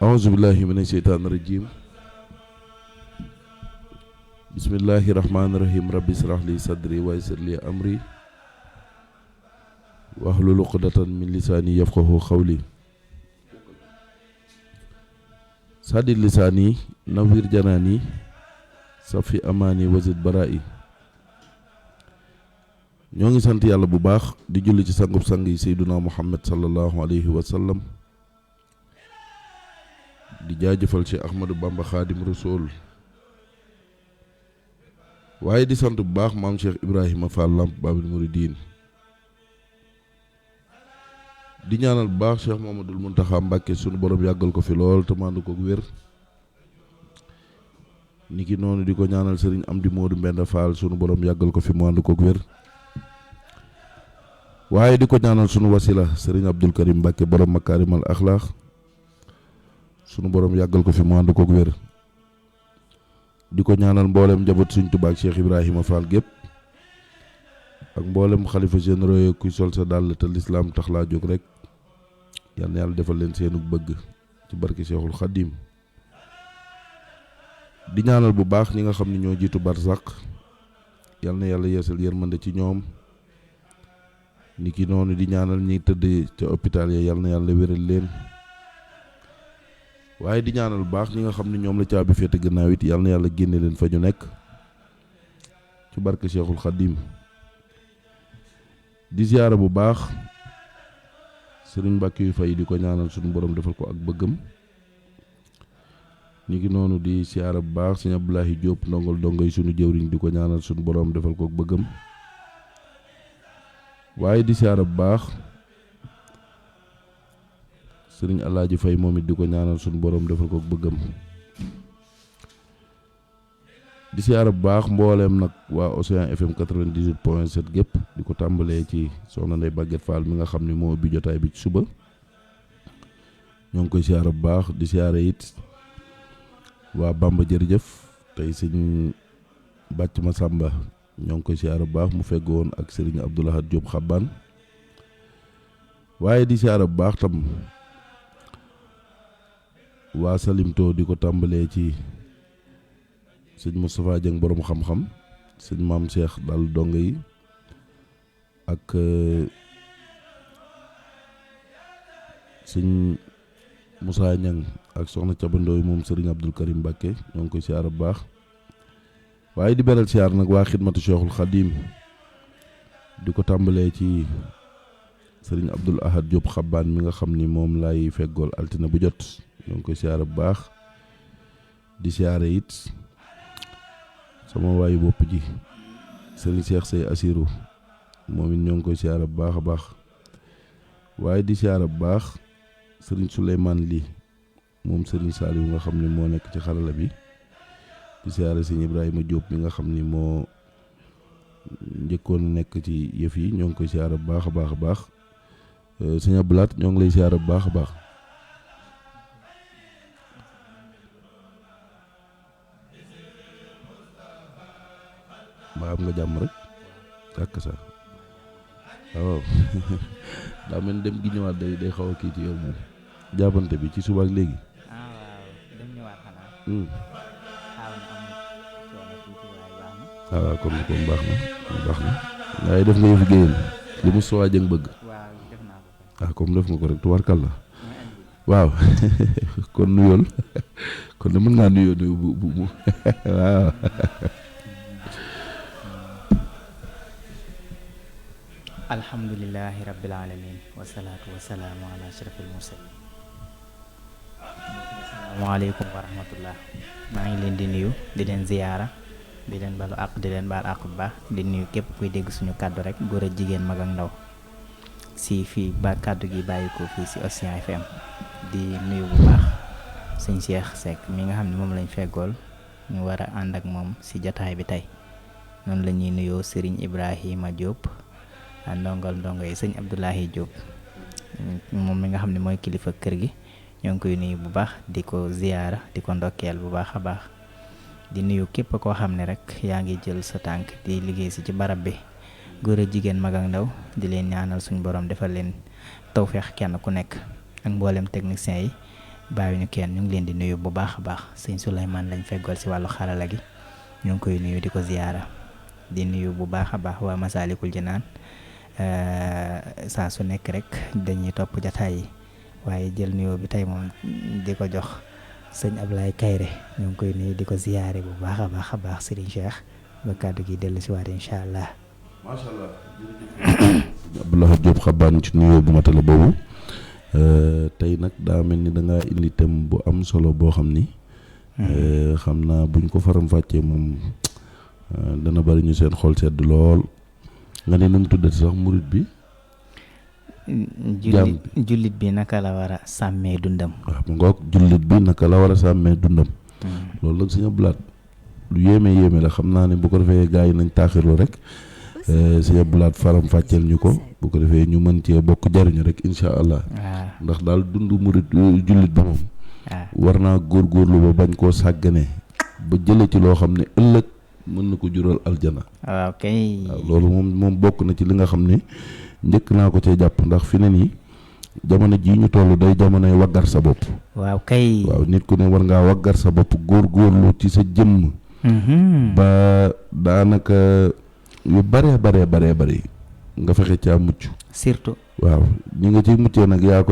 A'udzubillahi minasyaitonirrajim. Bismillahirrahmanirrahim. Rabbi israh li sadri wa yassir li amri wahlul 'uqdatan min lisani yafqahu qawli. Sadid lisani nawwir janani safi amani wazid bara'i. Ñoo ngi sant yàlla bu baax di julli ci sangub sang yi Seyduna Muhammad sallallahu alayhi wa sallam. Di jaajëfal ci Ahmadou Bamba Khadim Rasoul waaye di sant bu baax maam Cheikh Ibrahima Fall Lamp Babil Mouridine. Di ñaanal bu baax Cheikh Mamadou Mountakha Mbacké sunu borom yàggal ko fi lool te mandu ko wér. Niki noonu di ko ñaanal Serigne Amdi Modou Mbenda Fall sunu borom yàggal ko fi mandu ko wér. Waaye di ko ñaanal sunu wasila Serigne Abdoul Karim Mbacké borom Makarimal Akhlaq sunu borom yàggal ko fi mu ànd koog wér. Di ko ñaanal mboolem njaboot Sëriñ Tuubaa ak Cheikh Ibrahima Fall gépp ak mboolem xalifa généraux yi kuy sol sa dàll te lislaam tax laa jóg rek yal na yàlla defal leen seenu bëgg ci barke Cheikhul Khadim. Di ñaanal bu baax ñi nga xam ne ñoo jiitu barzak yal na yàlla yeesal yërmande ci ñoom. Niki noonu di ñaanal ñi tëdd ca hôpital ya yal na yàlla wéral leen. Waaye di ñaanal bu baax ñi nga xam ne ñoom la caabi féete gannaaw it yal na yàlla génne leen fa ñu nekk ci barke Cheikhul Khadim. Di ziyaara bu baax Serigne Mbacke yu fay di ko ñaanal suñu borom defal ko ak bëggam. Niki noonu di ziyaara bu baax Serigne Abdoulahi Diop ndongol dongoy suñu jëwriñ di ko ñaanal suñu borom defal ko ak bëggam. Waaye di ziyaara bu baax Sëriñ Alaaji Fay moom it di ko ñaanal suñu borom defal ko bëggam. Di siyaara bu baax mbooleem nag waa Océan FM 98.7 gépp di ko tàmbalee ci soxna Ndey Baguette Fall mi nga xam ne moo ubbi jotaay bi ci suba. Ñoo ngi koy siyaara bu baax di siyaara it waa Bamba jërëjëf tey sëñ Bàcc Masamba ñoo ngi koy siyaara bu baax mu feggoon ak Sëriñ Abdoulahad Diop Xabbaan. Waaye di siyaara bu baax tam waa Salimto di ko tàmbalee ci sëñ Moustapha Dieng borom xam-xam sëñ Maam Cheikh dal dong yi ak sëñ Moussa Niang ak soxna Cabandooy moom Serigne Abdoul Karim Mbacké ñoo ngi koy siyaar bu baax. Waaye di beral siyaar nag waa xidmatu Cheikhul Khadim di ko tàmbalee ci Serigne Abdoul Ahad Diop Xabbaan mi nga xam ni moom laay feggool altine bu jot. ñoo ngi koy siyaare bu baax di siyaare it sama waayu bopp ji Serigne Cheikh Sey Assirou moom it ñoo ngi koy siyaare bu baax a baax. Waaye di siyaare bu baax Serigne Souleymane Ly moom Serigne Saliou nga xam ni moo nekk ci xarala bi. Di siyaare Serigne Ibrahima Diop mi nga xam ni moo njëkkoon nekk ci yëf yi ñoo ngi koy siyaare bu baax a baax a baax. Serigne Abdoulaat ñoo ngi lay siyaare bu baax a baax. mbaa am nga jàmm rek ak sa waaw daa mel dem gi ñëwaat day xaw a kii ci yow moom jàppante bi ci suba ak léegi. waaw dem ñëwaat xanaa. xaaw na am coono tuuti waaye baax na. waaw kon baax na waaye def nga yëfu géyeen li mu soo jëng bëgg. waaw def naa ko. comme def nga ko rek tubarkal la waaw kon nuyool kon de mën ngaa nuyoo nuyu bu waaw. alhamdulillahi rabbil alamin wasalaatu wasalaamu ala ashrafil mursalin. asalaamaaleykum wa rahmatullah. maa ngi leen di nuyu di leen ziyaara di leen balu àq di leen baal àq bu baax di nuyu képp kuy dégg suñu kàddu rek góor ak jigéen mag ak ndaw si fii ba kàddu gi bàyyi ko fii si Océan FM di nuyu bu baax sëñ Cheikh Seck mi nga xam ne moom lañ feggool ñu war a ànd ak moom ci jataay bi tey noonu la ñuy nuyoo Serigne Ibrahima Diop ndongo yi sëñ Abdoulahi Diop moom mi nga xam ne mooy kilifa kër gi ñoo ngi koy nuyu bu baax di ko ziyaara di ko ndokkeel bu baax a baax di nuyu képp koo xam ne rek yaa ngi jël sa tànk di liggéey si ci barab bi góor a jigéen mag ak ndaw di leen ñaanal suñu borom defal leen tawfeex kenn ku nekk ak mboolem technicien yi bàyyiwuñu kenn ñu ngi leen di nuyu bu baax a baax sëñ Souleymane lañ feggool si wàllu xarala gi ñu ngi koy nuyu di ko ziyaara di nuyu bu baax a baax waa Masaalikul Jinaan saa su nekk rek dañuy topp jataay yi waaye jël nuyoo bi tey moom di ko jox sëñ Ablaye Kayre ñu ngi koy nuyu di ko ziyaare bu baax a baax Serigne Cheikh ba kàddu gi dellu si waat incha allah. macha allah jërëjëf Abdoulaye Diop xabaan ci nuyoo bu matale boobu tey nag daa mel ni da ngaa indi thème bu am solo boo xam ni xam naa buñ ko faram fàccee moom dana bari ñu seen xol sedd lool nga ne nu mu tuddati sax murit bi jullit bi naka la war a sàmmee dundam. waaw mu ngoog jullit bi naka la war a sàmmee dundam loolu nag Sëñ Abdou Lahad lu yéeme la xam naa ne bu ko defee gars yi nañ taaxirlu rek Sëñ Abdou Lahad faram fàcceel ñu ko bu ko defee ñu mën cee bokk jariñu rek incha allah ndax daal dund murit jullit bi moom war naa góorgóorlu ba bañ koo sàggane ba jële ci loo xam ne ëllëg mën na ko jural aljana. waaw kay. waaw loolu moom bokk na ci li nga xam ne njëkk naa ko cee jàpp ndax fi ne nii jamono jii ñu toll day jamonoy waggar sa bopp. waaw kay. waaw nit ku ne war ngaa waggar sa bopp góorgóorlu ci sa jëmm. ba daanaka yu bare nga fexe caa mucc. surtout. waaw ñi nga ciy muccee nag yaa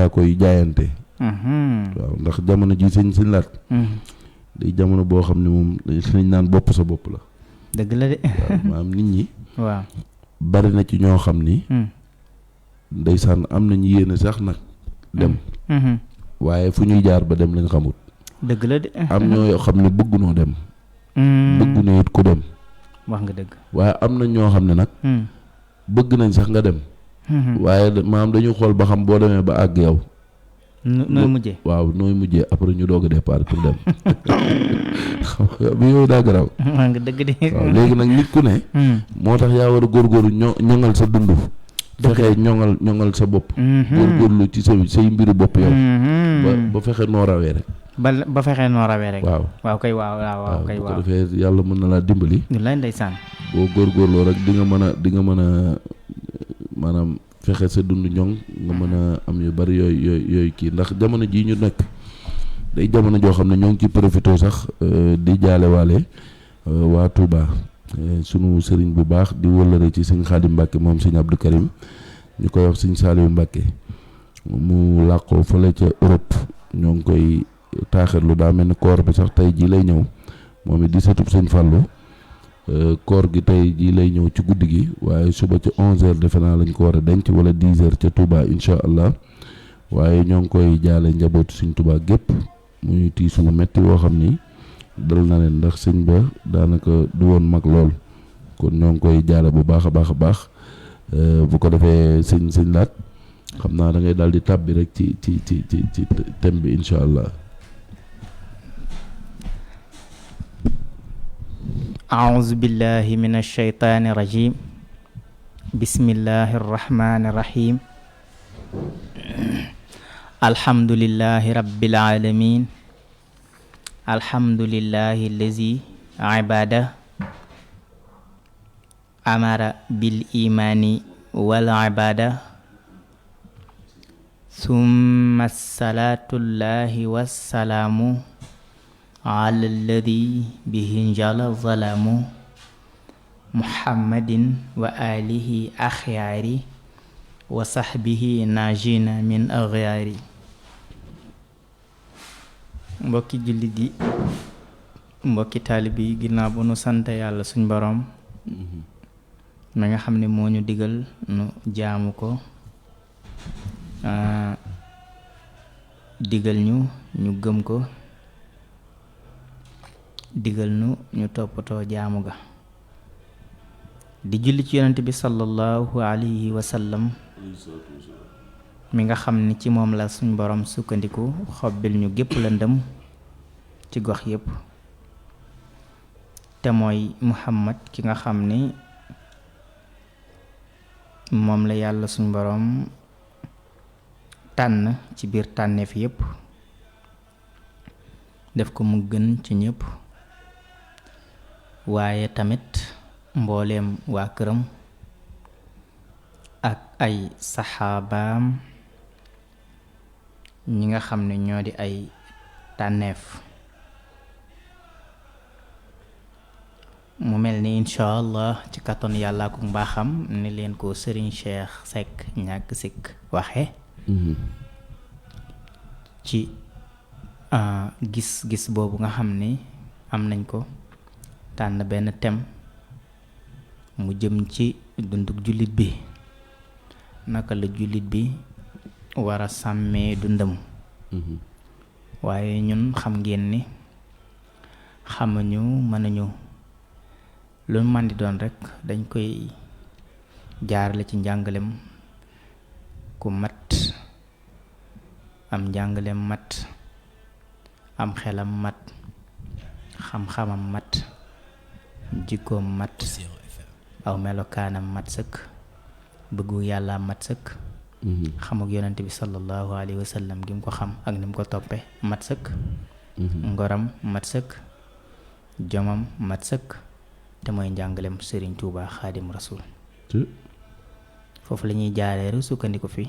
koy jaayante. waaw ndax jamono ji sëñ laat. day jamono boo xam ne moom dañ naan bopp sa bopp la. dëgg la de. waaw maanaam nit ñi. waaw bari na ci ñoo xam ni. ndeysaan am nañu yéene sax nag dem. waaye fu ñuy jaar ba dem lañ xamut. dëgg la de. am ñoo xam ne bëggunoo dem. bëggunoo it ku dem. wax nga dëgg. waaye am na ñoo xam ne nag. bëgg nañ sax nga dem. waaye maanaam dañu xool ba xam boo demee ba àgg yow. nooy mujjee. waaw nooy mujjee après ñu doog a départ pour dem xam nga bi yooyu daa garaaw. wax nga dëgg de. waaw léegi nag nit ku ne. moo tax yaa war a góorgóorlu ñoŋal sa dund. fexe ñoŋal sa bopp. góorgóorlu ci say mbiru bopp yow. ba fexe noo rawee rek. ba fexe noo rawee rek. waaw kay waaw kay bu ko defee yàlla mën na laa dimbali. wallaay ndeysaan. boo góorgóorloo rek di nga mën a maanaam fexe sa dund ñoŋ nga mën a am yu bari yooyu kii ndax jamono jii ñu nekk day jamono joo xam ne ñoo ngi ci profité sax di jaale waale waa Touba sunu sëriñ bu baax di wëllëre ci sëñ Xaadim Mbàkke moom sëñ Abdou Karim ñu koy wax sëñ Saaliwu Mbàkke mu làqoo fële ca Europe ñoo ngi koy taaxirlu daa mel ni koor bi sax tey jii lay ñëw moom it di sëtub sëñ Fàllu koor gi tey jii lay ñëw ci guddi gi waaye suba ci 11h defe naa lañ ko war a denc wala 10h ca Touba incha allah waaye ñoo ngi koy jaale njabootu sëñ Touba gépp muy tiisu bu metti woo xam ni dal na leen ndax sëñ ba daanaka du woon mag lool kon ñoo ngi koy jaale bu baax a baax bu ko defee sëñ laat xam naa da ngay daal di tàbbi rek ci thème bi incha allah. أعوذ بالله من الشيطان الرجيم بسم الله الرحمن الرحيم الحمد لله رب العالمين الحمد لله الذي عباده أمر بالإيمان والعبادة ثم الصلاة الله والسلام على الذي به انجلى الظلام محمد وآله أخيار وصحبه ناجين من أغيار mbokki jullit yi mbokki taalibe yi ginnaaw bu nu sant yàlla suñ boroom mi nga xam ne moo ñu digal nu jaamu ko digal ñu gëm ko digal ñu toppatoo jaamu ga di julli ci yonent bi sallallahu alayhi wa sallam mi nga xam ni ci moom la suñ borom sukkandiku xobbil ñu gépp lëndëm ci gox yépp te mooy Muhammad ki nga xam ni moom la yàlla suñ borom tànn ci biir tànneef yépp def ko mu gën ci ñépp waaye tamit mbooleem waa këram ak ay saxaabaam ñi nga xam ne ñoo di ay tànneef mu mel ni incha allah ci kattan yàlla ak mbaaxam ni leen ko Serigne Cheikh Seck ñàkk sikk waxe ci gis-gis boobu nga xam ni am nañ ko tànn benn thème mu jëm ci dunduk jullit bi naka la jullit bi war a sàmmee dundam waaye ñun xam ngeen ni xamuñu mënuñu lu man di doon rekk dañ koy jaarale ci njàngalem ku mat am njàngalem mat am xelam mat xam-xamam mat jikkoom mat aw melokaanam mat sëkk bëggu yàlla mat sëkk xamuk yonent bi sallallahu alayhi wa sallam gi mu ko xam ak ni mu ko toppe mat sëkk ngoram mat sëkk jomam mat sëkk te mooy njàngalem Serigne Touba Xaadim Rasul foofu la ñuy jaareeru sukkandiku fi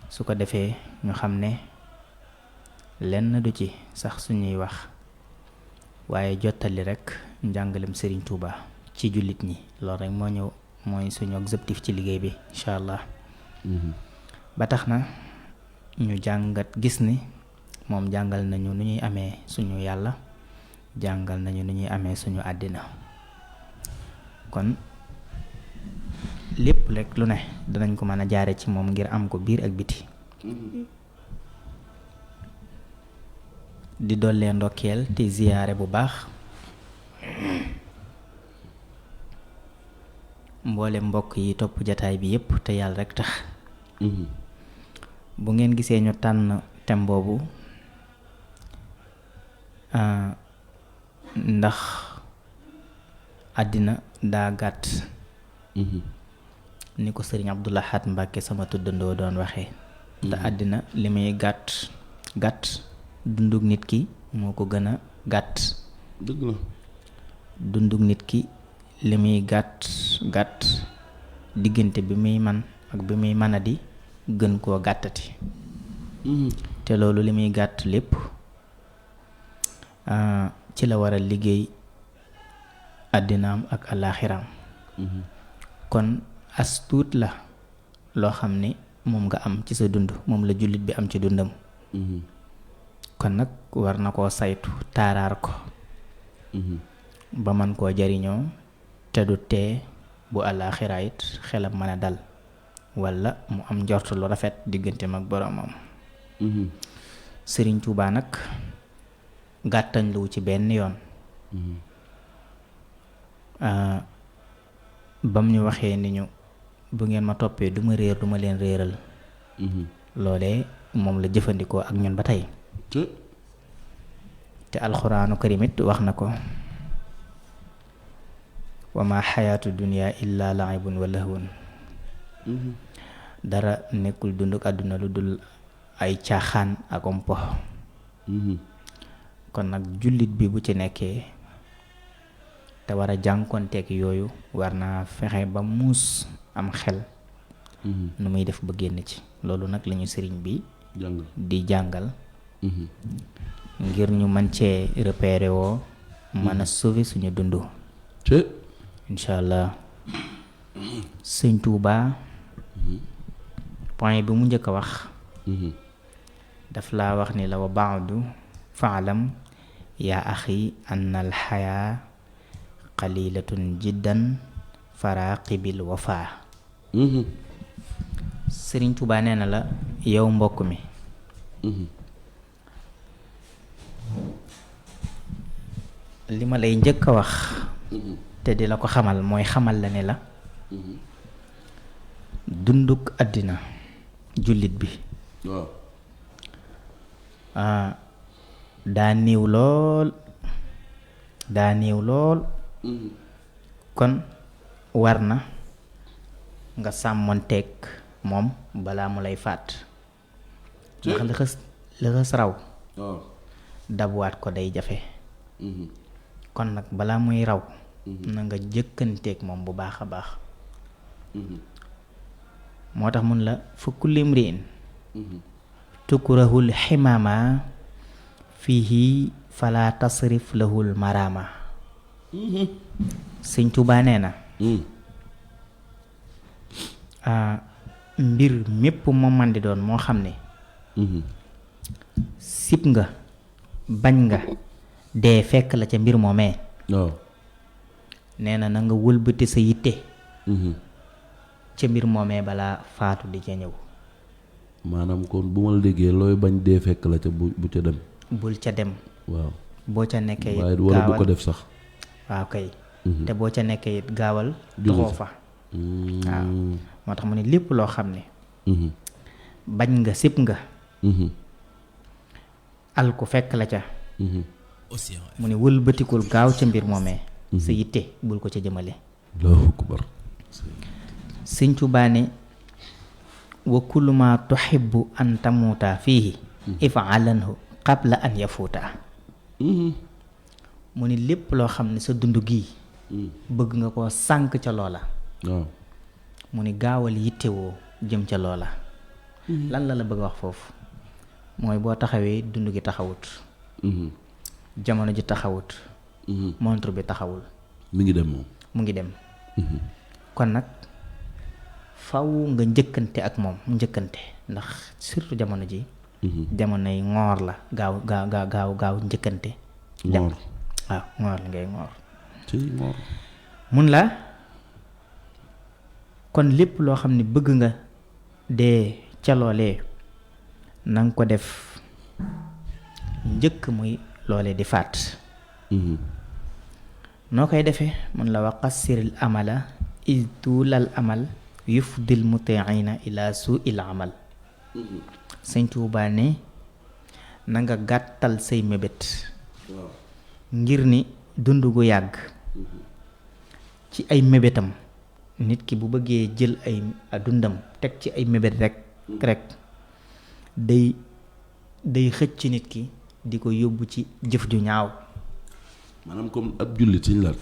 su ko defee ñu xam ne lenn du ci sax suñuy wax waaye jottali rekk njàngalem Serigne Touba ci jullit ñi loolu rek moo ñëw mooy suñu objectif ci liggéey bi incha allah ba tax na ñu jàngat gis ni moom jàngal nañu nu ñuy amee suñu yàlla jàngal nañu nu ñuy amee suñu àddina kon lépp rek lu ne danañ ko mën a jaare ci moom ngir am ko biir ak biti di dollee ndokkeel te ziyaare bu baax mboole mbokk yi topp jataay bi yépp te yàlla rek tax bu ngeen gisee ñu tànn thème boobu ndax àddina daa gàtt ni ko sëriñ Abdou Lahad Mbàkke sama tuddandoo doon waxee te àddina li muy gàtt gàtt dunduk nit ki moo ko gën a gàtt dëgg la dunduk nit ki li muy gàtt gàtt diggante bi muy man ak bi muy mën a di gën koo gàttati te loolu li muy gàtt lépp ci la war a liggéey àddinaam ak alaaxiraam kon as tuut la loo xam ni moom nga am ci sa dund moom la jullit bi am ci dundam kon nag war na koo saytu taaraar ko ba man koo jariñoo te du tee bu alaaxira it xelam mën a dal walla mu am njort lu rafet digganteem ak boroomam Sëriñ Tuubaa nag gàttañ lu ci benn yoon bam ñu waxee ni ñu bu ngeen ma toppee du ma réer du ma leen réeral loolee moom la jëfandikoo ak ñun ba tey te alxuraanu karimit wax na ko wa ma xayaatu dunya illa laibun wa lahwun dara nekkul dunduk àdduna lu dul ay caaxaan ak ompo kon nag jullit bi bu ci nekkee te war a jànkonteek yooyu war naa fexe ba muus am xel nu muy def ba génn ci loolu nag lañu sëriñ bi di jàngal ngir ñu mën cee repérer woo mën a sauver suñu dund incha allah sëñ Tuuba point bi mu njëkk a wax daf laa wax ni la wa baadu faalam yaa axi anna alxayaa qalilatun jiddan faraqibil wafaa sëriñ Tuuba nee na la yow mbokk mi li ma lay njëkk a wax te di la ko xamal mooy xamal la ne la dunduk àddina jullit bi waaw daa néew lool kon war na nga sàmmonteeg moom balaa mu lay faat ndax li xës raw waaw dabuwaat ko day jafe kon nag balaa muy raw na nga jëkkanteeg moom bu baax a baax moo tax mun la fa kulli imri'in tukurahul ximaama fihi fala tasrif lahul marama sëñ Tuubaa nee na mbir mépp moo man di doon moo xam ne sib nga bañ nga dee fekk la ca mbir moomee waaw nee na nga wëlbati sa yitte ca mbir moomee balaa faatu di ca ñëw maanaam kon bu ma la déggee looy bañ dee fekk la ca bu ca dem bul ca dem waaw boo ca nekkee it waaye wala bu ko def sax waaw kay te boo ca nekkee it gaawal doxoo fa waaw moo tax mu ne lépp loo xam ne bañ nga sib nga al ku fekk la ca mu ne wëlbatikul gaaw ca mbir moomee sa yitte bul ko ca jëmale Allahu akbar Sëñ Tuubaa ne wa kullu ma tuhibbu an tamuuta fiihi if'alanhu qabla an yafuuta mu ne lépp loo xam ne sa dund gii bëgg nga koo sànk ca loola waaw mu ni gaawal yittewoo jëm ca loola lan la bëgg a wax foofu mooy boo taxawee dund gi taxawut jamono ji taxawut montre bi taxawul mi ngi dem moom mu ngi dem kon nag faw nga njëkkante ak moom njëkkante ndax surtout jamono ji jamonoy ngoor la gaaw njëkkante dem waaw ngoor la ngay ngoor ci ngoor mun la kon lépp loo xam ne bëgg nga dee ca loolee na nga ko def njëkk muy loolee di faat noo koy defee mun la wa qassiril amala iz tuulal amal yufdil mutiina ila suu'il amal Sëñ Tuubaa ne na nga gàttal say mébét ngir ni dund gu yàgg ci ay mébétam nit ki bu bëggee jël ay dundam teg ci ay mébét rek day xëcc nit ki di ko yóbbu ci jëf ju ñaaw maanaam comme ab jullit siñ laat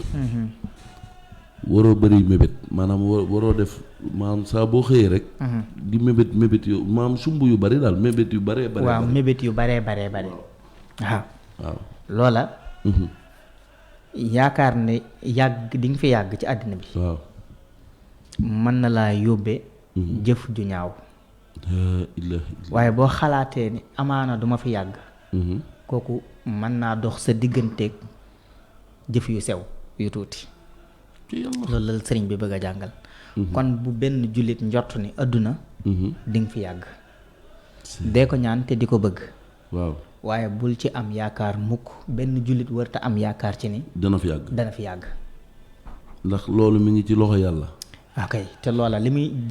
waroo bëri mébét maanaam waroo def maanaam saa boo xëyee rek di mébét yu maanaam sumb yu bari daal mébét yu baree bare waaw mébét yu baree waaw loola yaakaar ne yàgg di nga fi yàgg ci àddina bi waaw mën na laa yóbbe jëf ju ñaaw waaye boo xalaatee ni amaana duma fi yàgg kooku mën naa dox sa digganteeg jëf yu sew yu tuuti loolu la sëriñ bi bëgg a jàngal kon bu benn jullit njort ni àdduna di nga fi yàgg dee ko ñaan te di ko bëgg waaw waaye bul ci am yaakaar mukk benn jullit warta am yaakaar ci ni dana fi yàgg ndax loolu mi ngi ci loxo yàlla ok te loola li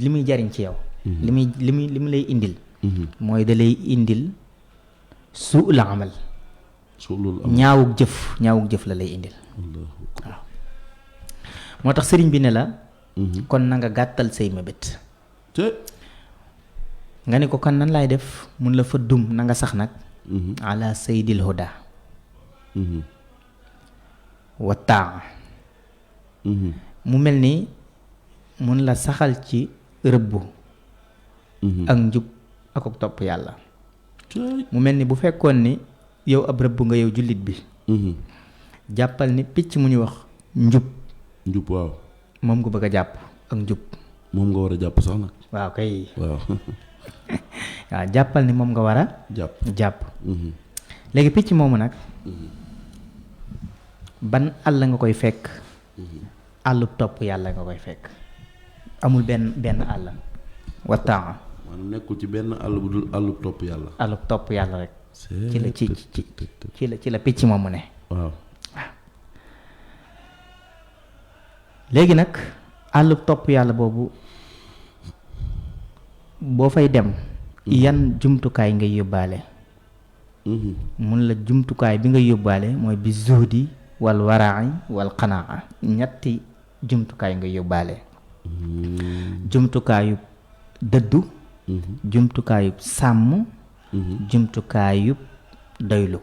muy jariñ ci yow li muy lay indil mooy da lay indil suul amal ñaawug jëf la lay indil waaw moo tax sëriñ bi ne la kon na nga gàttal say mébét nga ne ko kon nan laay def mun la fa dum na nga sax nag ala saydil huda wa taa mu mel ni mun la saxal ci rëbbu ak njub ak topp yàlla mu mel ni bu fekkoon ni yow ab rëbb nga yow jullit bi jàppal ni picc mu ñu wax njub waaw moom nga bëgg a jàpp ak njub moom nga war a jàpp sax nag waaw kay waaw waaw jàppal ni moom nga war a jàpp léegi picc moomu nag ban àll nga koy fekk àllub topp yàlla nga koy fekk amul benn àll wattaa maanaam nekkul ci benn àll bu dul àllub topp yàlla àllub topp yàlla rek ci la picc moomu ne waaw léegi nag àllub topp yàlla boobu boo fay dem yan jumtukaay ngay yóbbaale mun la jumtukaay bi nga yóbbaale mooy bi zuhdi wal waraay wal qanaa ñetti jumtukaay nga yóbbaale jumtukaayub dëddu jumtukaayub sàmm jumtukaayub doylu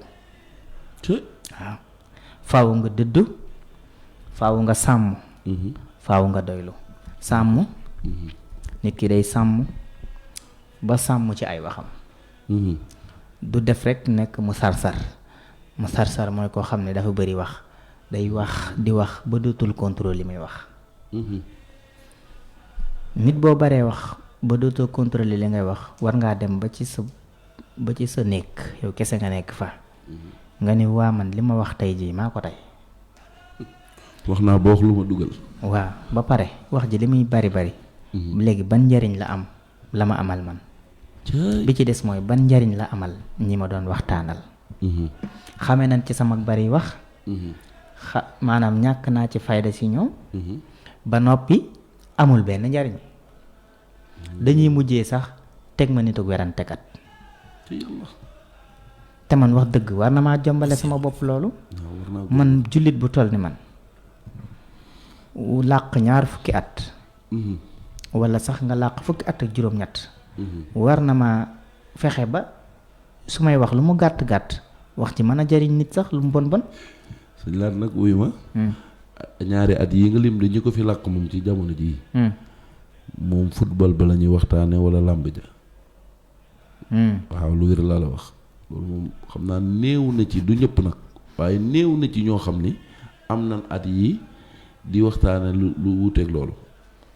waaw faaw nga dëddu faaw nga sàmm faaw nga doylu sàmm nit ki day sàmm ba sàmm ci ay waxam du def rek nekk mu sarsar mooy koo xam ne dafa bëri wax day wax di wax ba dootul contrôle li muy wax nit boo baree wax ba dootoo contrôler li ngay wax war ngaa dem ba ci sa nekk yow kese nga nekk fa nga ni waa man li ma wax tey jii maa ko tey wax naa ba wax lu ma dugal waaw ba pare wax ji li muy bari léegi ban njariñ la am la ma amal man bi ci des mooy ban njariñ la amal ñi ma doon waxtaanal xame nañ ci sama bari wax maanaam ñàkk naa ci fayda si ñoom ba noppi amul benn njariñ dañuy mujjee sax teg ma nitu werantekat te man wax dëgg war na maa jombale sama bopp loolu man jullit bu toll ni man làq ñaar fukki at wala sax nga làq fukki at ak juróom-ñett war na ma fexe ba su may wax lu mu gàtt-gàtt wax ci mën a jariñ nit sax lu mu bon sëñ laat nag wuyu ma ñaari at yi nga lim de ñi ko fi làq moom ci jamono jii moom football ba la ñuy waxtaane wala làmb ja waaw lu wér laa la wax loolu moom xam naa néew na ci du ñëpp nag waaye néew na ci ñoo xam ni am nañ at yi di waxtaane lu wuuteeg loolu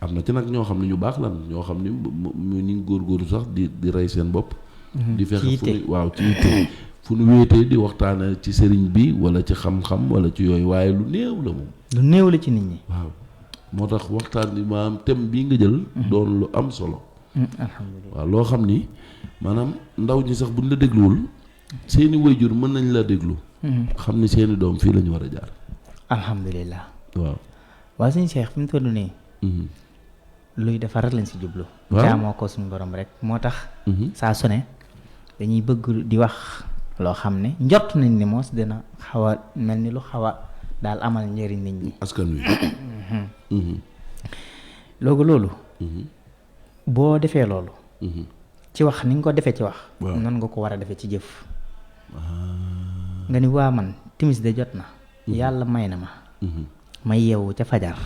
am na ci nag ñoo xam ne ñu baax lan ñoo xam ni ñu ngi góorgóorlu sax di rey seen bopp di fexe fu nu waaw ci yitte fu nu wéetee di waxtaane ci sëriñ bi wala ci xam-xam wala ci yooyu waaye lu néew la moom lu néew la ci nit ñi waaw moo tax waxtaan bi maanaam thème bii nga jël doon lu am solo alhamdulilah waaw loo xam ni maanaam ndaw ñi sax buñ la dégluwul seeni wayjur mën nañ la déglu xam ni seeni doom fii la ñu war a jaar alhamdulilah waaw suñu Cheikh fi mu toll nii luy defar rek lañ si jublu jaamoo ko suñu borom rek moo tax saa su ne dañuy bëgg di wax loo xam ne njort nañ ni moos dina xaw a mel ni lu xaw a daal amal njëriñ nit ñi askan wi loolu boo defee loolu ci wax ni nga ko defee ci wax noonu nga ko war a defee ci jëf nga ni waa man timis de jot na yàlla may na ma ma yeewu ca fajar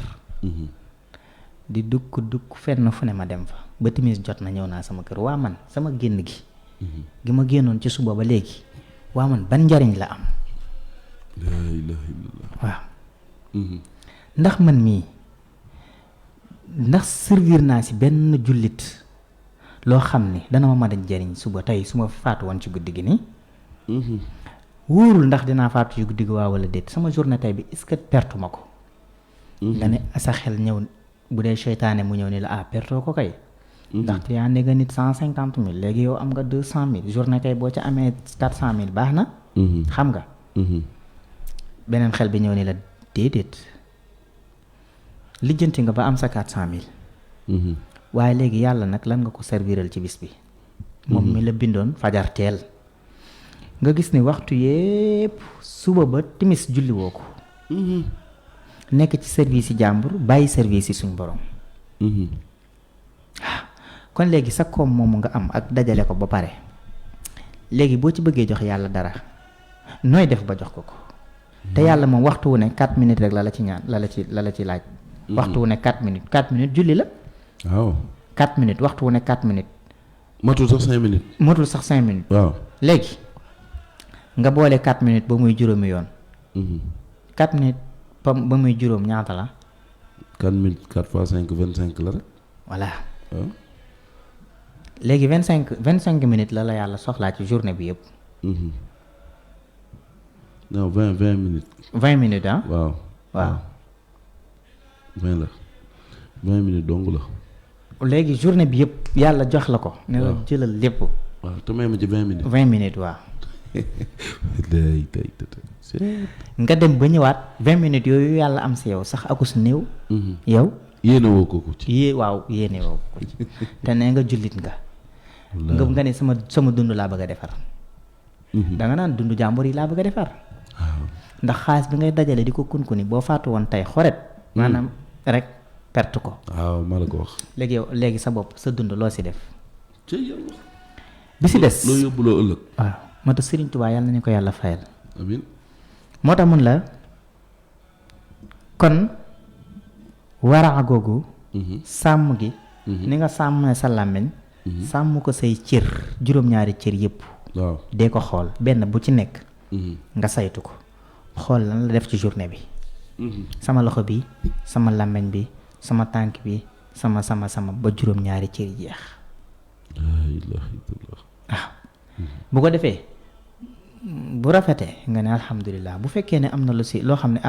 di dukk fenn fu ne ma dem fa ba timis jot na ñëw naa sama kër waa man sama génn gi ma génnoon ci suba ba léegi waa man ban njariñ la am laa ilaaha illallaah waaw ndax man mii ndax servir naa si benn jullit loo xam ne dana ma mën a jariñ suba tey su ma faatu woon ci guddi gi nii wóorul ndax dinaa faatu ci guddi gi waa wala déet sama journée tey bi est-ce que pertu ma ko nga ne sa xel ñëw bu dee seytaane mu ñëw ni la pertoo ko kay ndaxte yaa ne nga nit 150 000 léegi yow am nga 200 000 journée kay boo ca amee 400 000 baax na xam nga beneen xel bi ñëw ni la déedéet lijjanti nga ba am sa 400 000 waaye léegi yàlla nag lan nga ko serviral ci bis bi moom mi la bindoon fajar teel nga gis ni waxtu yépp suba ba timis julli woo ko nekk ci service yi jàmbur bàyyi service yi suñ borom kon léegi sa koom moomu nga am ak dajale ko ba pare léegi boo ci bëggee jox yàlla dara nooy def ba jox ko te yàlla moom waxtu wu ne 4 minutes rek la la ci ñaan la la ci laaj waxtu wu ne 4 minutes julli la waaw 4 minutes waxtu wu ne 4 minutes matul sax 5 minutes waaw léegi nga boole 4 minutes ba muy juróomi yoon 4 minutes ba muy juróom ñaata la 4 minutes 4 fois 5 25 la rek voilà waaw léegi 25 minutes la yàlla soxlaa ci journée bi yëpp non 20 minutes 20 minutes waaw 20 la 20 minutes dong la léegi journée bi yëpp yàlla jox la ko ne la jëlal lépp waaw te may ma ci 20 minutes 20 minutes waaw nga dem ba ñëwaat 20 minutes yooyu yàlla am si yow sax akus néew yow yéene woo ko ci yéene woo ko ci te nee nga jullit nga nga ne sama dund laa bëgg a defar da nga naan dund jàmbur yi laa bëgg a defar ndax xaalis bi ngay dajale di ko kunkuni boo faatu woon tey xoret maanaam rek perte ko waaw maa la ko wax léegi yow léegi sa bopp sa dund loo si def ci yàlla bi si des loo yóbbuloo ëllëg waaw moo tax Serigne Touba yàlla nañu ko yàlla fayal amiin moo tax mun la kon waraa googu sàmm gi ni nga sàmm sa làmmiñ sàmm ko say cër juróom-ñaari cër yëpp waaw dee ko xool benn bu ci nekk nga saytu ko xool lan la def ci journée bi sama loxo bi sama làmmiñ bi sama tànk bi sama ba juróom-ñaari cër jeex laa ilaaha illallaah waaw bu ko defee bu rafetee nga ne alhamdulilah bu fekkee ne am na lu si loo xam ne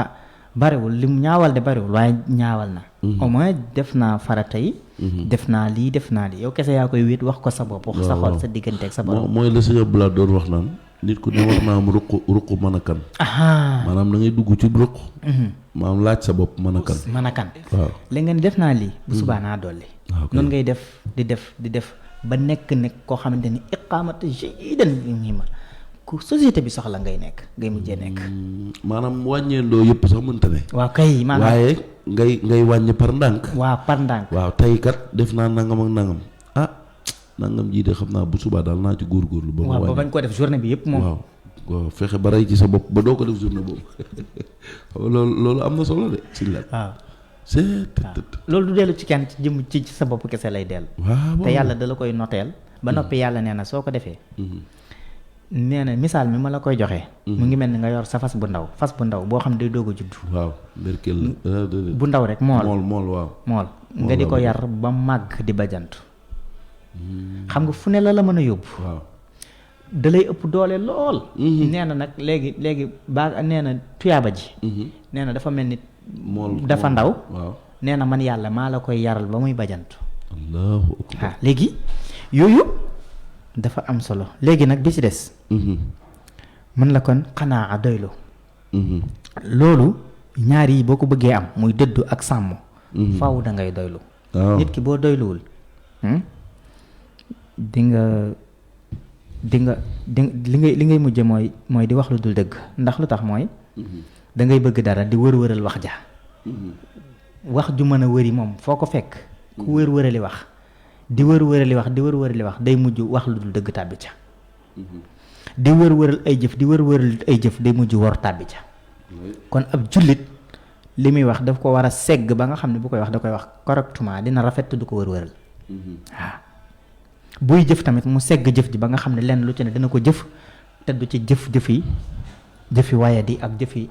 bariwul lim ñaawal de bariwul waaye ñaawal na au moins def naa farata yi def naa lii yow kese yaa koy wéet wax ko sa bopp wax sa xol sa diggante ak sa borom mooy la sëñ Abdoulaye doon wax naan nit ku ne war naa am ruq mën a kan maanaam da ngay dugg ci ruq maanaam laaj sa bopp mën a kan waaw léegi nga ni def naa lii bu subaa naa dolli noonu ngay def di def ba nekk koo xamante ni iqaamata jiidan ñi ma ku société bi soxla ngay mujjee nekk maanaam wàññeendoo yëpp sax mënta ne waaw kay maanaam waaye ngay wàññi par ndànk waaw tey kat def naa nangam ak nangam nangam jii de xam naa bu subaa daal naa ci góorgóorlu ba waaw ba bañ ko def journée bi yëpp moom waaw fexe ba rey ci sa bopp ba doo ko def journée boobu loolu am na solo de si la waaw loolu du dellu ci kenn ci jëm ci sa bopp kese lay dellu te yàlla da la koy noteel ba noppi yàlla nee na soo ko defee nee na misaal mi ma la koy joxee mu ngi mel ni nga yor sa fas bu ndaw boo xam ne day doog a judd waaw berkel bu ndaw rek mool waaw nga di ko yar ba màgg di bajantu xam nga fu ne la mën a yóbbu waaw da lay ëpp doole lool nee na nag léegi baa nee na tuyaaba ji nee na dafa mel ni dafa ndaw nee na man yàlla maa la koy yaral ba muy bajantu allahu akbar léegi yooyu dafa am solo léegi nag bi ci des mën la kon xanaa doylu loolu ñaar yi boo ko bëggee am muy dëddu ak sàmm faaw da ngay doylu nit ki boo doyluwul di nga li ngay mujje mooy di wax lu dul dëgg ndax lu tax mooy da ngay bëgg dara di wër-wëral wax ja wax ju mën a wëri moom foo ko fekk ku wër-wërali wax di wër-wërali wax day mujj wax lu dul dëgg tàbbi ca di wër-wëral ay jëf day mujj wor tàbbi ca kon ab jullit li muy wax daf ko war a segg ba nga xam ne bu koy wax da koy wax correctement dina rafet du ko wër-wëral waaw buy jëf tamit mu segg jëf ji ba nga xam ne lenn lu ci ne dina ko jëf te du ci jëfi waaye di ak jëfi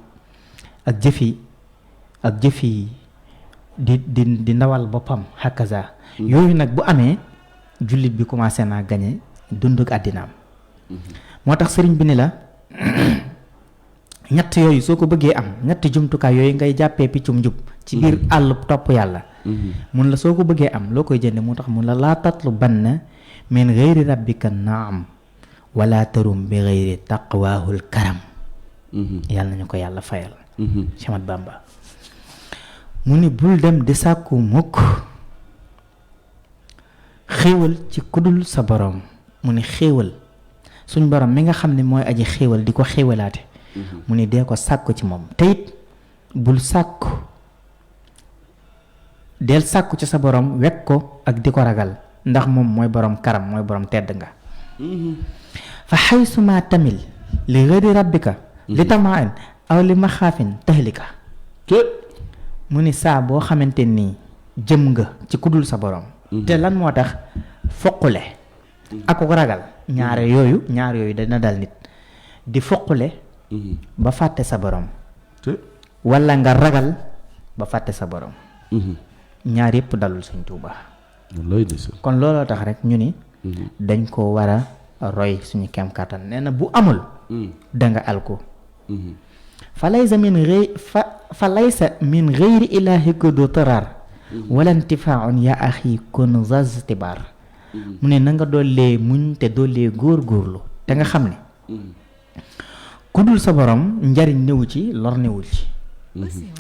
di ndawal boppam hakaza yooyu nag bu amee jullit bi commencé naa gañe dunduk àddinaam moo tax sëriñ bi ni la ñett yooyu soo ko bëggee am ñetti jumtukaay yooyu ngay jàppee piccum njub ci biir àll topp yàlla mun la soo ko bëggee am loo koy jënde moo tax mun la laa tatlu bann min gayri rabbika naam wala tarum bi gayri taqwaahul karam yàlla nañu ko yàlla fayal Chamat Bamba mu ni bul dem di sàkku mukk xéewal ci kudul sa borom mu ni xéewal suñ borom mi nga xam ne mooy aji xéewal di ko xéewalaate mu ni dee ko sàkku ci moom te it bul sàkku del sàkku ci sa borom wekk ko ak di ko ragal ndax moom mooy borom karam mooy borom tedd nga fa xaysuma tamil li gëri rabbika li tamaan aw li maxaafin tahlika mu ni saa boo xamante nii jëm nga ci kudul sa borom te lan moo tax foqule ak ragal ñaar yooyu dana dal nit di foqule ba fàtte sa borom walla nga ragal ba fàtte sa borom ñaar yëpp dalul Sëñ Tuuba kon looloo tax rek ñu ni dañ ko war a roy suñu kem kàttan nee na bu amul danga alko fa laysa min gayri ilaahika du taraar wala intifaaun ya axi kon zaztibaar mu ne na nga doolee muñ te doolee góorgóorlu te nga xam ne ku dul sa borom njariñ newu ci lor newul ci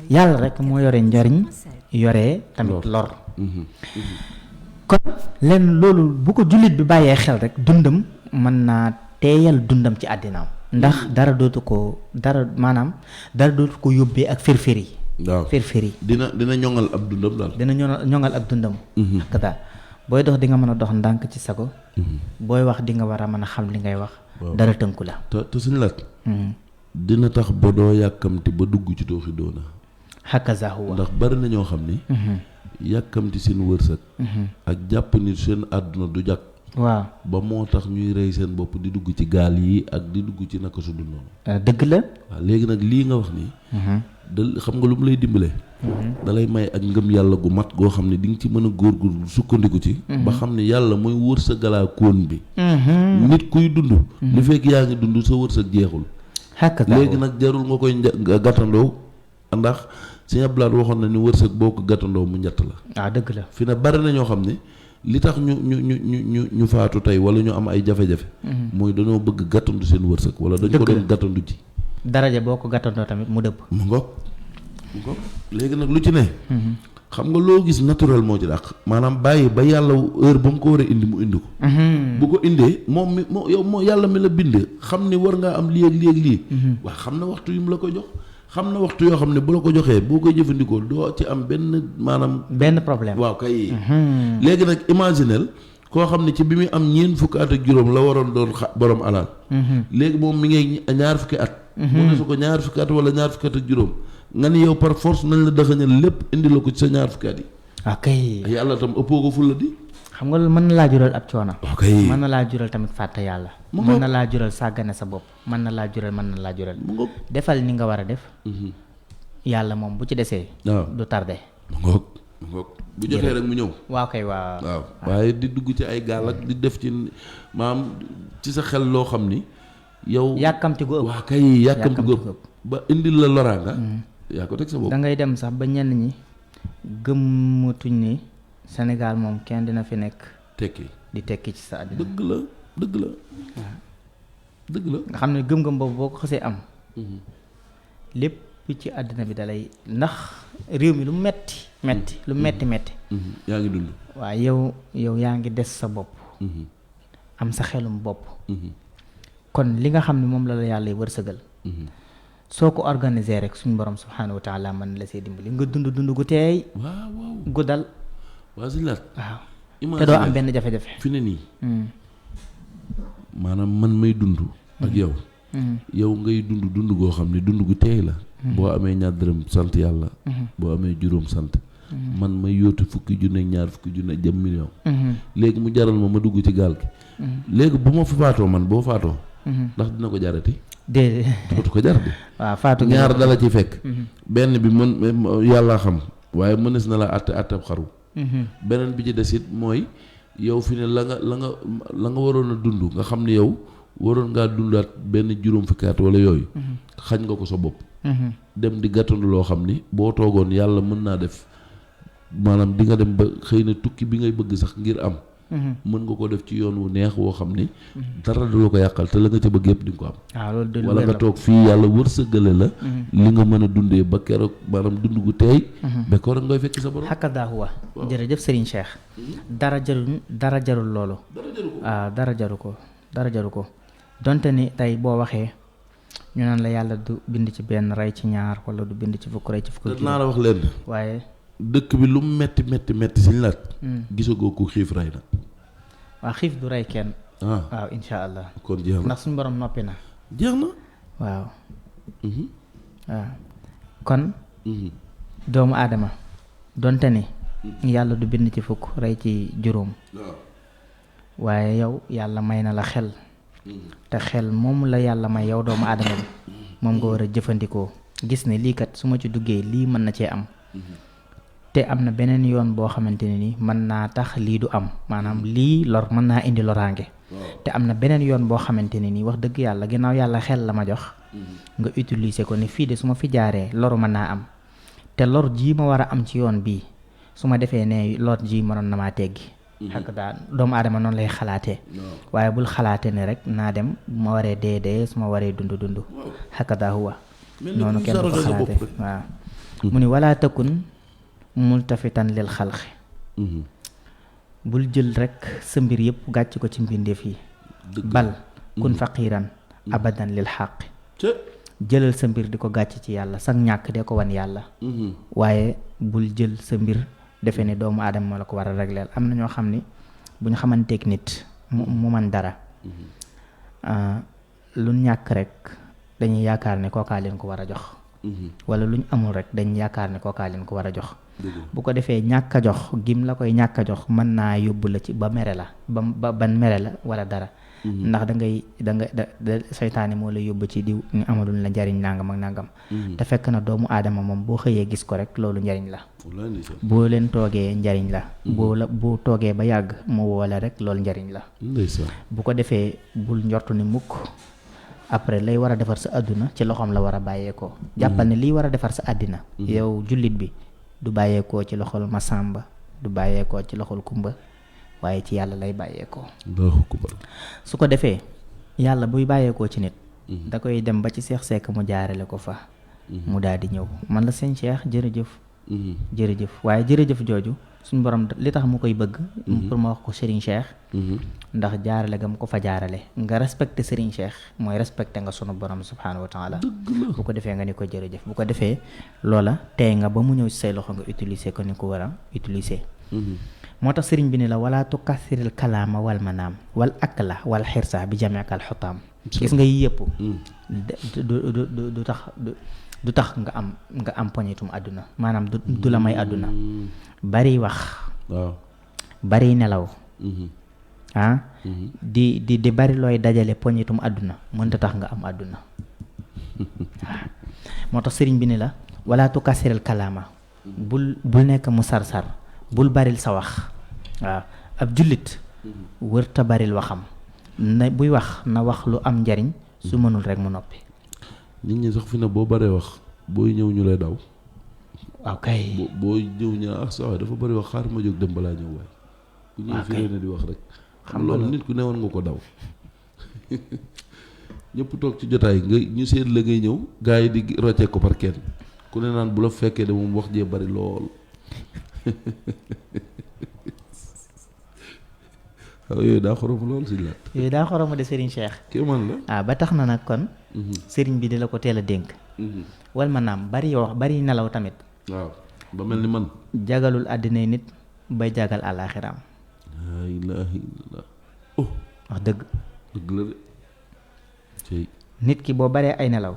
yàlla rek moo yore njariñ yore tamit lor kon lenn loolu bu ko jullit bi bàyyee xel rek dundam mën naa teeyal dundam ci àddinaam ndax dara dootu ko yóbbee ak firfir yi. waaw firfir yi dina ñoŋal ab dundam daal. dina ñoŋal ak dundam. ak daal booy dox di nga mën a dox ndànk ci sago. booy wax di nga war a mën a xam li ngay wax. dara tënku la. te suñu laat. dina tax ba doo yàkkamti ba dugg ci tooxi doona. hakaza huwa ndax bari na ñoo xam ni. yàkkamti seen wërsëg. ak jàpp ni seen àdduna du jàkk. waaw ba moo tax ñuy rey seen bopp di dugg ci gaal yi ak di dugg ci naka su dul noonu. dëgg la. waaw léegi nag lii nga wax nii. xam nga lu mu lay dimbale. da lay may ak ngëm yàlla gu mat goo xam ne di nga ci mën a góorgóorlu sukkandiku ci. ba xam ne yàlla mooy wërsëgalaa koon bi. nit kuy dund. li fekk yaa ngi dund sa wërsëg jeexul. léegi nag jarul nga koy gàttandoo ndax Sëñ Abdou Lahad waxoon na ni wërsëg boo ko gàttandoo mu ñett la. waaw dëgg la. fi ne bari na ñoo xam ne li tax ñu faatu tey wala ñu am ay jafe-jafe. mooy dañoo bëgg gàttandu seen wërsëg wala dañ ko doon gàttandu ci. daraja boo ko gàttandoo tamit mu dëpp. mu ngoog léegi nag lu ci ne. xam nga loo gis naturel moo ci dàq. maanaam bàyyi ba yàlla heure ba mu ko war a indi mu indi ko. bu ko indee moom yàlla mi la bind xam ni war ngaa am lii ak lii ak lii. waa xam na waxtu yu mu la ko jox. xam na waxtu yoo xam ne bu la ko joxee boo koy jëfandikoo doo ci am benn problème. waaw kay. léegi nag imaginel koo xam ne ci bi muy am ñeent fukki at ak juróom la waroon doon borom alal. léegi moom mi ngi ñaar fukki at. mu ne su ko ñaar fukki at wala ñaar fukki at ak juróom nga ni yow par force nañ la dëxañal lépp indi la ko ci sa ñaar fukki at yi. ok yàlla tam ëppoo ko ful la di. xam nga loolu mën na laa jural ab coono. ok mën na laa jural tamit fàtte yàlla. mën na laa jural sàggane sa bopp. mën na laa jural. defal ni nga war a def. yàlla moom bu ci desee. waaw du tardé. mu ngoog bu jotee rek mu ñëw. waaw kay waaw. waaye di dugg ci ay gaal ak di def ci maam ci sa xel loo xam ni. yow yàkkamti gu ëpp. waaw kay yàkkamti gu ëpp ba indil la loraanga. yaa ko teg sa bopp. da ngay dem sax ba ñenn ñi gëmmatuñ ni Sénégal moom kenn dina fi nekk. di tekki ci sa àddina. dëgg la. nga xam ne gëm-gëm boobu boo ko xasee am. lépp ci àddina bi dalay ndax réew mi lu metti yaa ngi dund. waaw yow yaa ngi des sa bopp. am sa xelum bopp. kon li nga xam ne moom la yàlla wërsëgal. soo ko organiser rek suñu borom subhaanahu wa taala mën la see dimbali nga dund gu teey. waaw gu dal. waaw si laat. waaw te doo am benn jafe-jafe. fi ne nii. maanaam man may dund. ak yow. yow ngay dund goo xam ne dund gu teey la. boo amee ñaar dërëm sant yàlla. boo amee juróom sant. man may yóotu fukki junne ñaar fukki junne jëm million. léegi mu jaral ma dugg ci gaal gi. léegi bu ma fa faatoo man boo faatoo. ndax dina ko jarati. déedéet dootu ko jarati. waaw faatu ñaar dala ci fekk. benn bi yàlla xam. waaye mënees na la àttab xaru. beneen bi ci des it mooy yow fi ne la nga waroon a dund nga xam ne yow waroon ngaa dundaat benn juróom fukki at wala yooyu. xañ nga ko sa bopp. dem di gàttandu loo xam ni boo toogoon yàlla mën naa def maanaam di nga dem ba xëy na tukki bi ngay bëgg sax ngir am. mën nga ko def ci yoon wu neex woo xam ni. dara du la ko yàqal te la nga ca bëgg yëpp di nga ko am. wala nga toog fii yàlla wërsëgale la. li nga mën a dundee ba keroog maanaam dund gu teey. ba keroog ngay fekk sa borom. hakada huwa jërëjëf Serigne Cheikh. dara jarul loolu. dara jaru ko donte ni tey boo waxee ñu naan la yàlla du bind ci benn rey ci ñaar wala du bind ci fukk rey ci fukk. naa la wax leen. waaye. dëkk bi lu metti siñ laat. gisagoo ku xiif rey na. waaw xiif du rey kenn. waaw insha allah. kon jeex na ndax suñu borom noppi na. jeex na. waaw. waaw kon. doomu aadama donte ni. yàlla du bind ci fukk rey ci juróom. waaye yow yàlla may na la xel. te xel moom la yàlla may yow doomu aadama bi moom nga war a jëfandikoo gis ne lii kat su ma ci duggee lii mën na cee am. te am na beneen yoon boo xamante ne ni mën naa tax lii du am maanaam lii lor mën naa indi loraange. te am na beneen yoon boo xamante ne ni wax dëgg yàlla ginnaaw yàlla xel la ma jox. nga utiliser ko ne fii de su ma fi jaaree loru mën naa am te lor ji ma war a am ci yoon bii su ma defee ne lor ji mënoon na maa teggi. xakk daal doomu aadama noonu lay xalaatee. waaye bul xalaatee ne rek naa dem bu ma waree dee su ma waree dund. xakk daa huwa noonu kenn du ko xalaatee waaw. mu ni wala takun multafitan lil xalqi bul jël rek sa mbir yëpp gàcc ko ci mbindeef yi bal kun faqiran abadan lil xaq jëlal sa mbir di ko gàcc ci yàlla sa ñàkk de ko wan yàlla waaye bul jël sa mbir defe ne doomu aadama moo la ko war a régleel am na ñoo xam ni bu ñu xamanteeg nit mu man dara lu ñàkk rek dañuy yaakaar ne kookaa leen ko war a jox wala lu ñu amul rek dañuy yaakaar ne kookaa leen ko war a jox bu ko defee ñàkk a jox gim la koy ñàkk a jox mën naa yóbbu la ci ba mere la ba ban mere la wala dara ndax da seytaane moo la yóbbu ci diw ñu amalul la njariñ nangam ak nangam te fekk na doomu aadama moom boo xëyee gis ko rek loolu njariñ la boo leen toogee njariñ la boo toogee ba yàgg mu woole rek loolu njariñ la bu ko defee bul njortu ni mukk après lay war a defar sa àdduna ci loxoom la war a bàyyeekoo jàppal ne liy war a defar sa àddina yow jullit bi du bàyyeekoo ci loxol Masamba du bàyyeekoo ci loxol Kumba waaye ci yàlla lay bàyyeekoo su ko defee yàlla buy bàyyeekoo ci nit da koy dem ba ci Seex Sekk mu jaarale ko fa mu daal di ñëw man la sëñ Cheikh jërëjëf waaye jërëjëf jooju suñ borom li tax mu koy bëgg pour ma wax ko Serigne Cheikh ndax jaarale ga mu ko fa jaarale nga respecté Serigne Cheikh mooy respecté nga sunu borom subhaanahu wa taala bu ko defee nga ni ko jërëjëf bu ko defee loola tey nga ba mu ñëw ci say loxo nga utiliser ko ni ko war a utiliser moo tax sëriñ bi ni la wala tukathiril kalaama wal manaam wal akla wal xirsa bi jamiakal xutaam gis nga yi yëpp du tax nga am poñetum àdduna maanaam du la may àdduna bari wax bari nelaw di bari looy dajale poñetum àdduna mënta tax nga am àdduna moo tax sëriñ bi ni la wala tukathiril kalaama bul nekk mu sar-sar bul baril sa wax waaw ab jullit wërta baril waxam na buy wax na wax lu am njariñ su mënul rek mu noppi nit ñi sax fi ne boo baree wax booy ñëw ñu lay daw waaw kay booy ñëw ñu sa waay dafa bari wax xaar ma jóg dem balaa ñëw waay ku ñëw fi ne di wax rek xam loolu nit ku ne woon nga ko daw ñëpp toog ci jotaay nga ñu seen la ngay ñëw gars yi di roccee ko par kenn ku ne naan bu la fekkee de moom wax jee bari lool waaw yooyu daa xorom lool si laat yooyu daa xorom de Serigne Cheikh kii man la ba tax na nag kon Serigne bi di la ko teel a dénk wal ma naam bari wax bari nelaw tamit waaw ba mel ni man jagalul àddina nit bay jagal àllaaxiraam laa ilaaha illallaah wax dëgg la de nit ki boo baree ay nelaw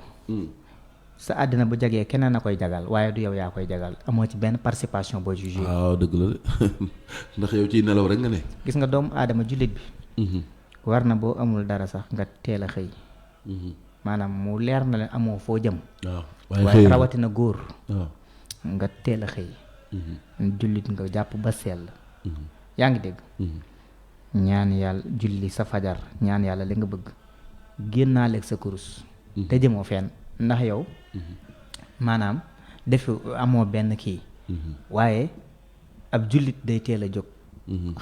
sa àddina bu jagee keneen a koy jagal waaye du yow yaa koy jagal amoo ci benn participation boo jugé waaw dëgg la de ndax yow ciy nelaw rek nga ne gis nga doomu aadama jullit bi war na boo amul dara sax nga teel a xëy maanaam mu leer na leen amoo foo jëm waaye rawatina góor nga teel a xëy jullit nga jàpp ba sell yaa ngi dégg ñaan yàlla julli sa fajar ñaan yàlla li nga bëgg génnaaleeg sa kurus te jëmoo fenn ndax yow maanaam def amoo benn kii waaye ab jullit day teel a jóg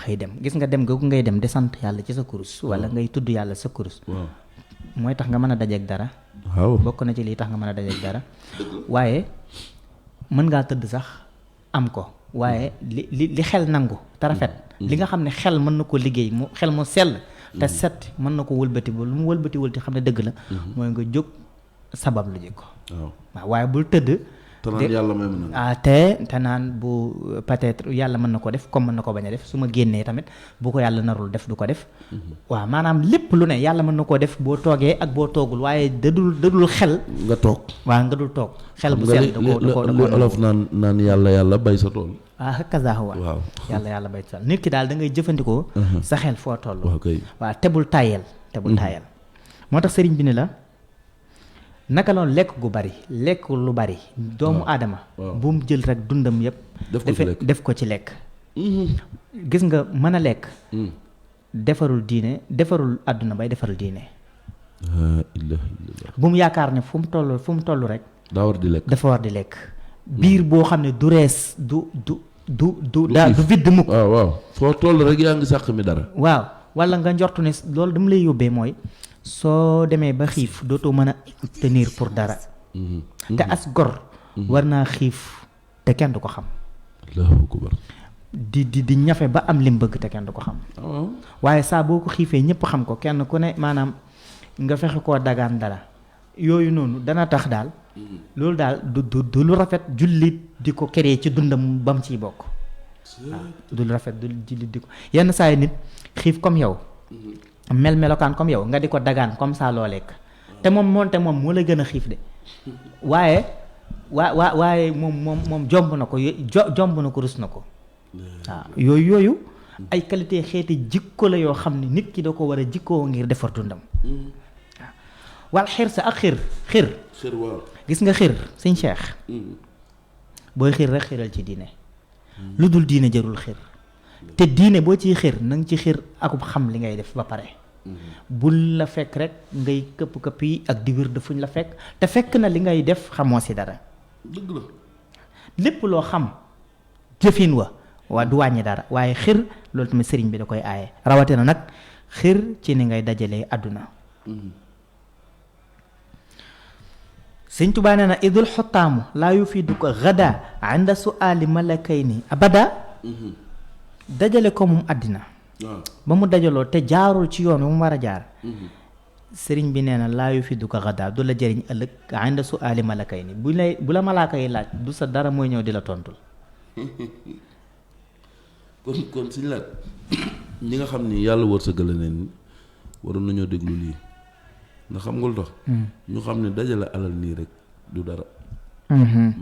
xëy dem gis nga dem googu ngay dem di sant yàlla ci sa kurus wala ngay tudd yàlla sa kurus mooy tax nga mën a dajeeg dara bokk na ci lii tax nga mën a dajeeg dara waaye mën ngaa tëdd sax am ko waaye li xel nangu te rafet li nga xam ne xel mën na ko liggéey mu xel mu sell te set mën na ko wëlbati ba lu mu wëlbati wëlti xam ne dëgg la mooy nga jóg sabab lu ji ko waaw waaye bul tëdd te naan yàlla may mën na te naan bu peut-être yàlla mën na ko def comme mën na ko bañ a def su ma génnee tamit bu ko yàlla narul def du ko def waaw maanaam lépp lu ne yàlla mën na koo def boo toogee ak boo toogul waaye dadul xel nga toog waaw nga dul toog xel bu sell da ko olof naan yàlla bay sa tool kazahuwa waaw yàlla bay sa tool nit ki daal da ngay jëfandikoo sa xel foo toll waaw tebul tayel moo tax sëriñ bi ni la naka loolu lekk gu bari lekk lu bari doomu aadama bu mu jël rek dundam yépp def ko ci lekk gis nga mën a lekk defarul diine defarul àdduna bay defarul diine bu mu yaakaar ne fu mu toll rek dafa war di lekk biir boo xam ne du rees du vide mukk waaw foo toll rek yaa ngi sàq mi dara waaw wala nga njortu ne loolu dama lay yóbbee mooy soo demee ba xiif dootoo mën a tenir pour dara te as gor war naa xiif te kenn du ko xam di ñafe ba am lim bëgg te kenn du ko xam. waaye saa boo ko xiifee ñëpp xam ko kenn ku ne maanaam nga fexe koo dagaan dara yooyu noonu dana tax daal loolu daal du lu rafet jullit di ko créer ci dundam ba mu ciy bokk. waaw du lu rafet du jullit di ko yenn saa yi nit xiif comme yow melokaan comme yow nga di ko dagaan comme ça loo lekk te moom moo la gën a xiif de waaye waaye moom jomb na ko jomb na ko rus na ko. waaw yooyu ay qualité xeeti jikko la yoo xam ne nit ki da ko war a jikkoo ngir defar dundam. waaw wal xir sa ak xir waaw gis nga xir sëñ Cheikh booy xir rek xiral ci diine lu dul diine jarul xir te diine boo ciy xir na nga ci xir akub xam li ngay def ba pare bul la fekk rek ngay këpp yi ak di wir fuñ la fekk te fekk na li ngay def xamoo si dara. dëgg la lépp loo xam jëfin waa du wàññi dara waaye xir loolu tamit sëriñ bi da koy aaye rawatina nag xir ci ni ngay dajalee àdduna. sëñ Tuubaa nee na idul xottaamu laa yufiiduka gada inda suaali malakayni abada dajale ko moom àddina ba mu dajaloo te jaarul ci yoon bi mu war a jaar sëriñ bi nee na laa yufiiduka gada du la jëriñ ëllëg inda suaali malakayni bu la malaaka yi laaj du sa dara mooy ñëw di la tontul. kon suñu laaj ñi nga xam ni yàlla wërsëgal leen waroon nañoo déglu lii ndax xam nga lu tax ñu xam ne dajale alal nii rek du dara.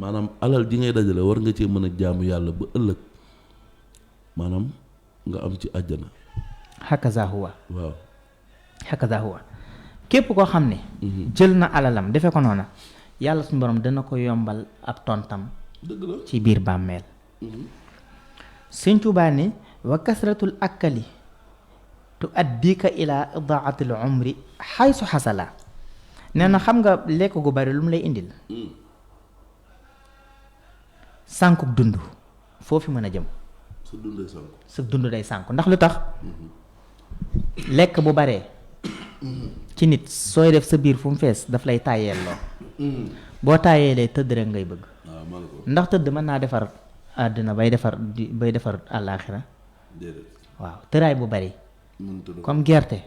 maanaam alal ji ngay dajale war nga cee mën a jaamu yàlla ba ëllëg maanaam nga am ci àjjana. hakaza huwa. waaw hakaza huwa képp koo xam ne. jël na alalam defe ko noona yàlla suñu borom dana ko yombal ab tontam. dëgg la ci biir bàmmeel. Sëñ Tuubaa ne wa kasratul akali tu addika ila idaatil umri xaysu xasala nee na xam nga lekk gu bari lu mu lay indil sànkuk dund foofu mën a jëm sa dund day sànku ndax lu tax lekk bu baree ci nit sooy def sa biir fu mu fees daf lay tàyyeel loo boo tàyyeelee tëdd rek ngay bëgg ndax tëdd mën naa defar àdduna bay defar àllaaxira waaw tëraay bu bari comme gerte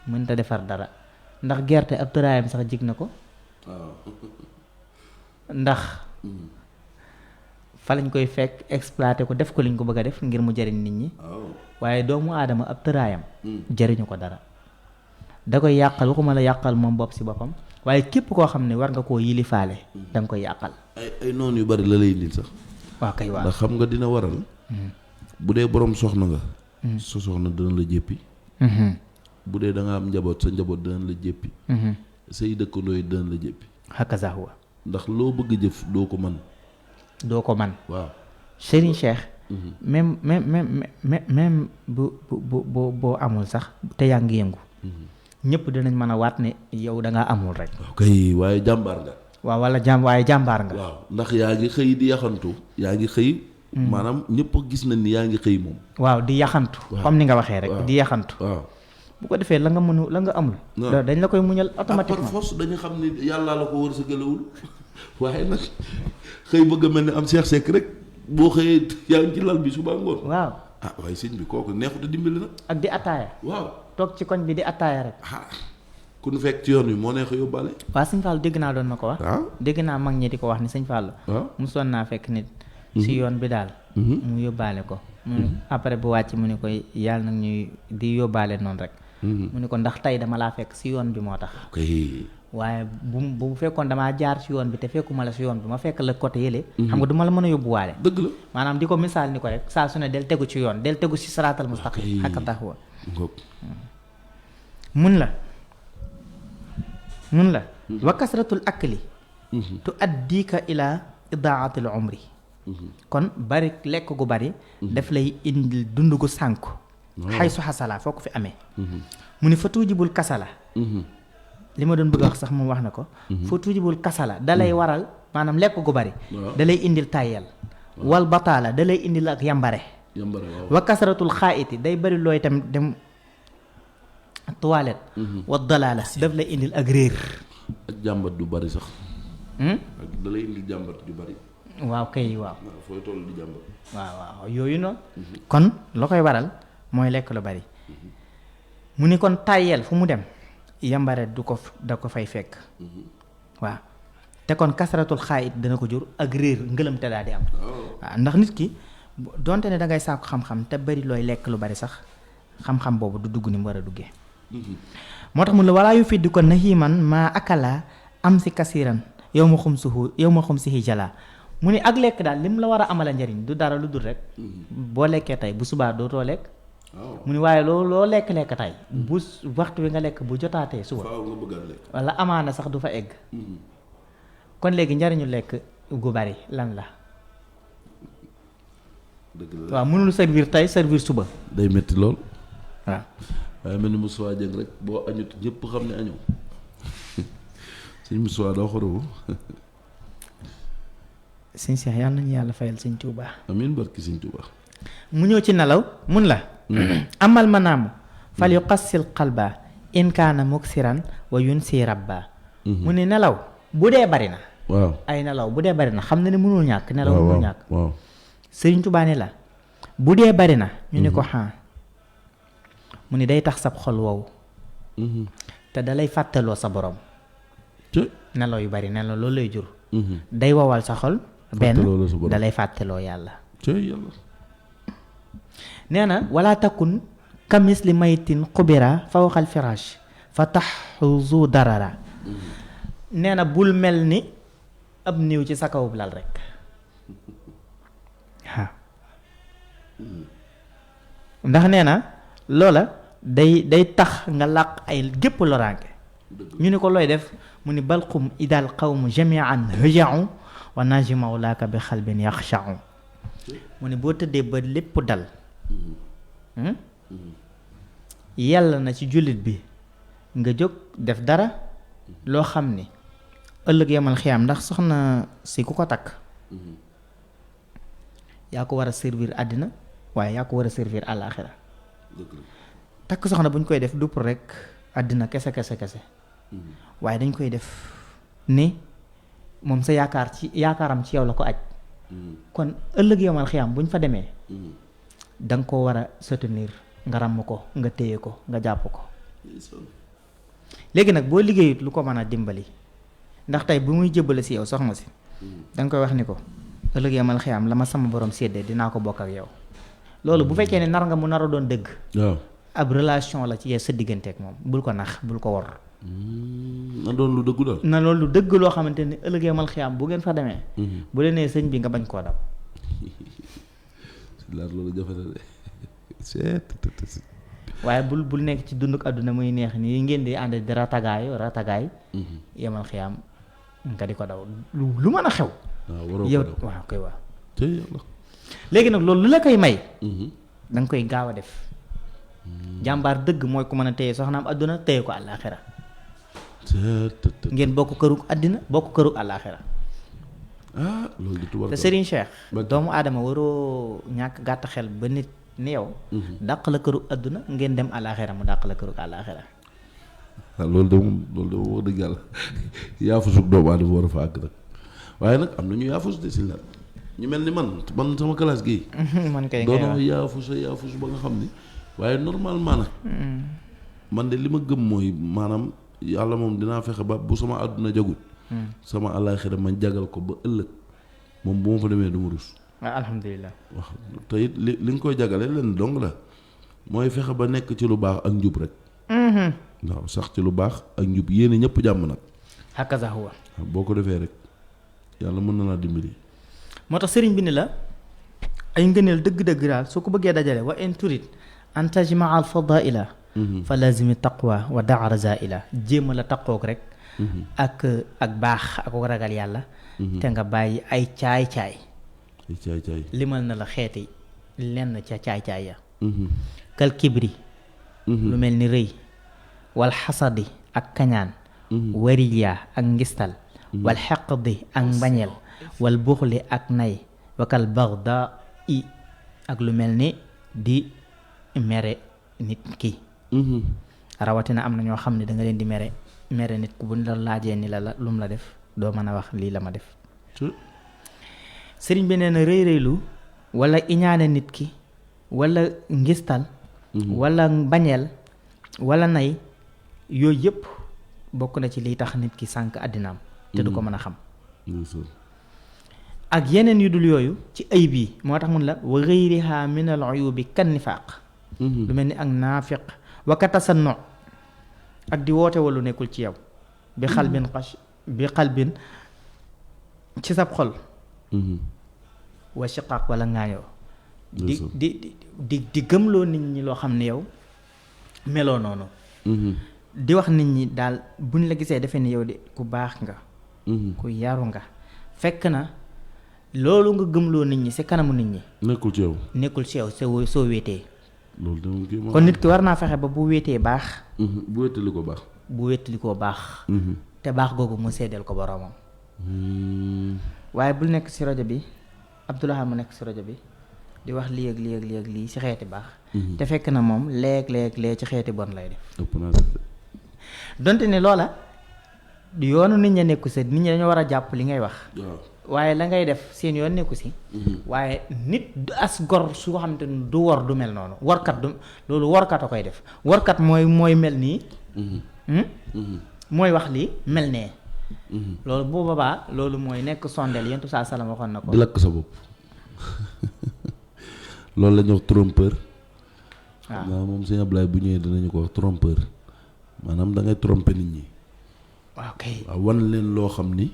mënta defar dara ndax gerte ab tëraayam sax jig na ko ndax fa lañ koy fekk exploité ko def ko liñ ko bëgg a def ngir mu jariñ nit ñi waaye doomu aadama ab tëraayam jariñu ko dara da koy yàqal waxuma la yàqal moom bopp si boppam waaye képp koo xam ne war nga koo yilifaale da nga koy yàqal ay noonu yu bari la lay indil sax waaw kay waaw ndax xam nga dina waral bu dee boroom soxna nga sa soxna dina la jéppi bu dee da nga am njaboot sa njaboot dina la jéppi say dëkkandoo yi dina la jéppi hakaza huwa ndax loo bëgg jëf doo ko man waaw Serigne Cheikh même boo amul sax te yaa ngi yëngu ñëpp dinañ mën a waat ne yow da ngaa amul rek kay waaye jàmbaar nga waaw wala waaye jàmbaar nga waaw ndax yaa ngi xëy di yaxantu yaa ngi xëy maanaam ñëpp gis nañ ni yaa ngi xëy moom waaw di yaxantu comme ni nga waxee rek di yaxantu waaw bu ko defee la nga amul dañ la koy muñal automatiquement par force dañu xam ni yàllaa la ko wërsëgalewul waaye nag xëy bëgg a mel ni am Cheikh Seck rek boo xëyee yaa ngi ci lal bi suba ngoon waaw waaye sëñ bi kooku neexut a dimbali nag ak di attaaya waaw toog ci koñ bi di attaaya rek ku nu fekk ci yoon wi moo neex a yóbbaale waaw sëñ Fall dégg naa doon na ko wax dégg naa mag ñi di ko wax ni sëñ Fall mosoon naa fekk nit si yoon bi daal mu yóbbaale ko mu après bu wàcc mu ne ko yàlla nag ñuy di yóbbaale noonu rek mu ne ko ndax tey dama laa fekk si yoon bi moo tax waaye bu fekkoon damaa jaar si yoon bi te fekkuma la si yoon bi ma fekk la côté yële xam nga du ma la mën a yóbbuwaale dëgg la maanaam di ko misaal ni ko rek saa su ne del tegu ci yoon del tegu si saraatal mustaqim xakka taxawa mun la wa kasratul akli tu addika ila idaatil umri kon bari lekk gu bari daf lay indil dund gu sànku xay su xasala foo ko fi amee mu ni fa tuujibul kasala li ma doon bëgg a wax sax moom wax na ko fa tuujibul kasala da lay waral maanaam lekk gu bari da lay indil tàyyel wal bataala da lay indil ak yambare wa kasratul xaayiti day bari looy tamit dem toilette wa dalaala daf lay indil ak réer ak jàmbat du bari sax ak da lay indil jàmbat du bari waaw kay waaw. fooy toll di jàmbat. waaw yooyu noonu. kon loo koy waral mooy lekk lu bari. mu ni kon tàyyeel fu mu dem yambare da ko fay fekk. waaw te kon kasaratul xaayit dana ko jur ak réer ngëlëmte daal di am. waaw ndax nit ki donte ne da ngay sàkku xam-xam te bari looy lekk lu bari sax xam-xam boobu du dugg ni mu war a duggee. moo tax mun la walaa yu fiddi ko nahiman maa akala am si kasiran yow ma xum si jala mu ni ak lekk daal lim la war a amala njariñ du dara lu dul rek boo lekkee tey bu subaa dootoo lekk. mu ni waaye loo lekk tey bu waxtu wi nga lekk bu jotaatee suba wala amaana sax du fa egg. kon léegi njariñu lekk gu bari lan la. waaw mënul servir tey servir suba. day metti lool. waaw. waaye mel ni Moussa Dieng rek boo añut ñëpp xam ne añoo sëñ Moussa doo xorobu. sëñ Cheikh yal nañu yàlla fayal sëñ Touba. amiin barki sëñ Touba. mu ñëw ci nelaw mun la. amal manaamu. fal yuqassil qalba in kaana muksiran wa yunsi rabba. mu ne nelaw bu dee bari na. waaw ay nelaw bu dee bari na xam na ne mënul ñàkk. nelaw mënul ñàkk. waaw sëriñ Touba ne la bu dee bari na. ñu ne ko mu ni day tax sab xol wow. te dalay fàttaloo sa borom. nelaw yu bari nelaw loolu lay jur. day wowal sa xol. benn dalay fàttaloo yàlla. nee na wala takun kamis li maytin xubira fawqal firaash fa taxuzu darara. nee na bul mel ni ab niiw ci sa kawub lal rek. ndax nee na loola day tax nga làq ay gépp loraange. ñu ni ko looy def mu ni balqum idal qawmu jamian hëjau wa najimaw laaka bi xalbin yaxshau. mu ni boo tëddee ba lépp dal yàlla na ci jullit bi nga jóg def dara loo xam ni ëllëg yamal xiyaam ndax soxna si ku ko takk yaa ko war a servir àddina waaye yaa ko war a servir àllaaxira. takk soxna bu ñu koy def du pour rek àddina kese waaye dañ koy def ni moom sa yaakaaram ci yow la ko aj. kon ëllëg yomal xiyam bu ñu fa demee da nga ko war a soutenir nga ràmm ko nga téye ko nga jàpp ko. léegi nag boo liggéeyut lu ko mën a dimbali ndax tey bu muy jëbbale si yow soxna si da nga koy wax ni ko ëllëg yomal xiyam la ma sama borom séddee dinaa ko bokk ak yow. loolu bu fekkee ne nar nga mu nar a doon dëgg. waaw ab relation la ci sa digganteeg moom bul ko nax bul ko wor. na doon lu dëggu daal. na loolu lu dëgg loo xamante ni ëllëgee mal xiyaam bu ngeen fa demee. bu leen nee sëñ bi nga bañ koo dab. loolu jafe na de. waaye bul nekk ci dunduk àdduna muy neex nii ngeen di ànd di ratagaay. yemal xiyaam nga di ko daw lu mën a xew. waaw waroo yow ko daw waaw koy waaw. yàlla. léegi nag loolu lu la koy may. da nga koy gaaw a def. jàmbaar dëgg mooy ku mën a téye soxnaam àdduna téye ko àllaaxira. ngeen bokk kërug àddina bokk kërug àllaaxira. loolu di tubaab te Serigne Cheikh. doomu aadama waroo ñàkk gàtt xel ba nit ni yow. dàq la kërug àdduna ngeen dem àllaaxira mu dàq la kërug àllaaxira. loolu de wax dëgg yàlla yaafusug doomu aadama war a fa àgg nag waaye nag am na ñu yaafus de si la ñu mel ni man sama classe gii. man kay doonoo yaafus ba nga xam ni waaye normalement nag. man de li ma gëm mooy maanaam yàlla moom dinaa fexe ba bu sama àdduna jagut. sama àllaaxira ma jagal ko ba ëllëg moom bu ma fa demee du ma rus. waaw alhamdulilah. wax te it li nga koy jagale leen dong la mooy fexe ba nekk ci lu baax ak njub rek. waaw sax ci lu baax ak njub yéene ñëpp jàmm nag. hakaza huwa. boo ko defee rek yàlla mën na laa dimbali. moo tax sëriñ bi ni la ay ngëneel dëgg-dëgg daal soo ko bëggee dajale wa in turid an tajmaa al fadaila fa lazimi taqwa wa daa razaila jéem la taqoog rek ak baax ak ragal yàlla te nga bàyyi ay caay-caay limal na la xeeti lenn ca caay-caay ya kal kibri lu mel ni rëy wal xasadi ak kañaan wariya ak ngistal wal xeqdi ak mbañeel wal buxli ak nay wakal baxda i ak lu mel ni di mere nit ki rawatina am na ñoo xam ne da nga leen di mere nit ku bu ñu la laajee ni la lu mu la def doo mën a wax lii la ma def sëriñ bi nee na rëy rëylu wala iñaane nit ki wala ngistal wala bañeel wala nay yooyu yëpp bokk na ci liy tax nit ki sànk àddinaam te du ko mën a xam ak yeneen yu dul yooyu ci ayib yi moo tax mun la wa ghayriha min al uyubi kan nifaaq lu mel ni ak naafiq wa ka tasannu ak di woote walu nekkul ci yow bi xalbin ci sab xol wa shiqaaq wala ŋaayoo di gëmloo nit ñi loo xam ne yow meloo noonu di wax nit ñi daal buñ la gisee defee ni yow de ku baax nga ku yaru nga fekk na loolu nga gëmloo nit ñi ci kanamu nit ñi nekkul ci yow soo wéetee kon nit ki war naa fexe ba bu wéetee baax bu wéetali ko baax te baax googu mu seddeel ko boroomam waaye bul nekk ci rajo bi Abdoulaye mu nekk ci rajo bi di wax lii ak lii ak lii ak lii ci xeeti baax te fekk na moom léeg-léeg ci xeeti bon lay def donte ne loola yoonu nit ña nekku si nit ñi dañoo war a jàpp li ngay wax waaye la ngay def seen yoon nekku si waaye nit as gor su ko xamante ni du wor du mel noonu workat du loolu workat a koy def workat mooy mel nii mooy wax lii mel nee loolu bu boobaa loolu mooy nekk sondeel yentu saa salaam waxoon na ko di lakk sa bopp loolu la ñuy wax trompeur waaw naa moom sëñ Ablaye bu ñëwee dinañu ko wax trompeur maanaam da ngay tromper nit ñi waaw kay waaw wan leen loo xam ni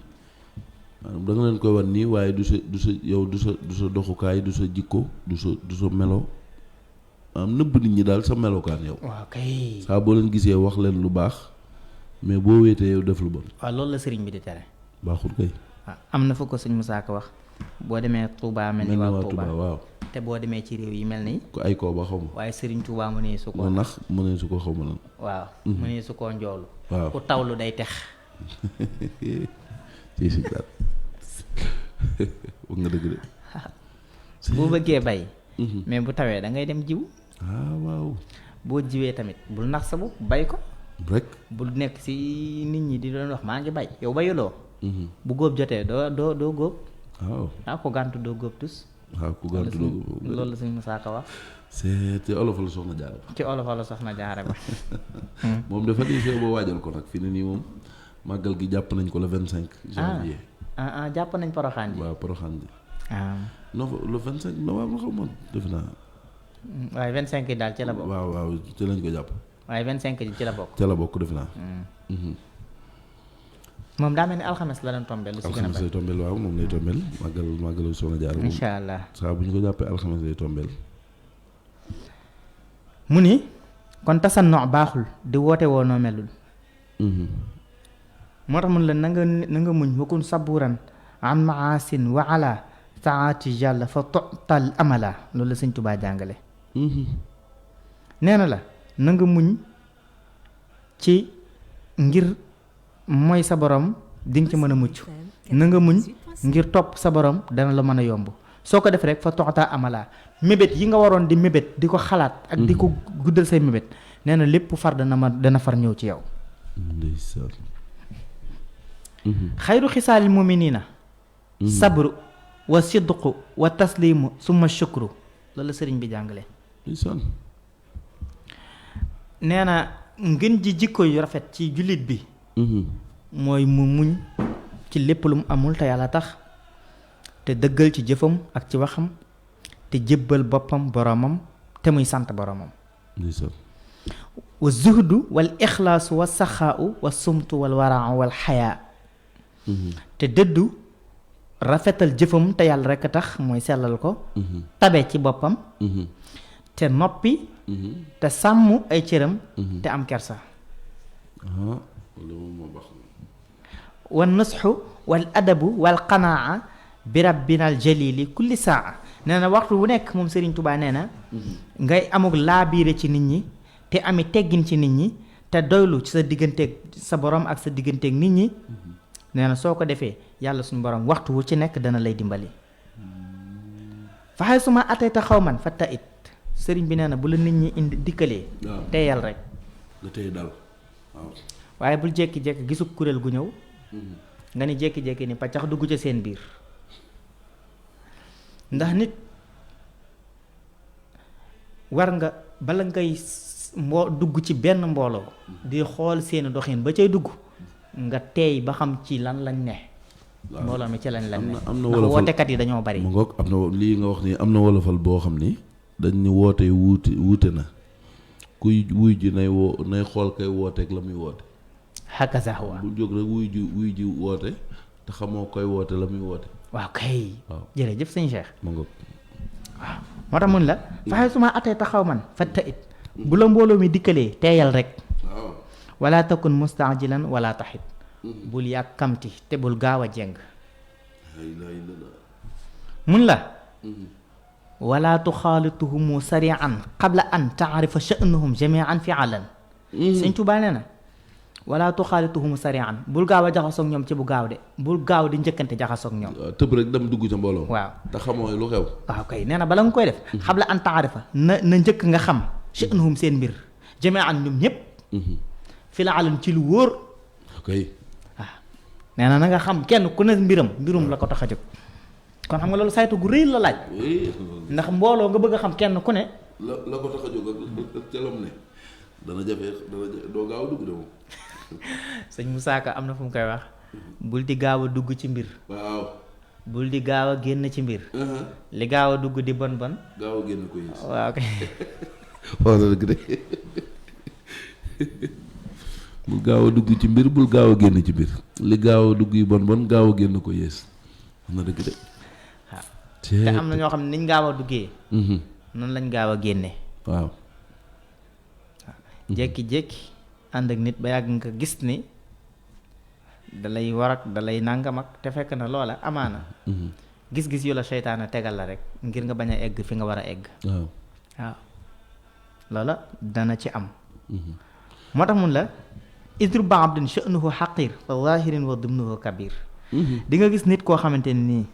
maanaam da nga leen koy wan nii waaye du sa yow du sa doxukaay du sa jikko du sa melo maanaam nëbb nit ñi daal sa melokaan yow waaw kay saa boo leen gisee wax leen lu baax mais boo wéetee yow def lu bon waaw loolu la sëriñ bi di tere baaxul kay waaw am na fa ko sëñ Moussa Ka wax boo demee Touba mel ni waa Touba waaw te boo demee ci réew yi mel ni ko ay koo ba xaw ma waaye sëriñ Touba mu ne su ko nax mu ne su ko xaw ma lan waaw mu ne su koo njoolu waaw ku tawlu day tex ci si daal wax nga dëgg de boo bëggee bay mais bu tawee da ngay dem jiw waaw boo jiwee tamit bul nax sa bopp bay ko rek bul nekk ci nit ñi di doon wax maa ngi bay yow bayuloo bu góob jotee doo góob waaw ko gàntu doo góob tus waaw ku gàntu doo góob loolu la suñu Musaa Ka wax ci olof la soxna jaare ci olof la soxna jaare ba moom dafa di see boo waajal ko nag fi ne nii moom màggal gi jàpp nañ ko le 25 janvier jàpp nañ poroxaan ji waaw poroxaan ji non le 25 novembre xaw ma def naa waaye 25 yi daal ci la bokk waaw ci lañ ko jàpp waaye 25 ji ci la bokk ca la bokk def naa moom daa mel ni alxames la doon tombeel lu si gën a alxames lay tombeel waaw moom lay tombeel màggalu soxna jaar moom incha allah saa bu ñu ko jàppee alxames lay tombeel mu ni kon tasanno baaxul di woote woo noo melul moo tax mun la na nga muñ wakun saburan an maasin wa ala taati jàll fa total amala loolu la sëñ Tubaa jàngale nee na la na nga muñ ci ngir mooy sa borom di nga ci mën a mucc na nga muñ ngir topp sa borom dana la mën a yomb soo ko def rek fa toxta amala mébét yi nga waroon di mébét di ko xalaat ak di ko guddal say mébét nee na lépp far dana far ñëw ci yow xayru xisaalil muminina sabru wa sidqu wa taslimu summa shukru loolu la sëriñ bi jàngale nee na ngën ji jikko yu rafet ci jullit bi mooy mu muñ ci lépp lu mu amul te yàlla tax te dëggal ci jëfam ak ci waxam te jébbal boppam boromam te muy sant boromam wa zuhdu wal ixlaasu wa saxaau wa sumtu wal warau wal xayaa te dëddu rafetal jëfam te yàlla rekk a tax mooy sellal ko tabe ci boppam te noppi te sàmm ay cëram te am kersa wal nusxu wal adabu wal qanaa bi rabbinal jalili kulli saa nee na waxtu wu nekk moom Serigne Touba nee na ngay amuk laabiire ci nit ñi te ami teggin ci nit ñi te doylu ci sa digganteeg sa borom ak sa digganteeg nit ñi nee na soo ko defee yàlla suñu borom waxtu wu ci nekk dana lay dimbali faxay suma atayta xaw man fa ta it sëriñ bi nee na bu la nit ñi indi dikkalee teeyal rek nga tey dal waaw waaye bul jékki-jékki gisu kuréel gu ñëw nga ni jékki-jékki ni paccax dugg ca seen biir ndax nit war nga bala ngay dugg ci benn mbooloo di xool seeni doxin ba cay dugg nga teey ba xam ci lan lañ ne mbooloo mi ci lañ ne am na ndax wootekat yi dañoo bari mu ngoog am na lii nga wax ni am na wolofal boo xam ni dañ ni woote wuute na kuy wuy ji nay xool kay wooteek la muy woote hakaza huwa bu jóg rek wuy ji woote te xamoo koy woote la muy woote waaw kay jërëjëf sëñ Cheikh mu ngoog waaw moo tax mun la faxe suma atee taxaw man fatta it bu la mbooloo mi dikkalee teeyal rek wala takun mustaajilan wala taxit bul yàkkamti te bul gaaw a jeng mun la wala tuxaalituhumu sarian qabla an taarifa sha'nuhum jamian fi'alan sëñ Tuubaa nee na wala tuxaalituhumu sarian bul gaaw a jaxasoog ñoom ci bu gaaw de bul gaaw di njëkkante jaxasoog ñoom tëb rek dem dugg ca mbooloo waaw te xamoo lu xew waaw kay nee na bala nga koy def qabla an taarifa na njëkk nga xam sha'nuhum seen mbir jamian ñoom ñëpp fi'alan ci lu wóor kay waaw nee na nga xam kenn ku ne mbirum la ko tax a jóg kon xam nga loolu saytu gu rëy la laaj ndax mbooloo nga bëgg a xam kenn ku ne la ko tax a jóg ak ca lam ne dana jafe doo gaaw a dugg de moom sëñ Moussa Ka am na fu mu koy wax bul di gaaw a dugg ci mbir waaw bul di gaaw a génn ci mbir li gaaw a dugg di bon gaaw a génn ko yées waaw kay wax na dëgg de bul gaaw a dugg ci mbir bul gaaw a génn ci mbir li gaaw a dugg yi bon gaaw a génn ko yées wax na dëgg de te am na ñoo xam ne niñ gaaw a duggee noonu lañ gaaw a génne waaw jékki-jékki ànd ak nit ba yàgg nga gis ni dalay war ak dalay nàngam ak te fekk na loola amaana gis-gis yu la seytaane tegal la rek ngir nga bañ a egg fi nga war a egg waaw loola dana ci am moo tax mun la idruba abdin sha'nuhu xaqir fa zahirin wa dimnuhu kabir di nga gis nit koo xamante ni nii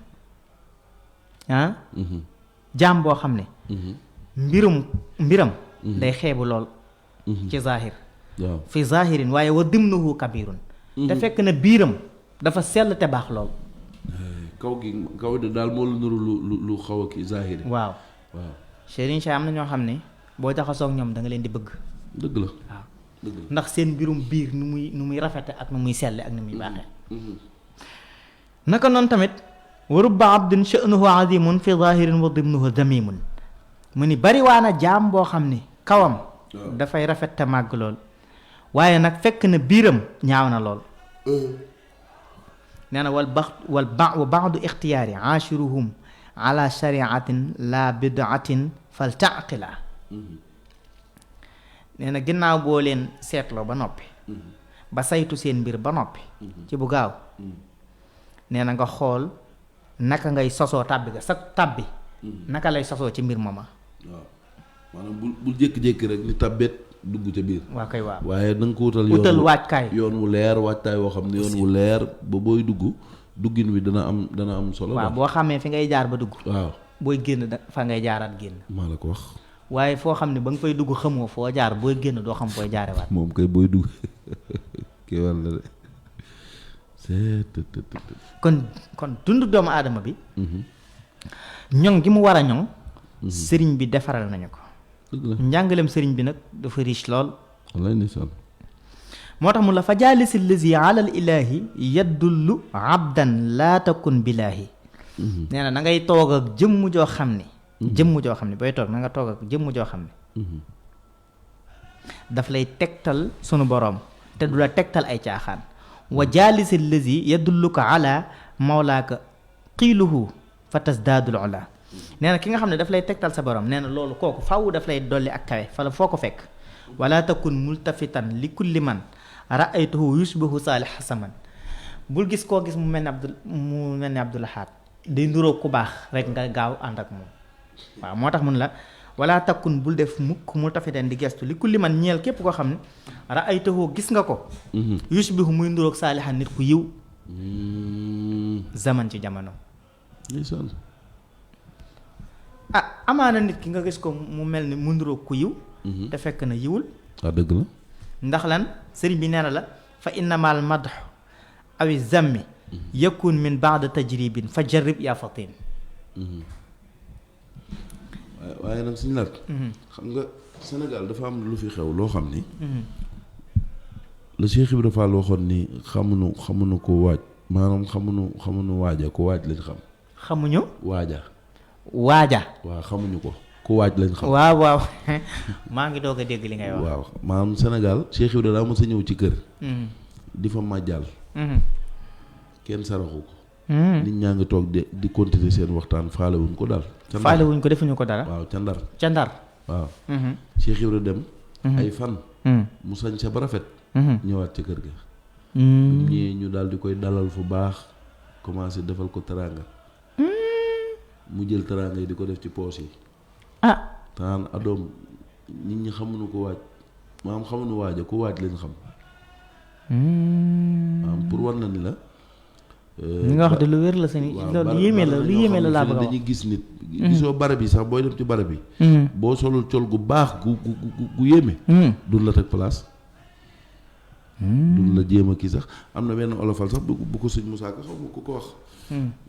jaam boo xam ne mbiram day xeebu lool ci zahir fi zahirin waaye wa dimnuhu kabirun te fekk na biiram dafa sell te baax lool kaw de daal moo lu nuru lu xaw a ki zahiri waaw Serigne Cheikh am na ñoo xam ne boo jaxasoog ñoom da nga leen di bëgg dëgg la waaw ndax seen mbirum biir nu muy rafete ak nu muy selle ak nu muy baaxee naka noonu tamit wa rubba abdin sha'nuhu azimun fi zahirin wa dimnuhu damimun mu ni bari waana jaam boo xam ni kawam dafay rafet te màgg lool waaye nag fekk na biiram ñaaw na lool nee na wa ba'du ixtiyaari aashiruhum ala shariatin la bid'atin fal taqila nee na ginnaaw boo leen seetloo ba noppi ba saytu seen mbir ba noppi ci bu gaaw nee na nga xool naka ngay sosoo tàbbi ga sa tàbbi naka lay sosoo ci mbir mooma waaw maanaam bul jékki-jékki rek ni tàbbet dugg ca biir waa kay waaw waaye da nga ko wutal waajkaay yoon wu leer waajtaay woo xam ne yoon wu leer ba booy dugg duggin wi dana am solo waaw boo xamee fi ngay jaar ba dugg waaw booy génn fa ngay jaaraat génn maa la ko wax waaye foo xam ne ba nga fay dugg xamoo foo jaar booy génn doo xam fooy jaarewaat moom kay booy dugg kii war la de kon dund doomu aadama bi ñoŋ gi mu war a ñoŋ sëriñ bi defaral nañu ko njàngaleem sëriñ bi nag dafa riche lool moo tax mu la fa jaalisi lazi ala al ilahi yaddullu abdan laa takun bilaahi nee na ngay toog ak jëmm joo xam ne booy toog na nga toog ak jëmm joo xam ne daf lay tegtal sunu boroom te du la tegtal ay caaxaan wa jaalisi lazi yadulluka ala mawlaaka qiiluhu fa tasdaadul ula nee na ki nga xam ne daf lay tegtal sa borom nee na loolu kooku faw daf lay dolli ak kawe fa la foo ko fekk wala takun multafitan li kulli man raaytuhu yushbihu saalih saman bul gis koo gis mu mel ni Abdul Ahad day nduróo ku baax rek nga gaaw ànd ak moom waaw moo tax mun la wala takkun bul def mukk multafitan di gestu li kulli man ñeel képp koo xam ne raaytuhu gis nga ko yushbihu muy nduróog saalihan nit ku yiw zaman ci jamono amaana nit ki nga gis ko mu mel ni mu nduróog ku yiw te fekk na yiwul dëgg la ndax lan sëriñ bi nee na la fa innamal madh awi zammi yakun min ba'da tajribin fa jarrib yaa fatin waaye nag suñu laat xam nga Sénégal dafa am lu fi xew loo xam ni la Cheikh Ibra Fall waxoon ni xamuñu ko waaj maanaam xamuñu waaja ku waaj lañ xam. xamuñu. waaja. waaw xamuñu ko ku waaj lañ xam. waaw maa ngi doog a dégg li ngay wax. waaw maanaam Sénégal Cheikh Ibra daa mos a ñëw ci kër. di fa màjjal. kenn saraxu ko. nit ñaa ngi toog di continuer seen waxtaan faale wuñ ko daal. faale wuñ ko defuñu ko dara. waaw ca Ndar. waaw. Cheikh Ibra dem. ay fan. mu sañ sa ba rafet. ñëwaat ca kër ga. ñëwee ñu daal di koy dalal fu baax commencé defal ko teraanga. mu jël teraanga yi di ko def ci poos yi. taan adoom nit ñi xamuñu ko waaj maam xamuñu waaja ku waaj leen xam. pour war na ni la. li nga wax de lu wér la seen loolu lu yéeme la laa bëgg a wax dañuy gis nit. gisoo barab yi sax booy dem ci barab yi. boo solul col gu baax gu yéeme. duñ la teg place. duñ la jéem a kii sax am na benn olofal sax bu ko sëñ Moussa Ka xaw ma ku ko wax.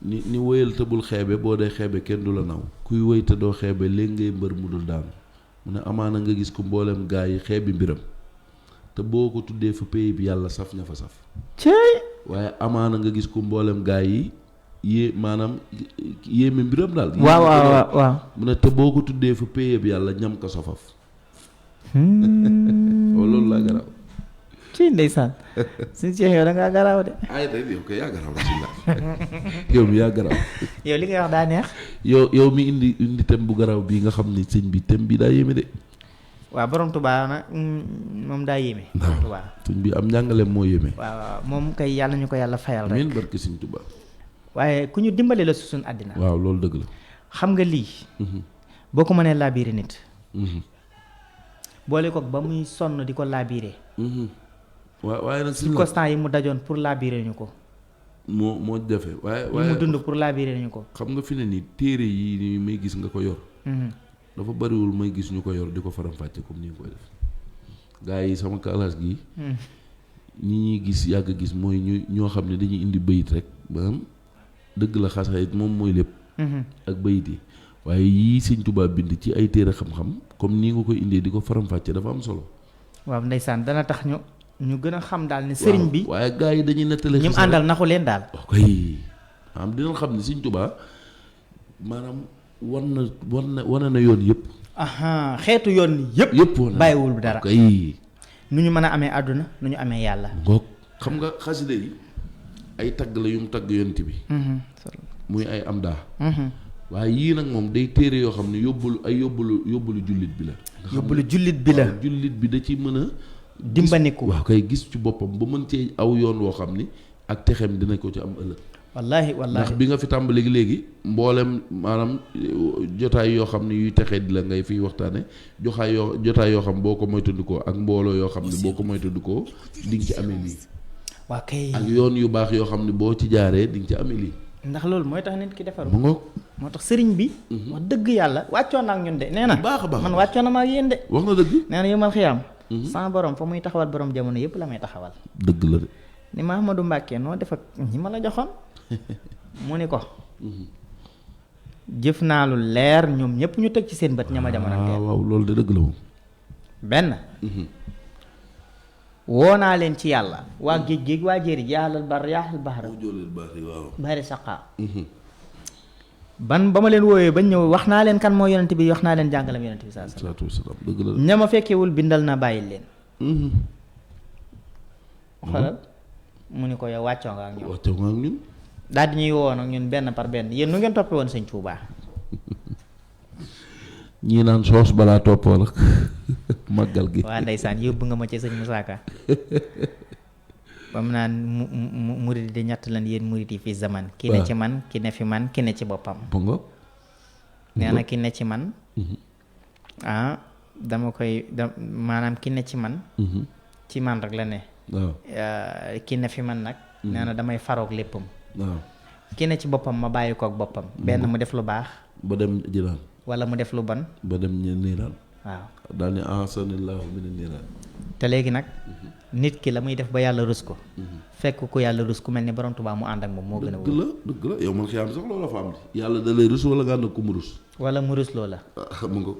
ni wëyal te bul xeebe boo dee xeebe kenn du la naw kuy wëy te doo xeebe léegi ngay mbër mu dul daanu mu ne amaana nga gis ko mboolem gaa yi xeebi mbiram te boo ko tuddee fa pays bi yàlla saf ña fa saf. waaye amaana nga gis ko mboolem gaa yi maanaam yéeme mbiram daal. waaw mu ne te boo ko tuddee fa pays bi yàlla ñam ko safaf. loolu laa garaaw. ci ndeysaan suñu Cheikh yow da ngaa garaaw de. ay day yow kay yaa garaaw la si la yow mi yaa garaaw. yow li ngay wax daa neex. yow mi indi thème bu garaaw bii nga xam ni sëñ bi thème bi daa yéeme de. waaw borom Tuubaa nag moom daa yéeme. borom Tuubaa sëñ bi am njàngaleem moo yéeme. waaw moom kay yàlla ñu ko yàlla fayal rek. amiin barke sëñ Tuubaa. waaye ku ñu dimbale la su suñu àddina. waaw loolu dëgg la. xam nga lii. boo ko mënee laabiire nit. boole ko ba muy sonn di ko laabiire. waaye nag circonstance yi mu dajoon pour laabiire ñu ko. moo jafe waaye mu dund pour laabiire ñu ko. xam nga fi ne nii téere yi ni may gis nga ko yor. dafa bariwul may gis ñu ko yor di ko faram-fàcce comme ni nga koy def. gaa yi sama classe gi ñi ñuy gis yàgg gis mooy ñoo xam ne dañuy indi bayit rek maanaam dëgg la xasaayit moom mooy lépp. ak bayit yi waaye yii Sëñ Tuubaa bind ci ay téere xam-xam comme nii nga koy indee di ko faram-fàcce dafa am solo. waaw ndeysaan dana tax ñu gën a xam daal ne sëriñ bi. waaye gaa yi dañuy nettali. ñi mu àndal naxu leen daal. ok maanaam dinañ xam ne Sëñ Tuubaa maanaam wan na yoon yëpp. xeetu yoon yëpp. bàyyiwul dara. ok nu ñu mën a amee àdduna nu ñu amee yàlla. ngoog xam nga xasida yi ay tagg la yu mu tagg yonent bi. muy ay am daa. waaye yii nag moom day téere yoo xam ne yóbbalu jullit bi la. yóbbalu jullit bi la jullit bi da ci mën a. dimbaniku waaw kay gis ci boppam ba mën cee aw yoon woo xam ni ak texem dina ko ci am ëllëg. wallaahi ndax bi nga fi tàmbali léegi mboolem maanaam jotaay yoo xam ne yuy texee di la ngay fiy waxtaane jotaay yoo xam boo ko moytandikoo ak mbooloo yoo xam ne boo ko moytandikoo di nga ci amee lii. waa kay ak yoon yu baax yoo xam ne boo ci jaaree di nga ci amee lii. ndax loolu mooy tax nit ki defaru. mu ngoog moo tax sëriñ bi. wax dëgg yàlla wàccoon na ak ñun de nee na. baax a baax man wàccoon na ma ak yéen de. wax na dëgg. nee na yomal xiyaam. sama borom fa muy taxawal borom jamono yëpp la may taxawal. dëgg la de. ni Mahamadou Mbacke noo def ak ñi ma la joxoon. mu ni ko. jëf naa lu leer ñoom ñëpp ñu teg ci seen bët ñama jamono. waaw loolu de dëgg la moom. benn. woo naa leen ci yàlla. waa géej géej waa jéeri jaaxal bar yaaxal baxara. bari saqaa. ba ma leen wooyee bañ ñëw wax naa leen kan moo yonent bi wax naa leen jàngalam yonent bi saa salaatu wasalaam dëgg la ña ma fekkewul bindal na bàyyi leen. xoolal mu ni ko yow wàccoo nga ak ñun. daal di ñuy woo nag ñun benn par benn yéen nu ngeen toppee woon sëñ Tuubaa. ñii naan soos balaa toppoo la màggal gi. waa ndeysaan yóbbu nga ma ci sëñ Moussa Ka ba mu naan murid di ñett lan yéen murid yi fi zaman ki ne ci man ki ne fi man ki ne ci boppam. nee na ki ne ci man. dama koy maanaam ki ne ci man. ci man rek la ne. ki ne fi man nag. nee na damay faroog léppam. ki ne ci boppam ma bàyyi koog boppam. benn mu def lu baax. ba dem jëlaat. wala mu def lu bon. ba dem niiraan. waaw daal ni ahsanallahu mina niiraan. te léegi nag nit ki la muy def ba yàlla rus ko fekk ku yàlla rus ku mel ni borom Tuubaa mu ànd ak moom moo gën a wóor. dëgg la yow man xiyaam sax loolu fa am di yàlla da lay rus wala nga ànd ak ku mu rus. wala mu rus loola. xam nga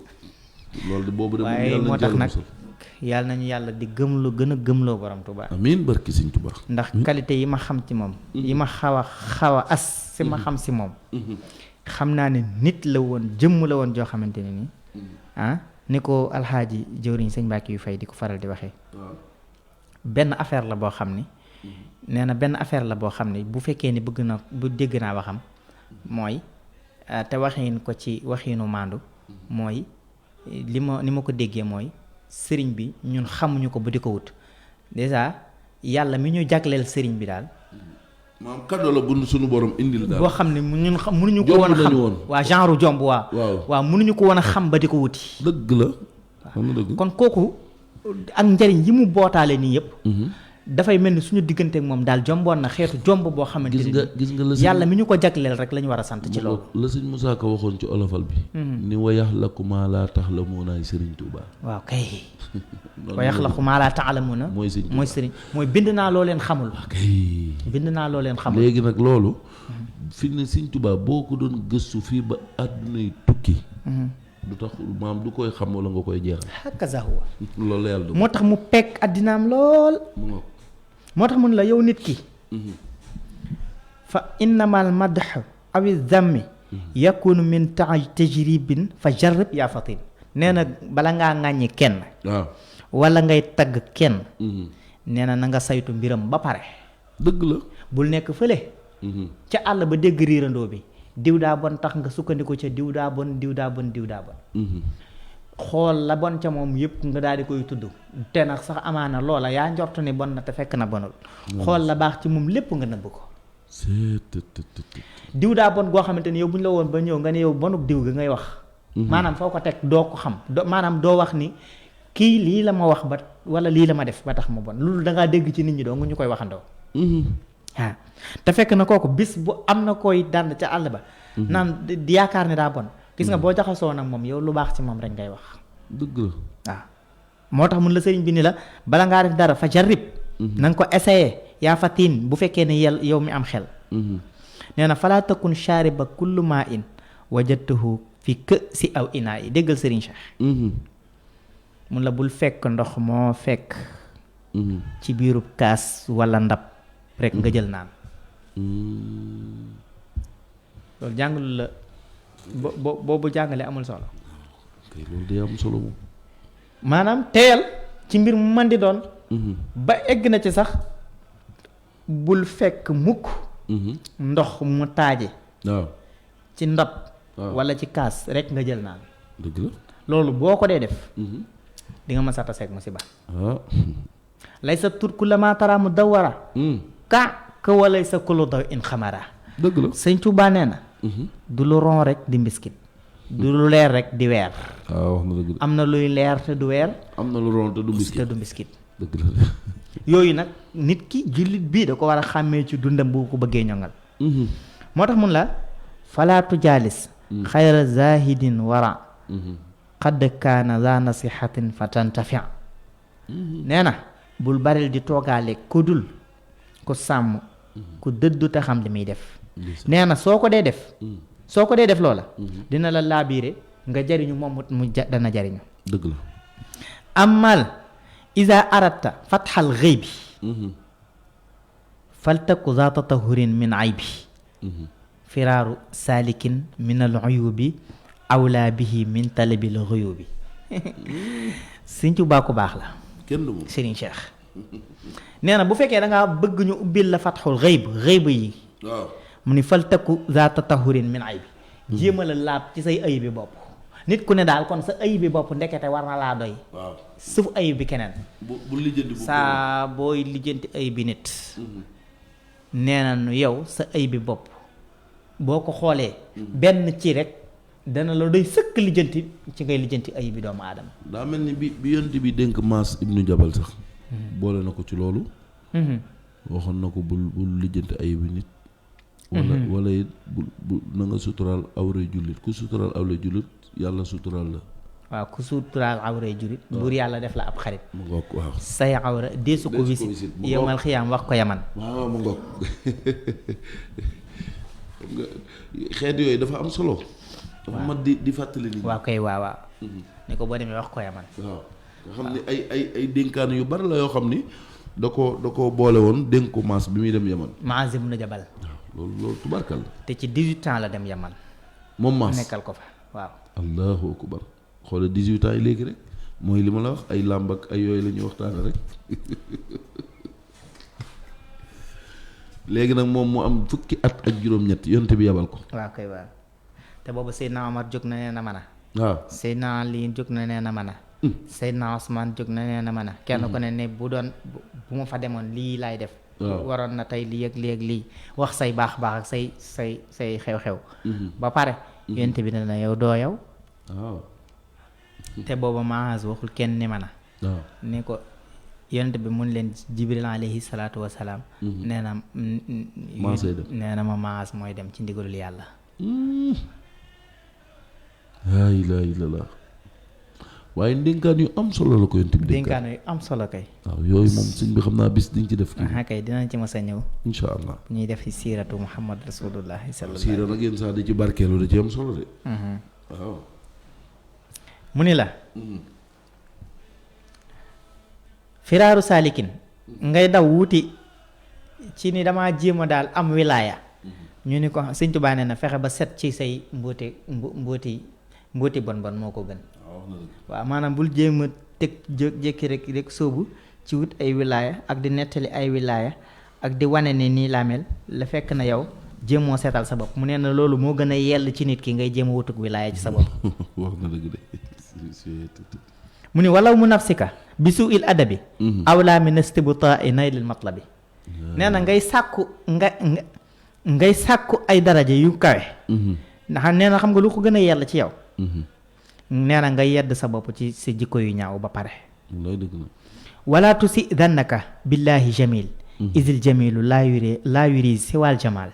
loolu de boobu de. waaye moo tax nag yàlla nañu yàlla di gëmlu gën a gëmloo borom Tuubaa. amiin barki Sëñ Tuubaa. ndax qualité yi ma xam ci moom. yi ma xaw a as si ma xam si moom. xam naa ne nit la woon jëmm la woon joo xamante ne ni ni ko alxaaji jëwriñ sëñ Mbàkke yu fay di ko faral di waxee. benn affaire la boo xam ni. nee na benn affaire la boo xam ni bu fekkee ni bëgg na bu dégg naa waxam mooy te waxin ko ci waxinu maandu mooy li ma ko déggee mooy sëriñ bi ñun xamuñu ko ba di ko wut déjà yàlla mi ñu jagleel sëriñ bi daal. maam cadeau la bu suñu borom indil daal. boo xam ne ñun mënuñu ko woon a xam waa genre jomb waaw mënuñu ko woon a xam ba di ko wuti. dëgg la. xam nga dëgg. kon kooku ak njariñ yi mu bootaale nii yëpp. dafay mel ni suñu diggante ak moom daal jomboon na xeetu jomb boo xamante ni gis nga la yàlla mi ñu ko jagleel rek la ñu war a sant ci loolu. la sëñ Musaa Ka waxoon ci olofal bi. ni wa yaxlaqu maa laa taxlamuuna sëriñ Tuubaa. waaw kay. wa yaxlaqu maa laa taxlamuuna mooy sëriñ mooy bind naa loo leen xamul. kay bind naa loo leen xamul. léegi nag loolu. fi ne sëñ Tuubaa boo ko doon gëstu fii ba àddunay tukki. du tax maam du koy xam wala nga koy jeexal. hakaza huwa. loolu la yàlla moo tax mu pekk àddinaam lool. moo tax mun la yow nit ki fa innamal madh awi zammi yakunu min tajribin fa jarrib yaa fatin nee na bala ngaa ŋàññi kenn wala ngay tagg kenn nee na nga saytu mbiram ba pare. dëgg la bul nekk fële ca àll ba dégg riirandoo bi diw daa bon tax nga sukkandiku ca diw daa bon xool la bon ca moom yëpp nga daal di koy tudd te nag sax amaana loola yaa njort ni bon na te fekk na bonul xool la baax ci moom lépp nga nëbb ko. diw daa bon goo xamante ni yow bu ñu la woon ba ñëw nga ne yow bonuk diw gi ngay wax. maanaam foo ko teg doo ko xam maanaam doo wax ni kii lii la ma wax ba wala lii la ma def ba tax ma bon loolu da ngaa dégg ci nit ñi doo nga ñu koy waxandoo. te fekk na kooku bis bu am na koy dànd ca àll ba. naan di yaakaar ne daa bon. gis nga boo jaxasoo nag moom yow lu baax ci moom rek ngay wax. dëgg la waaw moo tax mun la sëriñ bi ni la bala ngaa def dara fa jarrib na nga ko essayé yaa fatin bu fekkee ne yow mi am xel. nee na falaa takun shariba kullu ma in wajadtahu fi kë si aw inaa yi déggal sëriñ Cheikh. mun la bul fekk ndox moo fekk. ci biirub kaas wala ndab rek nga jël naan. loolu jàngalu la. boobu jàngale amul solo. kay loolu day am solo moom. maanaam teel ci mbir mu mën di doon. ba egg na ci sax bul fekk mukk. ndox mu taaje. waaw ci ndab. wala ci kaas rek nga jël naan. dëgg la loolu boo ko dee def. di nga mës a taseeg musiba. lay sa tur ku la maa tara mu dawara. ka walay sa kulu daw in xamara. dëgg la sëñ Tuubaa nee na. du lu ron rek di mbiskit du lu leer rek di weer. waaw wax na dëgg. am na luy leer te du weer. am na lu ron te du mbiskit dëgg la. yooyu nag nit ki jullit bii da ko war a xàmmee ci dundam bu ko bëggee ñoŋal. moo tax mun la falaatu jaalis. xayra zahidin wara. xadd kaana za nasihatin fa tantafi. nee na bul baril di toogaale ku dul ku sàmm ku dëddu te xam li muy def. nee na soo ko dee def loola dina la laabiire nga jariñu moom mu dana jariñu. dëgg la. amal iza aratta fatxal xëybi faltaku zaata tahurin min aybi firaaru saalikin min al uyubi awlaa bihi min talabil xuyubi. Sëñ Tuubaa ku baax la. kenn du moom Sëriñ Cheikh nee na bu fekkee da ngaa bëgg ñu ubbil la fatxul xëyb yi. waaw mu ni faltaku zaata tahurin min aybi jéem a la laab ci say ayib bi bopp. nit ku ne daal kon sa ayib bi bopp ndekete war na laa doy. waaw suuf ayib bi keneen. bu lijjanti bu saa booy lijjanti ayib bi nit. nee na nu yow sa ayib bi bopp boo ko xoolee. benn ci rek dana la doy sëkk lijjanti ci ngay lijjanti ayib bi doomu aadama. daa mel ni bi yonent bi dénk Maas ibnu Jabal sax. boole na ko ci loolu. waxoon na ko bul lijjanti ayib bi nit. wala it bu na nga suturaal awray jullit ku suturaal awray jullit yàlla suturaal la. waaw ku suturaal awray jurit buur yàlla def la ab xarit mu ngoog waaw say awra deesu ko wisit yowmal xiyaam wax ko yaman waaw mu ngoog xeet yooyu dafa am solo dafa mat di fàttali nit ñi waaw kay waaw ni ko boo demee wax ko yaman waaw nga xam ne ay dénkaan yu bari la yoo xam ni da ko boole woon dénk ko maas bi muy dem yaman Muaz ibn Jabal waaw loolu tubarkal la te ci 18 ans la dem yaman moom maas nekkal ko fa waaw allahu akbar xoole 18 ans yi léegi rek mooy li ma la wax ay làmb ak ay yooyu la ñuy waxtaane rek léegi nag moom mu am fukki at ak juróom-ñett yonte bi yabal ko waaw kay waaw te boobu Seydina Omar jóg na nee na mën a waaw Seydina Ali jóg na nee na mën a Seydina Ousmane jóg na nee na mën a kenn ku ne bu doon bu ma fa demoon lii laay def waroon na tey lii ak lii ak lii wax say baax ak say xew-xew ba pare yonte bi ne na yow doo yow waaw te booba Maaz waxul kenn ni mën a waaw ni ko yonent bi mun leen Jibril alayhi salaatu wasalaam nee na nee na ma Maaz mooy dem ci ndigalul yàlla laa ilaaha illallaah waaye ndénkaan yu am solo la ko yonent bi dénkaan yu am solo kay waaw yooyu moom sëñ bi xam naa bis diñ ci def kii kay dinañ ci mës a ñëw insha allah bu ñuy def ci siiratu Muhammad rasulullahi sallallahu siira nag yenn saa di ci barkeelu da ci am solo de waaw mu ni la firaaru saalikin ngay daw wuti ci ni damaa jéem a daal am wilaaya ñu ni ko Sëñ Tuubaa nee na fexe ba set ci say mbooti bon moo ko gën waaw maanaam bul jéem a teg jékki rek sóobu ci wut ay wilaaya ak di nettali ay wilaaya ak di wane ne nii laa mel la fekk na yow jéemoo seetal sa bopp mu nee na loolu moo gën a yell ci nit ki ngay jéem a wutug wilaaya ci sa bopp wax na dëgg de mu ni walaw mu nafsika bi suu il adabi awlaa min istibtaa'i naylil matlabi nee na ngay sàkku ay daraja yu kawe ndax nee na xam nga lu ko gën a yell ci yow nee na nga yedd sa bopp ci sa jikko yu ñaaw ba pare wala tusi dannaka billahi jamil isil jamilu laa yuri siwal jamal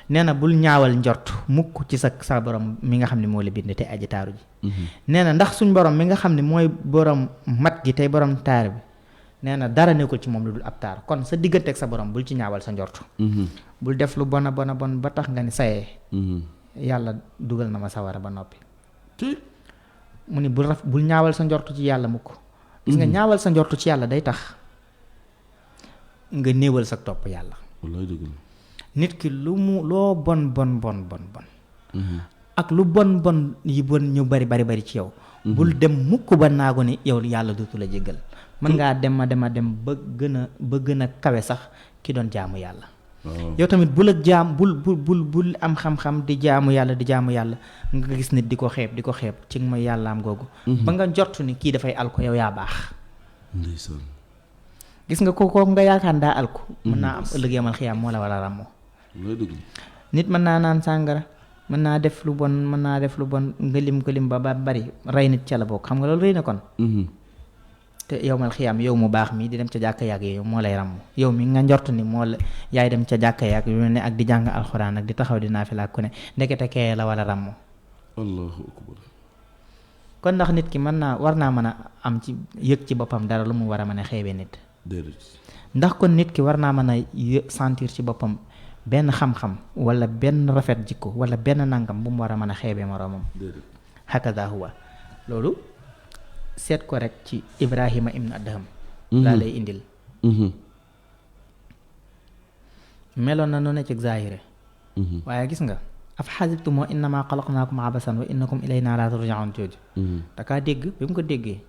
nee na bul ñaawal njort mukk ci sa borom mi nga xam ne moo la bind te aji taaru ji nee na ndax suñ borom mi nga xam ne mooy borom mat gi tey borom taar bi nee na dara nekkul ci moom lu dul ab taar kon sa diggante ak sa borom bul ci ñaawal sa njort bul def lu bon a bon ba tax nga ni sayee yàlla dugal na ma sawara ba noppi mu ni bul ñaawal sa njort ci yàlla mukk gis nga ñaawal sa njort ci yàlla day tax nga néewal sa topp yàlla nit ki lu mu loo bon ak lu bon yi bon ñu bari ci yow bul dem mukk ba naago ni yow yàlla dootu la jéggal mën ngaa dem ba gën a kawe sax ki doon jaamu yàlla yow tamit bul am xam-xam di jaamu yàlla nga gis nit di ko xeeb ci ma yàllaam googu ba nga njort ni kii dafay alko yow yaa baax gis nga ko nga yaakaar daa alko mën naa am ëllëg yamal xiyaam moo la war a ràmmoo nit mën naa naan sàngara mën naa def lu bon nga lim ko lim ba bari rey nit ca la bokk xam nga loolu rëy na kon te yowmal xiyaam yow mu baax mi di dem ca jàkka yàgg yow moo lay ràmm yow mi nga njort ni moo la yaay dem ca jàkka yàgg yu ne ak di jàng alxuraan ak di taxaw di naafila ku ne ndekete kee la war a ràmm allahu akbar kon ndax nit ki war naa mën a am ci yëg ci boppam dara lu mu war a mën a xeebee nit ndax kon nit ki war naa mën a sentir ci boppam benn xam-xam wala benn rafet jikko wala benn nangam bu mu war a mën a xeebee moroomam hakada huwa loolu seet ko rek ci Ibrahima ibn Adham laa lay indil meloon na noonu ci zaahire waaye gis nga af xasibtumoo innama xalaqnaakum abasan wa innakum ilayna la turjaun jooju dakaa dégg bi mu ko déggee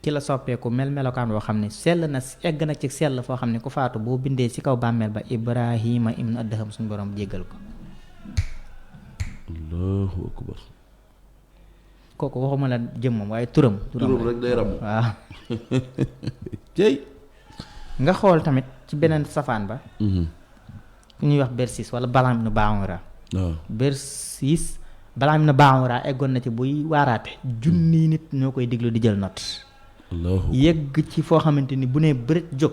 ci la soppeeku melokaan boo xam ne sell na egg na ci sell foo xam ne ku faatu boo bindee ci kaw bàmmeel ba Ibrahima ibn Adham suñu borom jéggal ko allahu akbar kooku waxuma la jëmmam waaye turam rek day ram waaw jëy nga xool tamit ci beneen safaan ba ku ñuy wax Bersis wala Balaam ibn Baamura Bersis Balaam ibn Baamura eggoon na ci buy waaraate junni nit ñoo koy diglu di jël note yegg ci foo xamante ni bu nee bërit jóg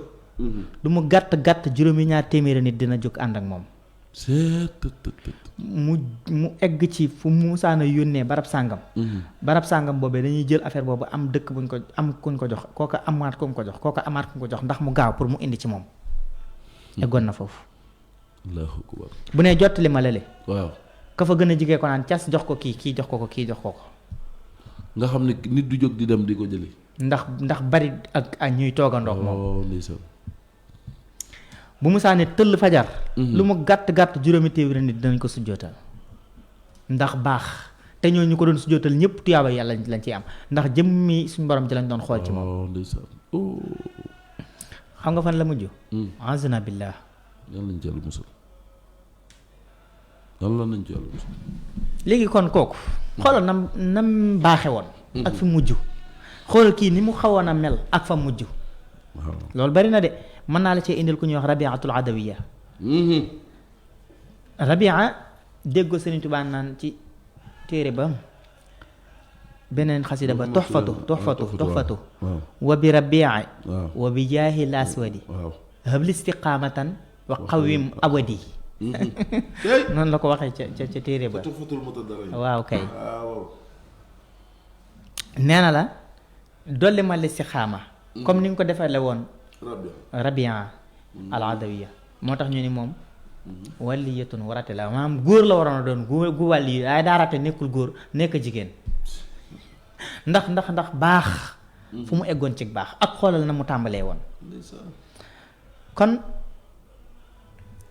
lu mu gàtt juróomi ñaar téeméeri nit dina jóg ànd ak moom mu egg ci fu Musaana yónnee barab sàngam. barab sàngam boobee dañuy jël affaire boobu am dëkk buñ ko am kuñ ko jox kooka amaat ku ko jox kooka amaat ku ko jox ndax mu gaaw pour mu indi ci moom. eggoon na foofu. Allahu akbar. bu nee jottali ma lële. waaw. ka fa gën a jigee ko naan cas jox ko kii jox ko ko kii jox ko ko. nga xam ne nit du jóg di dem di ko jëli. ndax bari ak ñuy toogandoo ak moom. ndeysaan. bu Musaa ne tëll fajar. lu mu gàtt gàtt juróomi téeméeri nit dinañ ko sujjootal. ndax baax te ñooñu ko doon sujjootal ñëpp tuyaaba yàlla lañ ciy am ndax jëmmi suñu borom ci lañ doon xool ci moom. ndeysaan. xam nga fan la mujj. azna billah. yàlla nañ ci yàlla musal. yàlla nañ ci yàlla musal. léegi kon kooku. xoolal nam baaxe woon. ak fi mujj. xoolal kii ni mu xawoon a mel ak fa mujj. waaw loolu bari na de mën naa la cee indil ku ñuy wax rabiatul adawiya. rabia déggoo Sëriñ Tuubaa naan ci téere ba beneen xasida ba toxfatu wa bi rabia wa bi jaahil aswadi habli istiqaamatan wa qawim abadi noonu la ko waxee ca téere ba waaw kay nee na la dolli ma listiqaama comme ni nga ko defale woon rabia al adawiya moo tax ñu ni moom waliyatun warate la maanaam góor la waroon a doon gu wàlli yi waaye daa rate nekkul góor nekk jigéen ndax baax fu mu eggoon ci baax ak xoolal na mu tàmbalee woon kon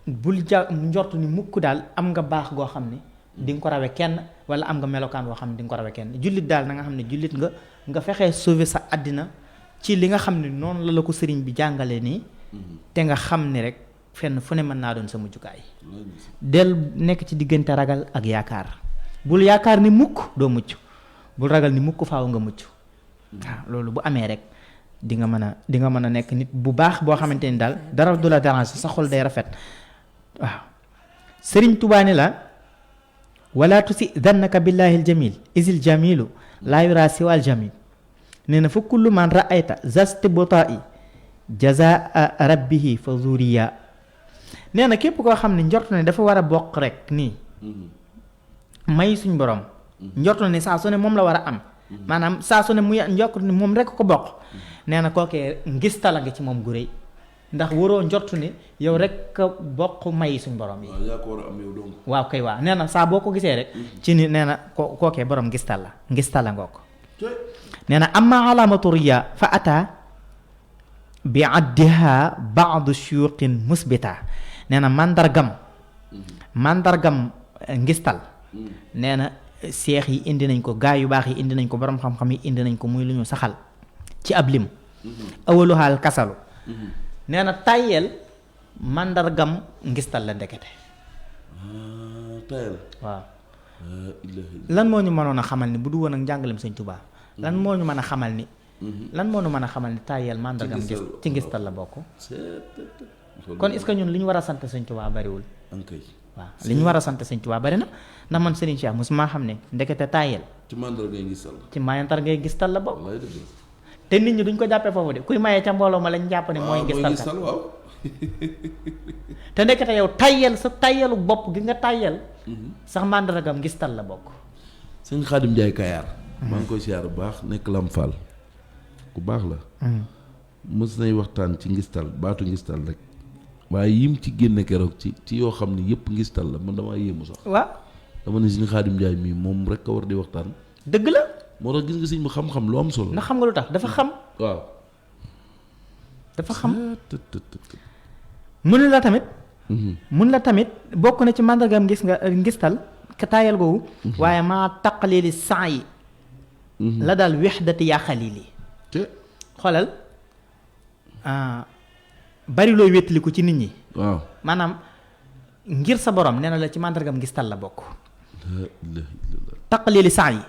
bul njortu ni mukk daal am nga baax goo xam ne di nga ko rawe kenn wala am nga melokaan boo xam ne di nga ko rawe kenn jullit daal na nga xam ne jullit nga fexee sauver sa àddina ci li nga xam ne noonu la ko sëriñ bi jàngale nii te nga xam ni rek fenn fu ne mën naa doon sa mujjukaay del nekk ci diggante ragal ak yaakaar bul yaakaar ni mukk doo mucc bul ragal ni mukk faaw nga mucc waaw loolu bu amee rek di nga mën a nekk nit bu baax boo xamante ni daal dara du la déranger sa xol day rafet waaw sëriñ Tuubaa ne la wala tusi dannaka billahi al jamil isil jamilu laa yura siwal jamil nee na fa kullu man ra'ayta zasti botai jazaa rabbihi fa zuriya nee na képp koo xam ne njort ne dafa war a bokk rek nii may suñ borom njort ne saa su ne moom la war a am maanaam saa su ne mu njort ne moom rek ko bokk nee na kookee ngistal a ngi ci moom gu rëy ndax waroo njort ne yow rek ka bokk may suñ borom yi waaw kay waaw nee na saa boo ko gisee rek ci ni nee na kookee borom ngistal la ngoog nee na amma alaamatu riya fa ata bi addiha baadu shuyuqin musbita nee na mandargam ngistal nee na seex yi indi nañ ko gaa yu baax yi indi nañ ko borom xam-xam yi indi nañ ko muy lu ñu saxal ci ab lim awaluhaal kasalu nee na tàyyeel mandargam ngistal la ndekete waaw lan moo ñu mënoon a xamal ni bu du woon ak njàngalem Sëñ Tuubaa lan moo ñu mën a xamal ni tàyyeel mandargam ci ngistal la bokk kon est-ce que ñun li ñu war a sant Sëñ Tuubaa bariwul waaw li ñu war a sant Sëñ Tuubaa bari na ndax man Serigne Cheikh mosuma xam ne ndekete tàyyeel ci mandarga ngay ngistal la bokk te nit ñi duñ ko jàppee foofu de kuy mayee ca mbooloo ma lañ jàpp ne mooy ngistal kat te ndekete yow tàyyeel sa tàyyeelu bopp gi nga tàyyeel sax mandargam ngistal la bokk. sëñ Xaadim Njaay Kayaar maa ngi koy siyaar bu baax nekk Lam Fall ku baax la mës nay waxtaan ci ngistal baatu ngistal rek waaye yim ci génne keroog ci yoo xam ne yëpp ngistal la man damaa yéemu sax waaw dama ne sëñ Xaadim Njaay mii moom rek a war di waxtaan dëgg la moo tax gis nga sëñ bu xam-xam lu am solo ndax xam nga lu tax dafa xam waaw dafa xam mun la tamit bokk na ci màndargaam gis nga ngistal ka taayal googu waaye maa taqalili saa yi la daal wexdati yaa xalili xoolal bari looy wéttaliku ci nit ñi waaw maanaam ngir sa borom nee na la ci màndargaam ngistal la bokk taqalili saa yi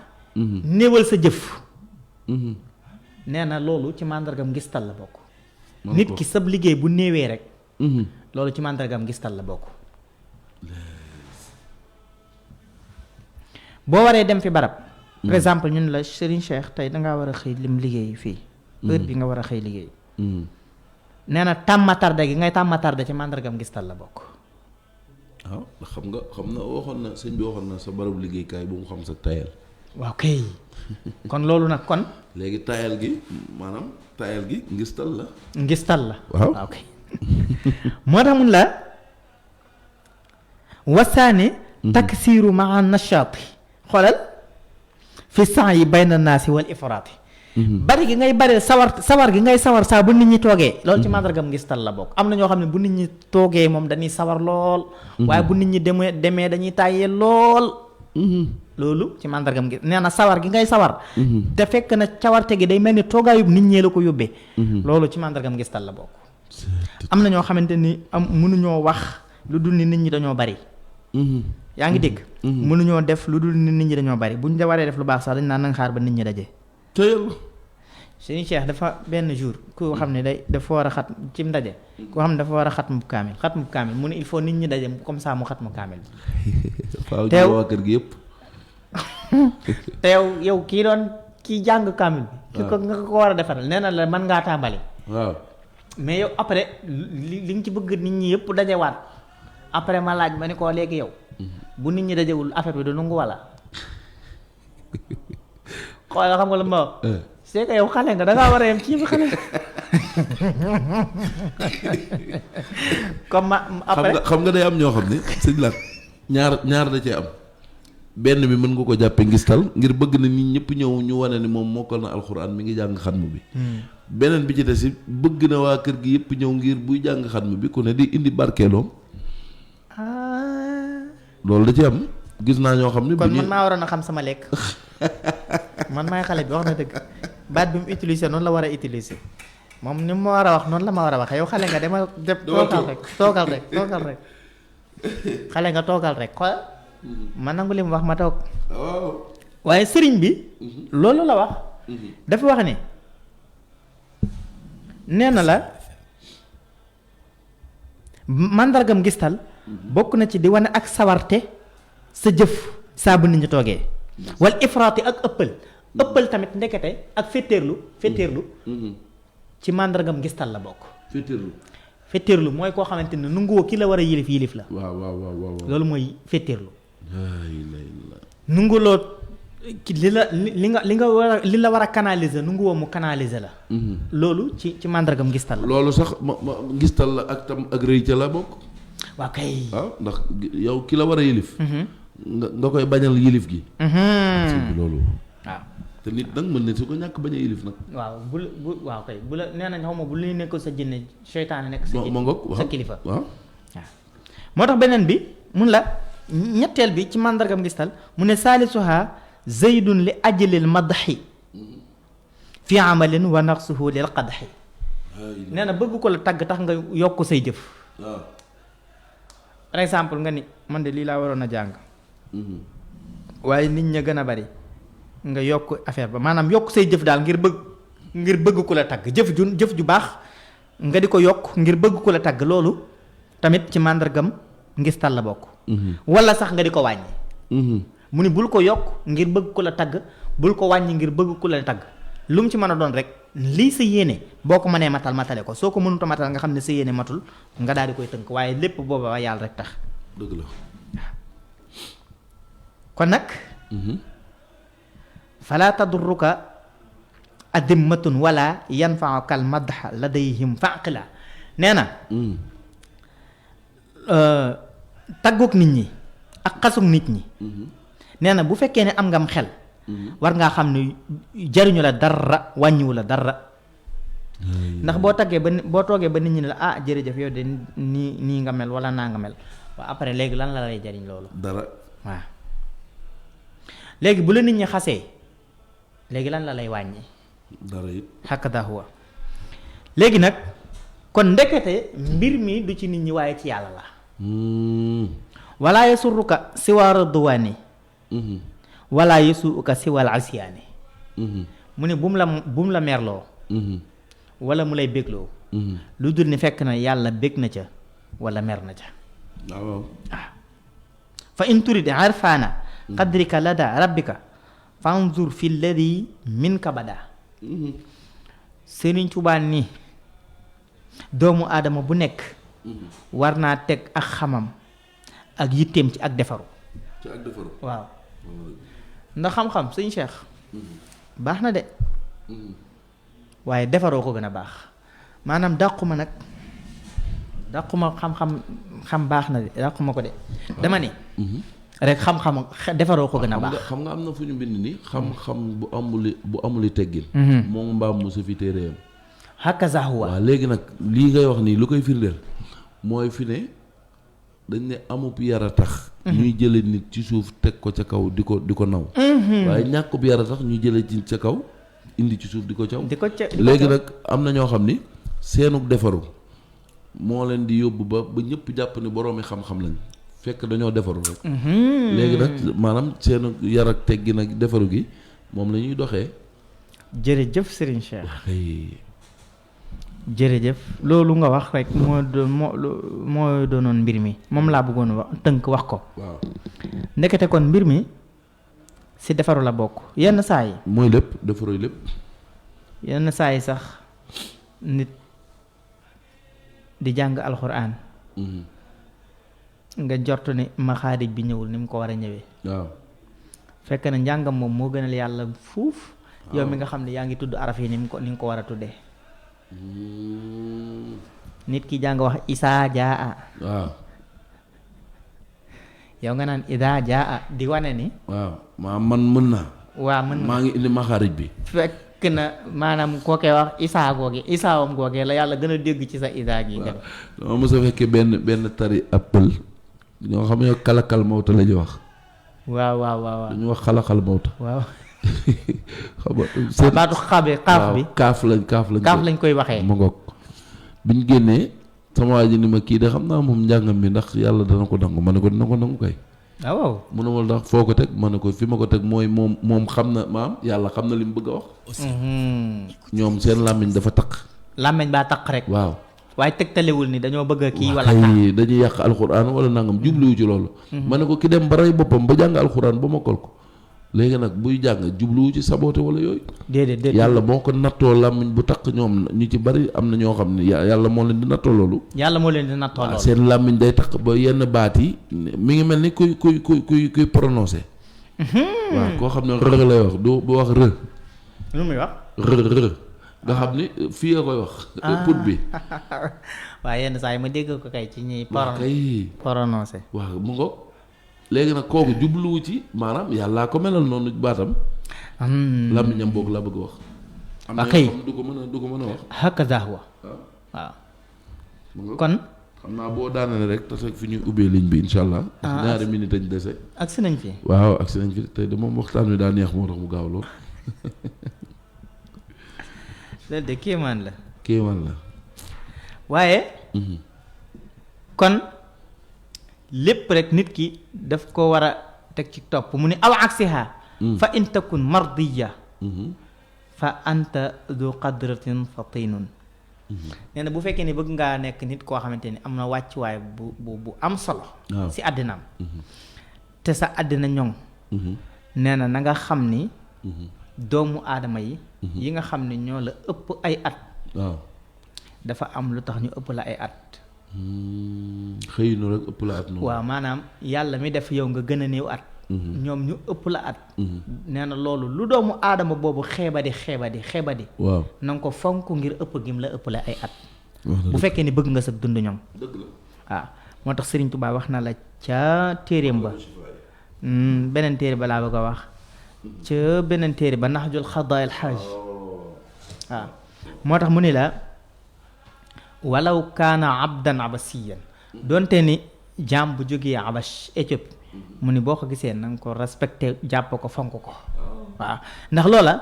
néewal sa jëf nee na loolu ci màndargam ngistal la bokk nit ki sab liggéey bu néewee rek loolu ci màndargam ngistal la bokk boo waree dem fi barab par exemple ñun la Serigne Cheikh tey dangaa war a xëy lim liggéey fii heure bi nga war a xëy liggéey nee na tàmma tarde gi ngay tàmma tarde ci màndargam ngistal la bokk waaw xam na waxoon na sëñ bi waxoon na sa barabu liggéeykaay bu mu xam sa tayal. waaw kay kon loolu nag kon. léegi tayal gi maanaam tayal gi ngistal la. ngistal la waaw kay moo tax mun la wasaane taksiiru maa nashaati xoolal fi san yi bayna naasi wal ifraati bari gi ngay bari sawar gi ngay sawar saa bu nit ñi toogee loolu ci màndargam ngistal la bokk. am na ñoo xam ne bu nit ñi toogee moom dañuy sawar lool waaye bu nit ñi demee dañuy tàyyee lool loolu ci màndargam gi nee na sawar gi ngay sawar te fekk na cawarte gi day mel ni toogaayub nit ñee la ko yóbbee loolu ci màndargam ngistal la bokk. am na ñoo xamante ni mënuñoo wax lu dul ni nit ñi dañoo bari yaa ngi dégg mënuñoo def lu dul ni nit ñi dañoo bari buñ da waree def lu baax sax dañ naan nanga xaar ba nit ñi daje. Sëriñ Cheikh dafa benn jour ku xam ne dafa war a xat ci ndaje koo xam ne dafa war a xat mu kaamil mu ne il faut nit ñi daje comme ça mu xat mu kaamil faaw ñu waa kër gi yëpp te yow kii jàng kaamil bi ki nga ko war a defaral nee na la mën ngaa tàmbali waaw mais yow après li nga ci bëgg nit ñi yëpp dajewaat après ma laaj ma ni ko léegi yow bu nit ñi dajewul affaire bi du nangu wala xoolal xam nga lu ma wax c'est que yow xale nga dangaa war a yem ci bi xale comme après xam nga day am ñoo xam ne sëñ la ñaar da cee am benn bi mën nga ko jàppe ngistal ngir bëgg na nit ñëpp ñëw ñu wane ni moom mokkal na alxuraan mi ngi jàng xatmu bi beneen bi ci des si bëgg na waa kër gi yëpp ñëw ngir buy jàng xatmu bi ku ne di indi barkeeloom loolu da ci am gis naa ñoo xam ne kon man maa waroon a xam sama lekk man maay xale bi wax na dëgg baat bi mu utiliser noonu la war a utiliser moom ni mu war a wax noonu la ma war a waxee yow xale nga demal toogal rek xale nga toogal rek xool ma nangu li mu wax ma toog waaye sëriñ bi loolu la wax dafa wax ne nee na la màndargam gistal bokk na ci di wane ak sawarte sa jëf saa bu nit ñi toogee wal ifraati ak ëppal tamit ndekete ak féeteerlu ci màndargam ngistal la bokk. féeteerlu mooy koo xamante ne nunguwoo ki la war a yilif la. waaw loolu mooy féeteerlu. nunguloo li la war a canaliser nunguwoo mu canaliser la. loolu ci màndargam ngistal la. loolu sax ma ngistal la ak tam ak rëy ca la bokk. waaw kay. waaw ndax yow ki la war a yilif. nga koy bañal yilif gi. loolu. waaw te nit nag mën na su ko ñàkk bañ a yilif nag. waaw waaw kay bu la nee nañ xaw ma bu lu nekk sa jinne seytaane nekk sa jinne sa kilifa waaw moo tax beneen bi mun la ñetteel bi ci màndargam ngistal mu ne saalisuha zaydun li ajlil madxi fi amalin wa naqsuhu lil qadxi nee na bëgg ko la tagg tax nga yokk say jëf. par exemple nga ni man de lii laa waroon a jàng waaye nit ña gën a bari nga yokk affaire ba maanaam yokk say jëf daal ngir bëgg ku la tagg jëf ju baax nga di ko yokk ngir bëgg ku la tagg loolu tamit ci màndargam ngistal la bokk. wala sax nga di ko wàññi. mu ni bul ko yokk ngir bëgg ku la tagg bul ko wàññi ngir bëgg ku la tagg lu mu ci mën a doon rek lii sa yéene boo ko mënee matal matale ko soo ko mënuta matal nga xam ne sa yéene matul nga daal di koy tënk waaye lépp booba yàlla rek tax. dëgg la kon nag. fala tadurruka adimmatun wala yanfaaka al madha ladayhim faqila nee na taggoog nit ñi ak xasug nit ñi nee na bu fekkee ne am ngam xel war ngaa xam ne jariñu la dara wàññiwu la dara ndax boo toogee ba nit ñi ne la ah jërëjëf yow de nii nga mel wala naa nga mel waaw après léegi lan la lay jariñ loolu dara waaw léegi bu la nit ñi xasee léegi lan la lay wàññi dara it hakada huwa léegi nag kon ndekete mbir mi du ci nit ñi waaye ci yàlla la wala yasurruka siwa ridwaani wala yasuuka siwal asiyaani mu ne bu mu la merloo wala mu lay bégloo lu dul ni fekk na yàlla bég na ca wala mer na ca waaw fa in turid arfaana qadrika lada rabbika fanzur fi lladi minka bada Sëriñ Tuubaa ni doomu aadama bu nekk war naa teg ak xamam ak yitteem ci ak defaru. ci ak defaru. waaw ndax xam-xam sëñ Cheikh baax na de waaye defaroo ko gën a baax maanaam dàquma nag dàquma xam baax na de dàquma ko de dama ne rek xam-xam defaroo ko gën a baax. xam nga am na fu ñu bind ni xam-xam bu amuli teggin moom mbaam mu sa fi téeréyam hakaza huwa. waaw léegi nag lii ngay wax nii lu koy firndeel mooy fi ne dañ ne amub yar a tax ñuy jële nit ci suuf teg ko ca kaw di ko naw waaye ñàkkub yar a tax ñuy jële ci ca kaw indi ci suuf di ko caw léegi nag am na ñoo xam ni seenug defaru moo leen di yóbbu ba ñëpp jàpp ni boroomi xam-xam lañ fekk dañoo defaru rek léegi nag maanaam seenu yar ak teggi nag defaru gi moom la ñuy doxee. jërëjëf Serigne Cheikh jërëjëf loolu nga wax rek moo doonoon mbir mi moom laa bëggoon wax tënk wax ko. waaw ndekete kon mbir mi si defaru la bokk yenn saa yi. mooy lépp defaru lépp. yenn saa yi sax nit di jàng alxuraan. nga jortu ni maxaarij bi ñëwul ni mu ko war a ñëwee. waaw fekk na njàngam moom moo gënal yàlla fuuf. yow mi nga xam ne yaa ngi tudd araf yi ni nga ko war a tuddee. nit ki jàng wax isaa jaa. waaw. yow nga naan idaa jaa di wane ni. waaw man mën naa. waaw mën na maa ngi indi maxaarij bi. fekk na maanaam kookee wax isaa googe isaawam googee la yàlla gën a dégg ci sa idaa gi. waaw dama mos a fekkee benn tari appel ñoo xam ne kalakal mawta la ñuy wax. waaw. dañu wax xalaxal mawta. waaw. xam nga baatu xabe xaaf bi kaaf lañ koy waxee. ma ngoog bi ñu génnee sama waa ji ni ma kii de xam naa moom njàngam bi ndax yàlla dana ko nangu ma ne ko dina ko nangu kay. waaw mu ne ma ndax foo ko teg ma ne ko fi ma ko teg mooy moom xam na maam yàlla xam na li mu bëgg a wax. ñoom seen làmmiñ dafa taq. làmmiñ baa taq rek. waaw waaye tegtalewul ni dañoo bëgg a kii wala kay dañuy yàq alxuraan wala nangam jubluwu ci loolu. ma ne ko ki dem ba rey boppam ba jàng alxuraan ba mokkal ko. léegi nag buy jàng jubluwu ci saboote wala yooyu. déedéet yàlla moo ko nattoo làmmiñ bu takk ñoom ñu ci bari am na ñoo xam ne yàlla moo leen di nattoo loolu. yàlla moo leen di nattoo loolu. seen làmmiñ day takk ba yenn baat yi mi ngi mel ni kuy prononcé. waaw koo xam ne rë lay wax du wax rë. lu muy wax. rë nga xam ni fii nga koy wax. put bi. waaw yenn saa yi ma dégg ko kay ci ñuy. prononcé. waaw mu ngoog. léegi nag kooku jubluwu ci maanaam yàllaa ko melal noonu baatam. làmmiñam boog laa bëgg wax. am na yoo xam du ko mën a wax. hakaza huwa. waaw. kon. xam naa boo daanale rek te fi ñuy ubbee ligne bi incha allah. ñaari minute añ dese. agsi nañ fi. waaw agsi nañ fi tey de moom waxtaan wi daa neex moo tax mu gaaw lool. loolu de kéemaan la. waaye. kon. lépp rek nit ki daf ko war a teg ci topp mu ni aw aksiha fa in takun mardiya fa anta du qadratin fatinun nee na bu fekkee ni bëgg ngaa nekk nit koo xamante ni am na wàccuwaay bu am solo si àddinaam te sa àddina ñoŋ nee na nga xam ni doomu aadama yi nga xam ne ñoo la ëpp ay at dafa am lu tax ñu ëpp la ay at xëy na rek ëpp la at noonu. waaw maanaam yàlla mi def yow nga gën a néew at. ñoom ñu ëpp la at. nee na loolu lu doomu aadama boobu xeebadi. waaw na nga ko fonk ngir ëpp gim la ëpp la ay at. bu fekkee ni bëgg nga sa dund ñoom. dëgg la waaw moo tax Serigne Touba wax na la ca téereem ba. beneen téere ba laa bëgg a wax. ca beneen téere ba Nahjul Xadaa'il Haaj. waaw moo tax mu ni la. walaw kaana abdan abasiyan doonte ni jaam bu jógee abash Éthiopie mu ni boo ko gisee na nga ko respecté jàpp ko fonk ko waaw ndax loola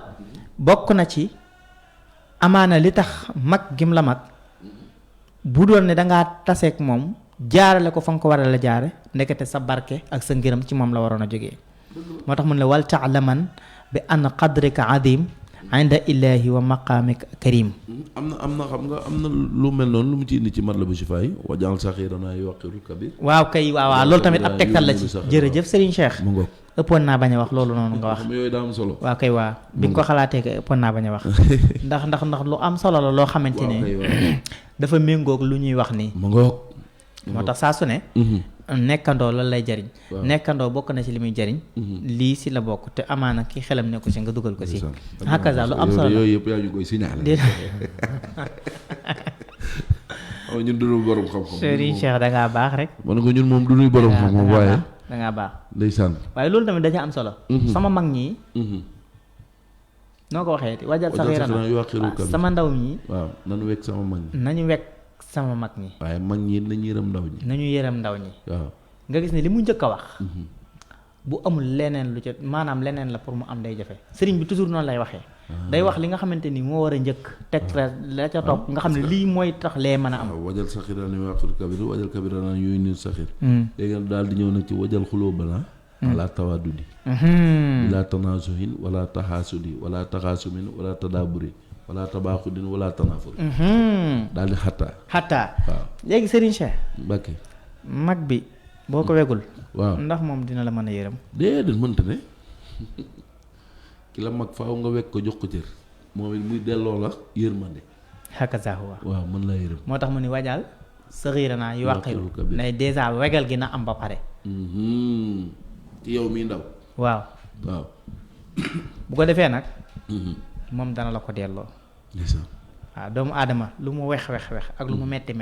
bokk na ci amaana li tax mag gim la mag bu doon ne dangaa taseeg moom jaarale ko fa nga ko war a la jaare ndekete sa barke ak sa ngërëm ci moom la waroon a jógee moo tax mu ne la wal taalaman bi an qadrika adim inda illahi wa maqaamika karim am na xam nga am na lu mel noonu lu mu ci indi ci Matlabu Chifa yi wajaal saxiirana yuwaqqiru kabir waaw kay waaw loolu tamit ab tegtal la ci jërëjëf Serigne Cheikh mu ngoog ëppoon naa bañ a wax loolu noonu nga wax xam yooyu daa am solo waaw kay waaw bi nga ko xalaatee kay ëppoon naa bañ a wax ndax lu am solo la loo xamante ne dafa méngoog lu ñuy wax nii mu ngoog moo tax saa su ne nekkandoo lan lay jariñ. waaw nekkandoo bokk na ci li muy jariñ. lii si la bokk te amaana ki xelam nekku si nga dugal ko si. hakaza lu am solo la yooyu yëpp yaa ñu koy signalé. xam ñun duñu borom xam-xam. Serigne Cheikh da ngaa baax rek. ma ne ko ñun moom duñuy borom xam-xam waaye. da ngaa baax. ndeysaan. waaye loolu tamit dañu am solo. sama mag ñi. noo ko waxee wajal sax sama ndaw ñi. waaw nañu wekk sama mag ñi. nañu wekk sama mag ñi. waaye mag ñi nañu yërëm ndaw ñi. nañu yërëm ndaw ñi. waaw nga gis ne li mu njëkk a wax. bu amul leneen lu ca maanaam leneen la pour mu am day jafe sëriñ bi toujours noonu lay waxee. day wax li nga xamante ni moo war a njëkk. teg la ca topp nga xam ne lii mooy tax lee mën a am. waaw wajal saxira ni waqul kabir wajal kabira naan yooyu nii saxir. léegi daal di ñëw nag ci wajal xuloo bala. wala tawaadudi. wala tanaasuhin wala taxaasudi wala taxaasumin wala tadaaburi wala tabaaxudin wala tanaafuri. daal di xattaa. waaw léegi sëriñ Cheikh. Mbàkke. mag bi boo ko wegul. waaw ndax moom dina la mën a yërëm. déedéet mënta ne ki la mag faaw nga wekk ko jox ko cër moom it muy delloo la yërmande. hakaza huwa. waaw mën laa yërëm. moo tax mu ni wajal saxiira naa yu waqiru ne dèjà wegal gi na am ba pare. ci yow mii ndaw. waaw bu ko defee nag. moom dana la ko delloo. waaw doomu aadama lu mu wex ak lu mu metti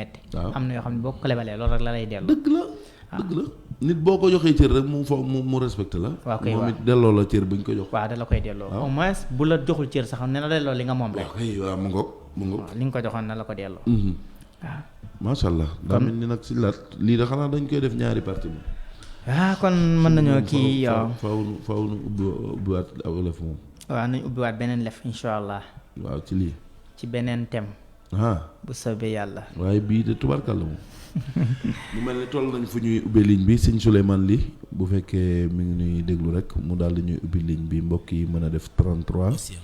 am na yoo xam ne boo ko lebalee loolu rek la lay delloo. dëgg la nit boo ko joxee cër rek mu mu respecté la. waaw kay moom it delloo la cër bu ñu ko jox. waaw da la koy delloo. au moins bu la joxul cër sax ne la delloo li nga moom rek. waaw mu ngoog. waaw li nga ko joxoon na la ko delloo. waaw macha allah. daa mel ni nag si laat lii da xanaa dañ koy def ñaari partie moom. kon mën nañoo kii yow. faaw nu ubbiwaat wolof moom. waaw nañ ubbiwaat beneen lef incha allah. waaw ci lii. ci beneen thème. bu soobee yàlla. waaye bii de tubarkalla moom. mu mel ni toll nañ fu ñuy ubbee ligne bi sëñ Souleymane Ly bu fekkee mi ngi ñuy déglu rek mu daal di ñuy ubbi ligne bi mbokk yi mën a def 33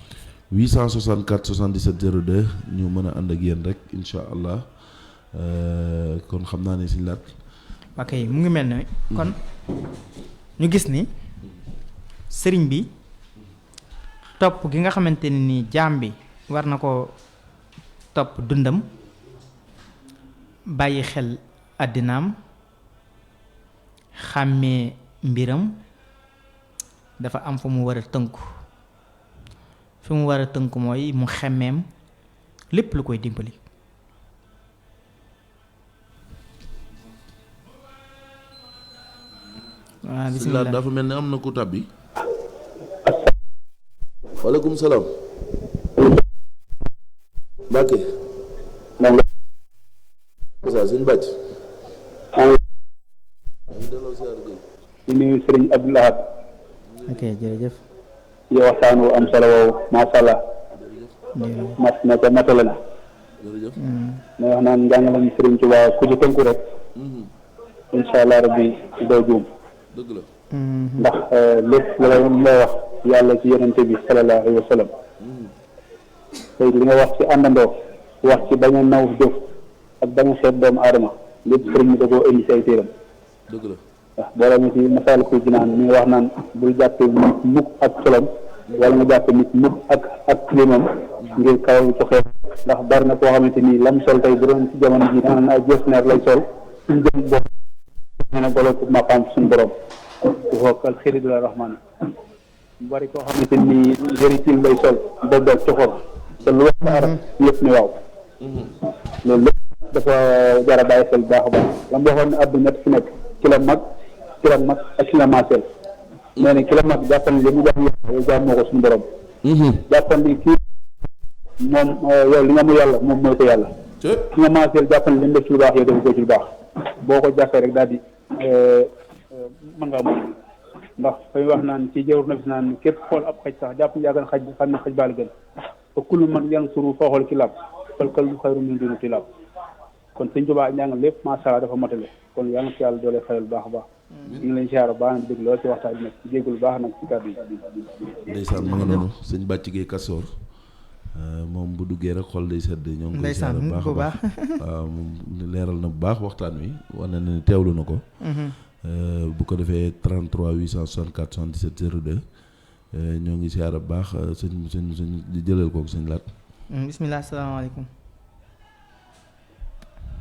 864 77 02 ñu mën a ànd ak yéen rek incha allah kon xam naa ne sëñ Laat. ok mu ngi mel ne kon ñu gis ni sëriñ bi topp gi nga xamante ne ni jaam bi war na ko topp dundam bàyyi xel àddinaam xàmmee mbiram dafa am fu mu war a tënku fi mu war a tënku mooy mu xemmeem lépp lu koy dimbali. waaw bisimilah dafa mel ni am na ku tàbbi. waaleykum salaam. Mbacke. sëñ Bàcc. di nuyu Serigne Abdoul Ahad. ok jërëjëf. ci waxtaan wu am solo woowu macha allah. mat na ko matale na. jërëjëf. may wax naan njàngaleem Serigne Touba ku ci tënku rek. incha allah rabbi doo juum. dëgg la. ndax lépp la lay wax yàlla ci yonente bi sallallahu alayhi wa sallam. tey li nga wax ci àndandoo wax ci bañ a naw jëf ak bañ a xeeb doomu aadama lépp sëriñ mi da koo indi say téeram. dëgg la. waaw boo demee ci Masaalikul Jinaan mi ngi wax naan bul jàppee nit mukk ak solom wala nga jàppee nit mukk ak limam ngir kaw ci xeeb ndax bari na koo xamante ni lam sol tey bu doon ci jamono ji naan ay jësneer lay sol suñ jëm bopp nee na golo ko maqaam suñu borom bu xookal xiridu la rahmaan bu bari koo xamante ni jëritil lay sol doddoog coxor te lu wax arab yëpp ne waaw loolu lépp dafa jar a bàyyi xel baax a baax la mu waxoon ne àdduna fi nekk ki la mag ak ki la maaseel nee na ki la mag jàppal li mu jox yow jaamoo ko suñu borom jàppal ni kii moom yow li nga mu yàlla moom mooy ko yàlla ki nga maaseel jàppal li mu def ci lu baax yow def ko ci lu baax boo ko jàppee rek daal di mën ngaa moom ndax fay wax naan ci jawr na bis naan képp xool ab xaj sax jàpp yàggan xaj bi xam ne xaj baal gën fa kullu man yan suru foo xool ki lab falkal bu xayru min dunu ti lab kon sëñ Tuubaa njàngal lépp macha allah dafa motale kon yàlla na ko yàlla doole fayal baax a baax ñu ngi leen siyaar baax na dégg lool ci waxtaan bi nag jéggul baax nag ci kàddu yi ndeysaan ma nga noonu sëñ Bàcc Gueye Kastoor moom bu duggee rek xol day sedd ñoo ngi koy siyaar baax a baax waaw moom leeral na bu baax waxtaan wi wane na ne teewlu na ko bu ko defee 33 864 77 02 ñoo ngi siyaar bu baax sëñ di jëlal kooku sëñ Laat bisimilah asalaamaaleykum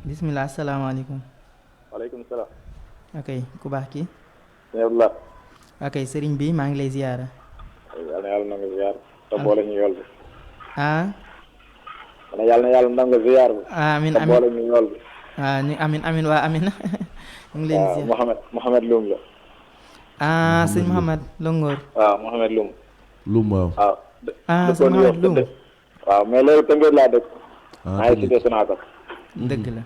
bisimilah asalaamaaleykum waaleykum salaam ok ku baax ki ñëpp la. ok sëriñ bi maa ngi lay ziyaara. yàlla na yàlla nangu ziar. te boole ñu yool bi. ah. ma ne yàlla na yàlla nangu ziar bi. amin te amin boole ñu yool bi. ah ñu amin amin waa amin ñu ngi leen di ziar. waaw Mouhamed Loum la. ah sëñ Mouhamed Longoor. waaw Mouhamed Loum. Loum waaw. waaw. ah sëñ Mouhamed Loum. waaw mais léegi Tëngéej laa dëkk. ah maa ngi cité Sonaco. dëgg la.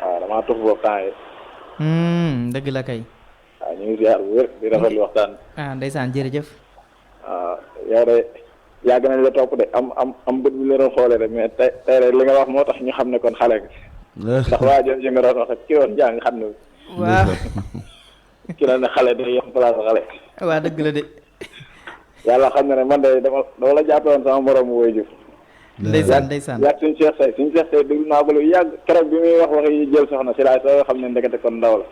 waaw damaa tux boobu temps yi. dëgg la kay. waaw ñu ngi ziar bu wér di rafetlu waxtaan. ah ndeysaan jërëjëf. waaw yow de yàgg nañ la topp de am bët bi la doon xoolee de mais tey rek li nga wax moo tax ñu xam ne kon xale nga. ndax waa jooju nga doon wax ki doon jàng xam ne. waaw. ki la ne xale day yem place xale. waa dëgg la de. yàlla xam na ne man de dama la jàppe woon sama moromu waajur. ndeysaan ndeysaan. yàgg suñu Cheikh Say déglu naa ko lu yàgg keroog bi muy wax yi jël soxna si laay soo xam ne ndekete kon ndaw la.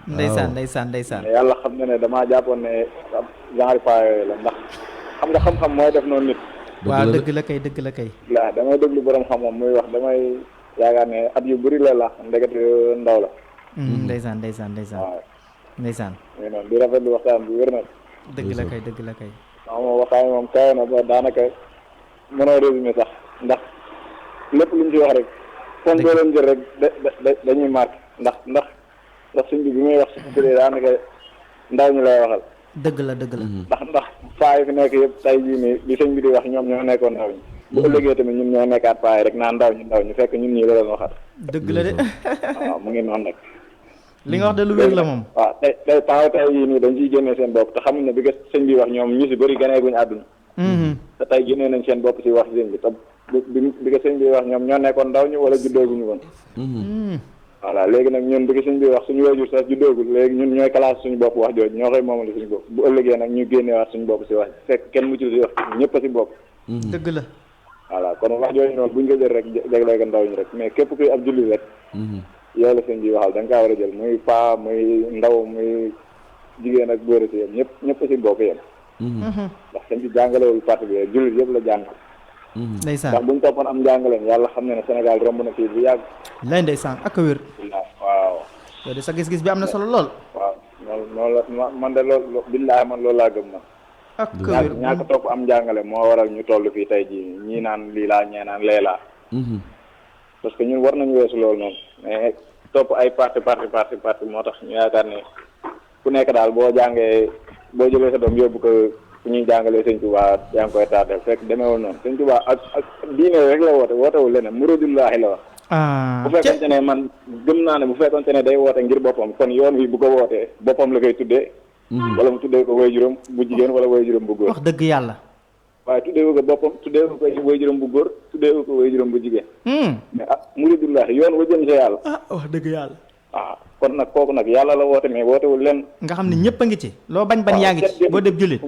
ndeysaan ndeysaan ndeysaan. mais yàlla xam na ne damaa jàppoon ne genre paa yooyu la ndax xam nga xam-xam mooy def noonu nit. waaw dëgg la kay dëgg la kay. waaw damay déglu borom xam-xam muy wax damay yaakaar ne at yu bëri la la ndekete ndaw la. ndeysaan ndeysaan ndeysaan. waaw ndeysaan. mais noonu di rafetlu waxtaan bi wér na. dëgg la kay dëgg la kay. waaw moom waxtaan moom kawe na ba daanaka mënoo résumé sax ndax lépp lu ñu ci wax rek. kon doo leen jël rek dañuy marqué ndax sëñ bi muy wax si biir daanaka ndaw ñu lay waxal. dëgg la dëgg la. ndax paa yi fi nekk yëpp tey jii nii bi sëñ bi di wax ñoom ñoo nekkoon ndaw ñi. bu ëllëgee tamit ñun ñoo nekkaat paa yi rek naan ndaw ñu fekk ñun ñii la doon waxal. dëgg la de. waaw mu ngi noonu nag. li nga wax de lu wér la moom. waaw tey paa tey jii nii dañ ciy génnee seen bopp te xamuñ ne bi nga sëñ bi wax ñoom ñu si bëri ganeeguñ àdduna. te tey génnee nañ seen bopp si wax sëñ bi te bi nga sëñ bi wax ñoom ñoo nekkoon ndaw ñu wala juddooguñu woon. voilà léegi nag ñun bi nga sëñ bi wax suñu waajur sax juddoogul léegi ñun ñooy classe suñu bopp wax jooju ñoo koy moomale suñu bopp bu ëllëgee nag ñu génneewaat suñu bopp si wax fekk kenn muccul si wax ñëpp a si bopp. dëgg la. voilà kon wax jooju noonu buñ ko jël rek jagleel ko ndaw ñu rek mais képp kuy ab julli rek. yow la sëñ bi waxal da nga kaa war a jël muy paa muy ndaw muy jigéen ak góor si yem ñëpp si bokk yem. ndax sëñ bi jàngalewul parti bi jullit yëpp la jàng. ndeysaan ndax buñ toppoon am jàngaleen yàlla xam ne ne Sénégal romb na fii bu yàgg. lay ndeysaan ak a wér. waaw. yow de sa gis-gis bi am na solo lool. waaw noonu la man de loolu billaahi man loolu laa gëm man. ak a wér ñaa ko topp am jàngale moo waral ñu toll fii tey jii ñii naan lii laa ñee naan lee laa. parce que ñun war nañu weesu loolu noonu mais topp ay parti moo tax ñu yaakaar ne ku nekk daal boo jàngee boo jëlee sa doom yóbbu ko fu ñuy jàngalee sëñ Tuubaa yaa ngi koy tardel fekk demeewul noonu sëñ Tuubaa ak diine rek la wootewul leneen muridullaahi la wax. bu fekkonte ne man gëm naa ne bu fekkonte ne day woote ngir boppam kon yoon wi bu ko wootee boppam la koy tuddee. wala mu tuddee ko waajuram bu jigéen wala waajuram bu góor. wax dëgg yàlla. waaye tuddee ko boppam tuddee ko waajuram bu góor tuddee ko waajuram bu jigéen. mais muridullaahi yoon wa jëm sa yàlla. wax dëgg yàlla. waaw kon nag kooku nag yàlla la woote mais wootewul lenn. nga xam ne ñëpp a ngi ci. loo bañ yaa ngi ci boo def jullit.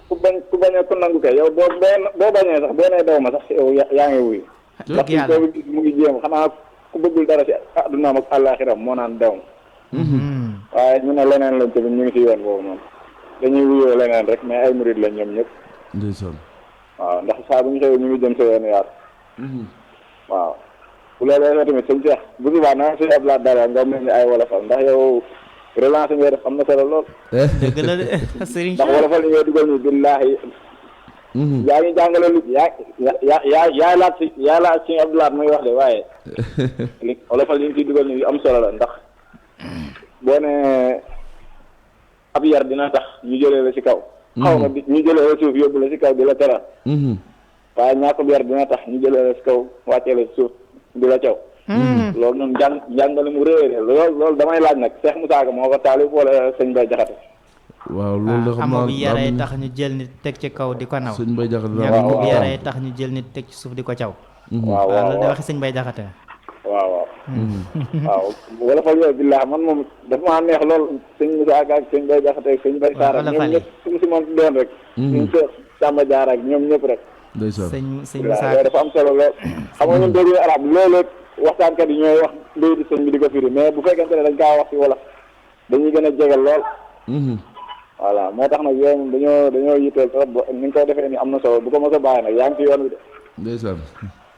ku bañee ku nangu kay yow boo bañee sax boo nee daw ma sax yow yaa ngi wuyu. dëgg yàlla ndax gis mu ngi jéem xanaa ku bëggul dara si addunaam ak àllaaxiram moo naan daw ma. waaye ñu ne leneen lañ tamit ñu ngi si yoon boobu noonu dañuy wuyoo leneen rek mais ay murid lañ ñoom ñëpp. ndeysaan. waaw ndax saa bu ñu xëyee ñu ngi jëm sa yoon yaatu. waaw bu loolu tamit sëñ Cheikh bu subaa naa si ablaat dara nga mel ni ay wolofal ndax yow relance ngay def am na solo lool. dëgg la de Serigne ndax wolofal yi ngay dugal nii billaahi yaa ngi jàngale lu yaa laaj si abdulaat muy wax de waaye li wolofal yi ngi ciy dugal nii yu am solo la ndax boo ne ab yar dina tax ñu jëlee la si kaw xaw ma ñu jëlee la suuf yóbbu la si kaw di la teral waaye ñàkk ab yar dina tax ñu jëlee la si kaw wàccee la si suuf di la caw loolu noonu jàngale mu réeré loolu damay laaj nag Cheikh Moussa Ka moo ko taalif wala sëñ Bay Jaxate waaw loolu da xam amoo naa bi yaree tax ñu jël nit teg ci kaw di ko naw. sëñ Bay Jaxate ñàkk bi yaree tax ñu jël nit teg ci suuf di ko caw. waaw loolu da waxi sëñ Bay Jaxate. waaw wala fa yooyu billah man moom dafa maa neex lool sëñ Moussa Ka ak sëñ Bay Jaxate ak sëñ Bay Saar ak ñoom ñëpp suñu si moom si doon rek suñ Seex Samba Jaar ak ñoom ñëpp rek ndeysaan sëñ Moussa yooyu dafa am solo lool xam nga ñun dégg arab loolu waxtaankat yi ñooy wax mbéy di sëñ bi di ko firi mais bu fekkente ne dañ kaa wax ci wolof dañuy gën a jegal lool voilà moo tax nag yooyu moom dañoo yitteel trop ni nga koy defee ni am na solo bu ko mos a bàyyi nag yaa ngi ci yoon wi de ndeysaan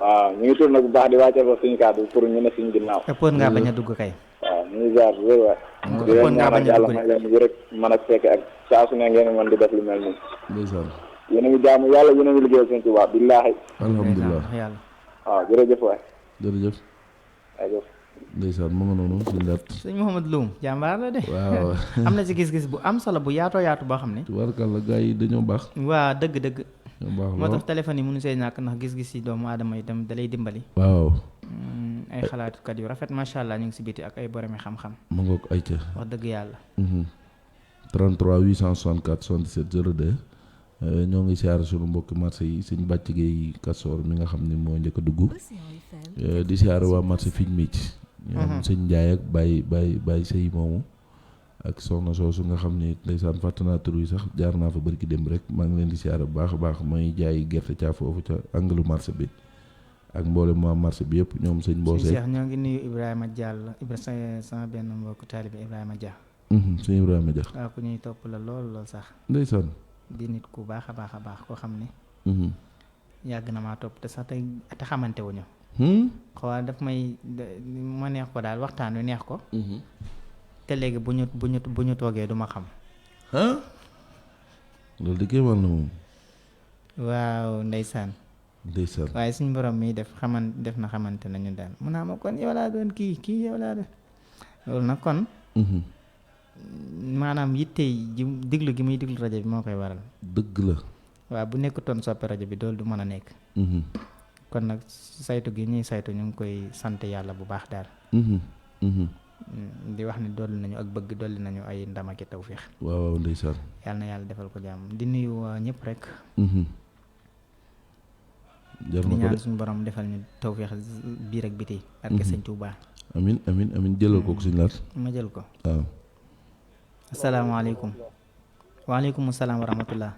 waaw ñu ngi tur nag bu baax di wàccee fa suñu kàddu pour ñu ne suñu ginnaaw ëppoon ngaa bañ a dugg kay. waaw ñu ngi jaar bu wér waay. di leen ñaanal yàlla may leen wér rek mën ak fekk ak saa su ne ngeen mën di def lu mel nii. ndeysaan. yéen a ngi jaamu yàlla yéen a ngi liggéeyal seen Tuubaa billaahi. alhamdulilah yàlla. waaw jërëjëf waay. jërëjëf. jërëjëf. ndeysaan mu nga noonu suñu laat. sëñ Mouhamed Loum jàmbaar la de. waaw. am na ci gis-gis bu am solo bu yaatoo yaatu boo xam ne. tubaarkàlla gars yi dañoo baax. waa dëgg-dëgg. ñoo baax moo lool. tax téléphone yi mënu see ñàkk ndax gis-gis yi doomu aadama yi tam da lay dimbali. waaw. ay xalaatukat yu rafet macha allah ñu ngi si biti ak ay boromi xam-xam. ma ngoog ay ca. wax dëgg yàlla. 33 864 77 02 ñoo ngi siyaar suñu mbokki marché yi sëñ Bàcc Gueye Kastoor mi nga xam ne moo njëkk a dugg di siyaar waa marché fiñ miic ñoom sëñ Njaay ak Baye Sey moomu ak soxna soosu nga xam ne ndeysaan fàtte naa tur yi sax jaar naa fa barki démb rek maa ngi leen di siyaar bu baax a baax may jaay gerte caa foofu ca angalu marché bi ak mboolem waa marché bi yëpp ñoom sëñ Mboose. Cheikh ñoo ngi nuyu Ibrahima Diallo sama benn mbokku taalibe Ibrahima Dia. sëñ Ibrahima Dia. waaw ku ñuy topp la lool sax. ndeysaan. di nit ku baax a baax koo xam ne. yàgg na maa topp te sax te xamante wuñu. xaw daf may ma neex ko daal waxtaan wi neex ko. te léegi bu ñu toogee du ma xam. loolu di kéemal na moom. waaw ndeysaan. waaye suñ borom mi def na xamante nañu daal mun naa ma kon yow laa doon kii yow laa doon loolu nag kon. maanaam yitte ji diglu gi muy diglu rajo bi moo koy waral. dëgg la. waaw bu nekkutoon soppe rajo bi loolu du mën a nekk. kon nag saytu gi ñuy saytu ñu ngi koy sant yàlla bu baax daal. di wax ni dolli nañu ak bëgg dolli nañu ay ndam ak tawféex. waaw ndeysaan. yàlla na yàlla defal ko jàmm di nuyu ñëpp rek. jar na ko de di ñaan suñu borom defal ñu tawféex biir ak biti. ak sëñ Tuubaa. amin jëlal ko suñu laat. ma jël ko. waaw. asalaamaaleykum. waaleykum salaam wa rahmatullah.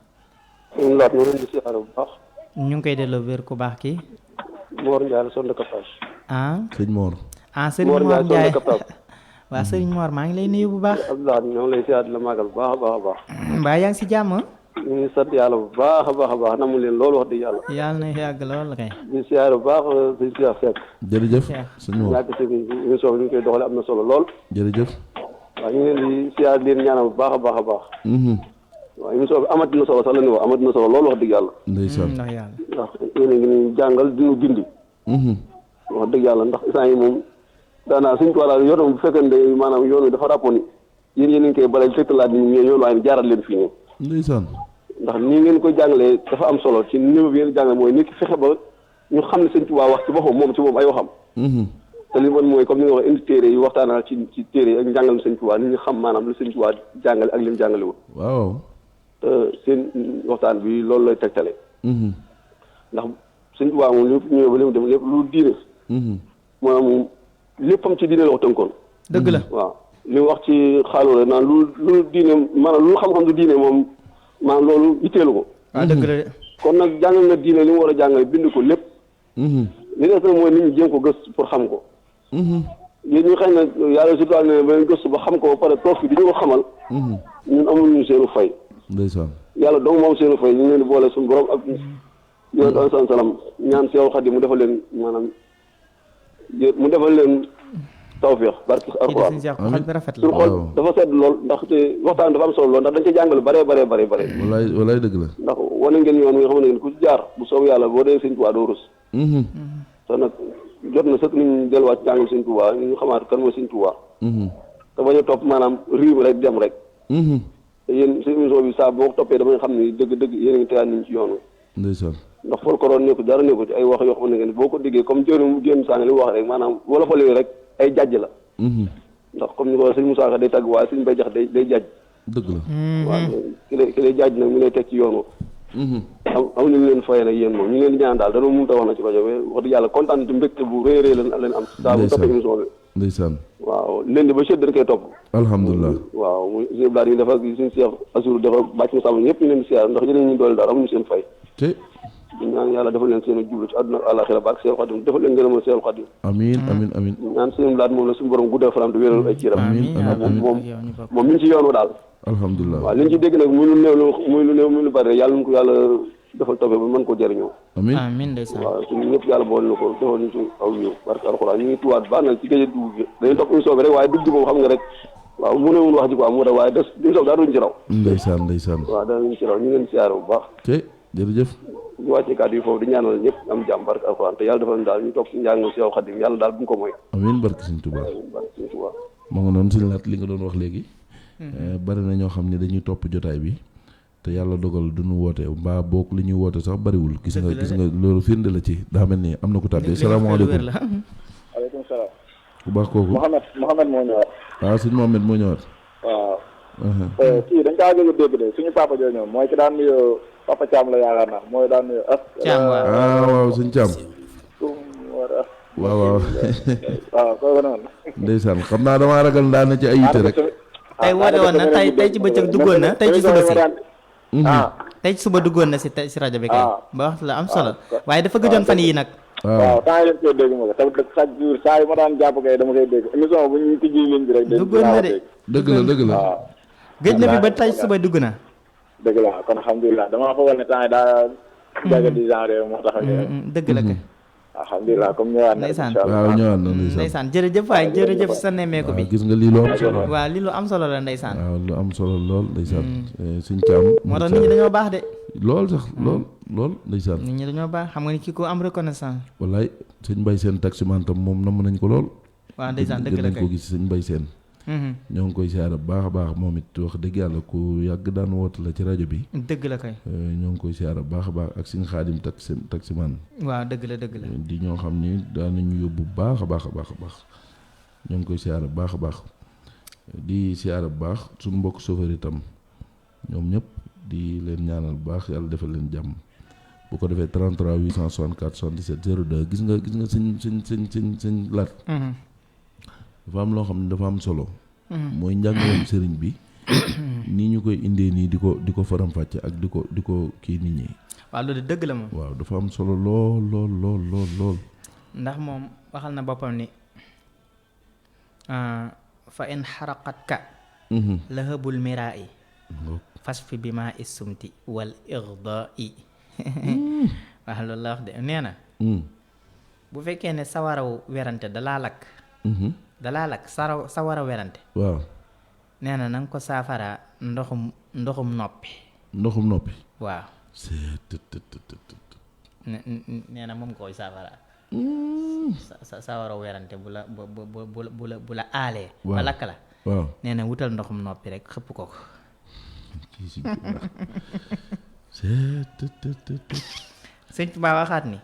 suñu laat ñu leen di siyaare bu baax. ñu ngi koy delloo wér ku baax kii. Mor Ndiaye la sonde kapage. sëñ Mor. sëriñ Mor Ndiaye waaw sëriñ Mor maa ngi lay nuyu bu baax. Abdoulaye ñoo ngi lay siyaare la màggal bu baax a baax a baax. mbaa yaa ngi si jàmm. ñu ngi sant yàlla bu baax a baax a baax namu leen loolu wax dëgg yàlla. yàlla na yàgg lool kay. di siyaare bu baax sëñ Cheikh Seck. jërëjëf sëñ Mor. ñàkk si émission bi ñu koy doxale am na solo lool. jërëjëf. waaw ñu ngi leen di siyaare leen ñaanal bu baax a baax a baax. waaw émission bi amati na solo sax la ni wax amati na solo loolu wax dëgg yàlla. ndeysaan. ndax yàlla. ndax yéen a ngi ñuy jàngal di ñu gindi. wax dëgg yàlla ndax instant yi moom daanaa suñ ko wàll yoon bu fekkee ne maanaam yoon wi dafa ràppoon ni yéen a ngi koy balay fekklaat ni ñu yoon waaye jaaral leen fii nii. ndeysaan. ndax nii ngeen koy jàngalee dafa am solo ci niveau bi ngeen jàngale mooy nit ki fexe ba ñu xam ne sëñ Tuubaa wax ci boppam moom ci moom ay waxam. te li man mooy comme ni nga wax indi téere yi waxtaanal ci téere yi ak njàngalem sëñ Tuubaa nit ñi xam maanaam lu sëñ Tuubaa jàngale ak li mu jàngale woon. waaw. te seen waxtaan bi loolu lay tegtale. ndax sëñ Tuubaa moom lépp ñëwee ba li mu dem lépp lu diine. maanaam léppam ci diine la ko tënkoon. dëgg la waaw li mu wax ci xaalu la naan lu diine maanaam lu xam-xam du diine moom maanaam loolu itteelu ko. waaw dëgg la de. kon nag jàngal na diine li mu war a jàngale bind ko lépp. li des nag mooy nit ñi jéem ko gëstu pour xam ko. yéen ñu xëy na yàlla surtout ne ba gëstu ba xam ko ba pare toog fi di ñu ko xamal. ñun amuñu seenu fay. ndeysaan. yàlla dong moom seenu fay ñu ngi leen di boole suñu borom ak yoon doon san salam ñaan Seexul Xadiim mu defal leen maanaam mu defal leen tawfeex barke Alxuraan. xol bi rafet la. suñu xol dafa sedd lool ndaxte waxtaan dafa am solo lool ndax dañ ci jàngale bare. walaay dëgg la. ndax wane ngeen yoon nga xam ne ku ci jaar bu soob yàlla boo dee sëñ Tuubaa doo rus. te nag jot na sëkk ñu delluwaat ci jàngal sëñ Tuubaa ñu xamaat kan mooy sëñ Tuubaa. te bañ a topp maanaam riiw rek dem rek. te yéen seen émission bi saa boo ko toppee damay xam ni dëgg yéen a ngi tegaat niñ ci yoon wi. ndeysaan. ndax folklore nekku dara nekku ci ay wax yoo xam ne boo ko déggee comme jëriñ mu génn sànq li mu wax rek maanaam wala fa rek ay jàjj la. ndax comme ni ko sëñ Moussa Ka day tàgg waaye sëñ Bay Jax day jàjj. dëgg la. waaw ki lay jàjj nag mu lay teg ci yoon am ñu leen fayee nag yéen moom ñu ngi leen di ñaan daal dana mënut a wax na ci rajo bi wax dëgg yàlla kontaan ci mbégte bu rëy leen am saa bu toppee émission bi. ndeysaan. waaw leen ba sedd dañ koy topp. alhamdulilah. waaw muy suñu blaat yi dafa suñu Cheikh Assur dafa bàcc mu sàmm ñëpp ñu leen di siyaar ndax yéen ñu doole daal amuñu seen fay. te. ñaan yàlla defal leen seen jublu ci àdduna ak àllaaxira ba ak Seexul Xadiim defal leen ngërëmal Seexul Xadiim. amiin. ñaan suñu blaat moom la suñu borom guddal fanam te wéeral ay ciiram. moom mi ngi ci yoonu daal. alhamdulilah. waaw li ñu ci dégg nag muy lu néew muy lu bari yàlla nañu ko yàlla defal tawfeex ba mën ko jëriñoo. amiin amiin ndeysaan. waaw te ñun ñëpp yàlla boole na ko defal ñu ci aw yiw barke alxuraan ñu ngi tuwaat baax na ci géej dugub gi dañuy topp émission bi rek waaye dugg moom xam nga rek waaw mu ne mun wax ji quoi mu da waaye des di soog daa duñ ci raw. ndeysaan waaw danañ ci raw ñu ngeen siyaare bu baax. te jërëjëf ñu wàccee kàddu yi foofu di ñaanal ñëpp am jàmm barke alxuraan te yàlla defal ñu daal ñu topp njàng si yow Xadim yàlla daal bu ñu ko mooy. amiin barke Sëñ Tuubaa barke Sëñ Tuubaa. ma nga noonu suñu laat li nga doon wax léegi bari na ñoo xam ne dañuy topp jotaay bi te yàlla dogal duñu woote mbaa boog li ñuy woote sax bariwul gis nga loolu firnde la ci daa mel ni am na ko tàbbee salaamaaleykum aleykum salaam. bu baax kooku Mouhamed moo ñëwaat. waaw sëñ Mohamed moo ñëwaat waaw. kii dañ kaa gëj a dégg de suñu papa jooju ñoom mooy ki daan nuyoo papa Thiam la yaakaar naa mooy daan nuyoo Thiam waaw. waaw sëñ Thiam waaw waaw kooku noonu. ndeysaan xam naa damaa ragal daa na ci ay yitte rek tey woote woon na tey ci bëccëg duggoon na tey ci suba si tey ci suba duggoon na si rajo bi kay ba wax la am solo waaye dafa gëjoon fan yi nag waaw temps yi leen koy dégg ma ko tamit chaque jour saa yi ma daan jàpp kay dama koy dégg émission bu ñu tijji ligne bi rek duggoon na de dëgg la waaw gëj na fi ba tey suba dugg na dëgg la kon alhamdulilah damaa foogal ne temps yi daa jaga di genre moo tax dëgg la kay alhamdulilah comme ñëwaat na ndeysaan waaw ñëwaat na ndeysaan jërëjëf waay jërëjëf sa nemmeeku bi gis nga lii lu am solo waaw lii lu am solo la ndeysaan waaw lu am solo lool ndeysaan sëñ Thiam moo tax nit ñi dañoo baax de lool sax lool ndeysaan nit ñi dañoo baax xam nga ni kii ko am reconnaissance wallaay sëñ Mbaye Sène taximan tam moom namm nañ ko lool waaw ndeysaan dëgg la nañ ko gis sëñ Mbaye Sène ñoo ngi koy siyaare baax a baax moom it wax dëgg yàlla ku yàgg daan woote la ci rajo bi dëgg la kay ñoo ngi koy siyaare baax a baax ak sëñ Xaadim taximan waaw dëgg la di ñoo xam ni daan nañu yóbbu baax a baax ñoo ngi koy siyaare baax a baax di siyaare bu baax suñu mbokk chauffeur itam ñoom ñëpp di leen ñaanal bu baax yàlla defal leen jàmm bu ko defee 33 864 77 02 gis nga sëñ laat dafa am loo xam ne dafa am solo mooy njàngaleem sëriñ bi nii ñu koy indee nii di ko faram-fàcce ak di ko kii nit ñi waaw loolu dëgg la moom waaw dafa am solo lool ndax moom waxal na boppam ni fa in xaraqat ka lahabul miraa fasfi bi ma issumti wal igdai waaw loolu la wax de nee na bu fekkee ne sawaraw werante dalaa lakk sawara werante waaw nee na nga ko saafara ndoxum noppi waaw nee na moom koy saafara sawara werante bu la aalee ba lakk la waaw nee na wutal ndoxum noppi rek xëpp ko sëñ Tuubaa waxaat ni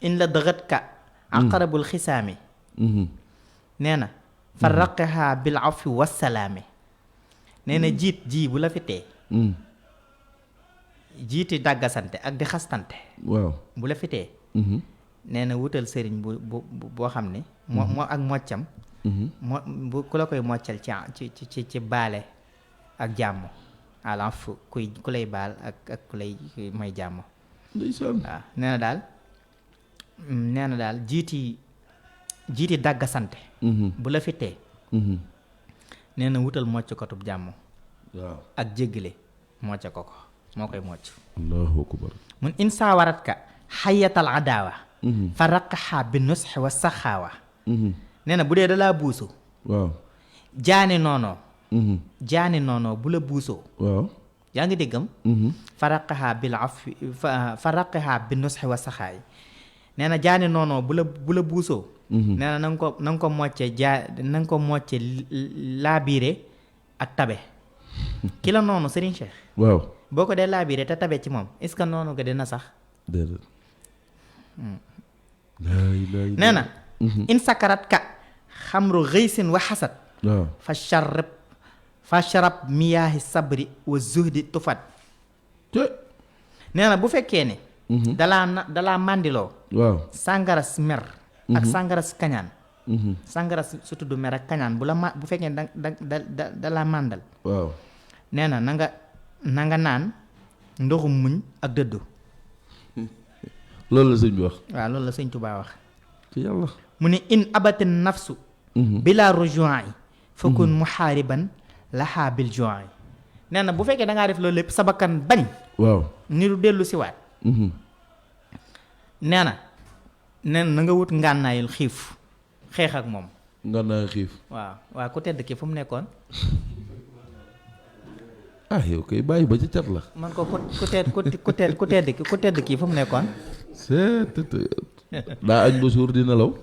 in la dëgët ka aqrabul xisaami nee na farraqiha bil afi wassalaami nee na jiit bu la fi tee jiiti dàggasante ak di xastante waaw bu la fi tee nee na wutal sëriñ boo xam ne moo ak moccam bu ku la koy moccal ci baale ak jàmm alaf ku lay baal ak ku lay may jàmm waaw nee na daal jiiti dàggasante bu la fi tee nee na wutal mocc kotub jàmm waaw ak jéggale mocc ko moo koy mocc allahu akbar mun insa warat ka xayatal adaawa fa raqaxa bi nusxi wa saxaawa nee na bu dee dalaa buusu waaw jaani noonoo bu la buusoo waaw yaa ngi déggam fa raqaxa bi nusxi wa saxaay nee na jaani noonoo bu la buusoo nee na na nga ko mocce laabiire ak tabe ki la noonu Serigne Cheikh waaw boo ko dee laabiire te tabe ci moom est-ce que noonu nga dina sax déedéet nee na in sakarat ka xamru xëysin wa xasad waaw fa sharab miyaahi sabri wa zuhdi tufat nee na bu fekkee ne dalaa màndiloo waaw sàngaras mer ak sàngaras kañaan sàngaras su tudd mer ak kañaan bu fekkee ne dalaa màndal waaw nee na na nga naan ndoxum muñ ak dëddu loolu la sëñ bi wax waaw loolu la sëñ Tuubaa wax ci yàlla mu ne in abati nafsu bila ruju'i fakun muhaariban lahaa bil ju'i nee na bu fekkee da ngaa def loolu lépp sa bakkan bañ waaw ni lu dellu si waat nee na na nga wut ngànnaayul xiif xeex ak moom. ngànnaayul xiif. waaw ku tedd ki fu mu nekkoon. ah yow kay bàyyi ba ci cat la. man ko ku tedd ki fu mu nekkoon. daa añ ba suur di nelaw.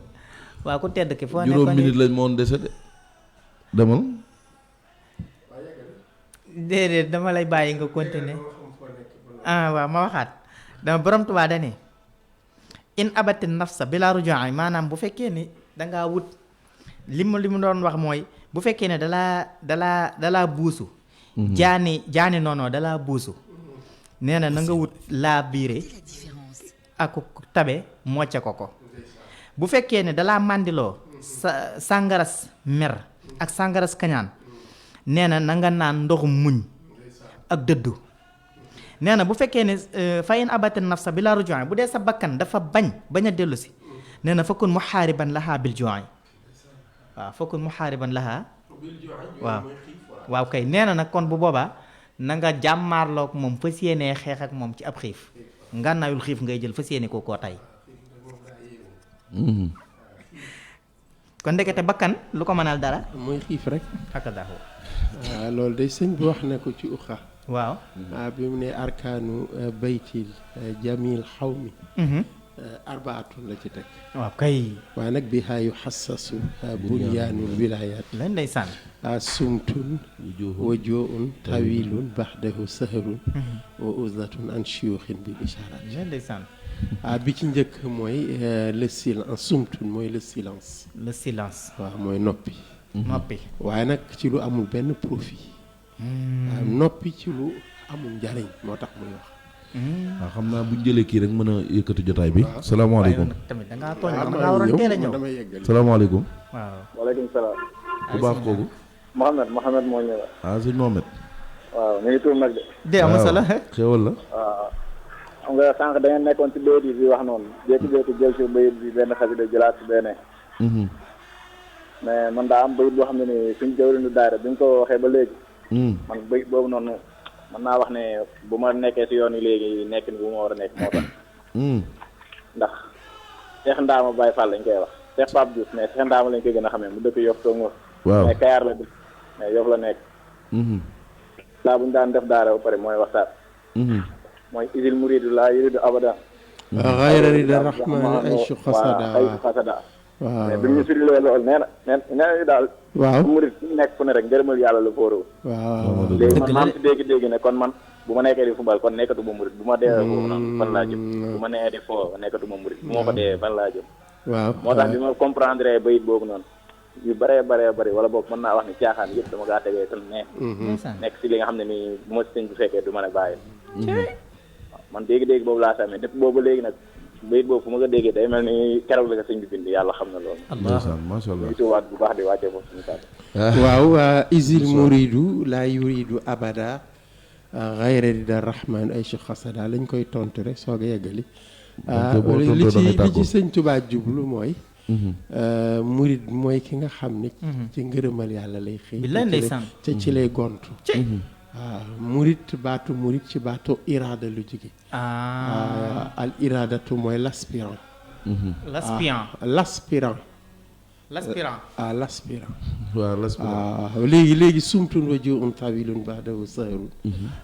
waaw ku tedd ki foo nekkoon juróom minute lañ moon dese de demal. déedéet dama lay bàyyi nga continuer. waaw ma waxaat dama borom Tuubaa dane in abati nafsa bila rujaa maanaam bu fekkee ni dangaa wut li mu doon wax mooy bu fekkee ne dalaa buusu. jaani noonu dalaa buusu. nee na nga wut laa biire ak tabe mocce ko. bu fekkee ne dalaa màndiloo sàngaras mer ak sàngaras kañaan nee na nga naan ndoxum muñ ak dëddu. nee na bu fekkee ne fa in abati nafsa bila rujaa bu dee sa bakkan dafa bañ a dellu si nee na fakkun muhaariban lahaa bil ju'i waaw fakkun muhaariban lahaa waaw kay nee na nag kon bu boobaa na nga jàmmaarloog moom fas yéenee xeex ak moom ci ab xiif ngànnaayul xiif ngay jël fas yéene koo tay kon ndekete bakkan lu ko mënal dara mooy xiif rek ak daaw waaw loolu day sëñ bi wax na ko ci uxa waaw bi mu ne arkaanu baytil jamil xawmi arbaatun la ci teg waaw kay waaye nag bi xaayu xassasu bunyaanul wilayaat lan ndeysaan sumtun wa joun tawilun baxdahu saharun wa uzatun an shuyuxin bil isharat lan ndeysaan bi ci njëkk mooy le silence sumtun mooy le silence waaw mooy noppi waaye nag ci lu amul benn profit noppi ci lu amul njariñ moo tax muy wax waaw xam naa bu ñu jëlee kii rek mën a yëkkati jotaay bi. salaamaaleykum tamit da ngaa tooñ da ngaa waroon teel a ñëw. salaamaaleykum. waaw waaleykum salaam. ku baax kooku. Mohamed moo ñëw. sëñ Mohamed. waaw ñu ngi tuur nag de. dee amul solo. xéwal la. waaw xam nga sànq da ngeen nekkoon ci bayit bi wax noonu jékki-jékki jël ci bayit bi benn xasida jëlaat ci benn. mais man daa am bayit boo xam ne nii suñ jëwriñu daara bi ñu ko waxee ba léegi. man bayit boobu noonu. mën naa wax ne bu ma nekkee si yoon yi léegi nekk ni bu ma war a nekk moo tax ndax Cheikh Ndaama Baye Fall lañ koy wax Cheikh Pape Diouf mais Cheikh Ndaama lañ koy gën a xamee mu dëkk Yoff toog nga mais Kayar la dëkk mais Yoff la nekk laa bu ñu daan def daara ba pare mooy waxtaan mooy isil muridu laa yuridu abada xayra rida rahman ay xasada waaw mais bi ñu firilee loolu nee na daal waaw murid nekk fu ne rek ngërëmal yàlla la fóoru waaw léegi man maam si dégg ne kon man bu ma nekkee di football kon nekkatu ba murid bu ma dee foofu noonu fan laa jëm bu ma nee di foo nekkatu ma murid bu ma ko dee fan laa jëm waaw moo tax bi ma comprendre bayit boobu noonu yu bëree wala boog mën naa wax ni caaxaan yëpp dama kaa tegee tan ne nekk si li nga xam ne nii bu ma sëñ bu fekkee du ma ne bàyyi man dégg-dégg boobu laa samee depuis boobu léegi nag bayit boobu fu ma ko déggee day mel ni keroog la ko sëñ bi bind yàlla xam na loolu macha allah tuwaat bu baax di wàccee foofu suñu kàddu waaw isil muridu laa yuridu abada xayra rida rahman ay xasada lañ koy tontu rek soog a yeggali li ci sëñ Tuubaa jublu mooy murid mooy ki nga xam ni ci ngërëmal yàlla lay xëy ci lay gontu waaw murid baatu murid ci baatu iraada lu jóge al iraadatu mooy l'aspirant waaw léegi sumtun wa ji'un tawilun ba'dahu sahrun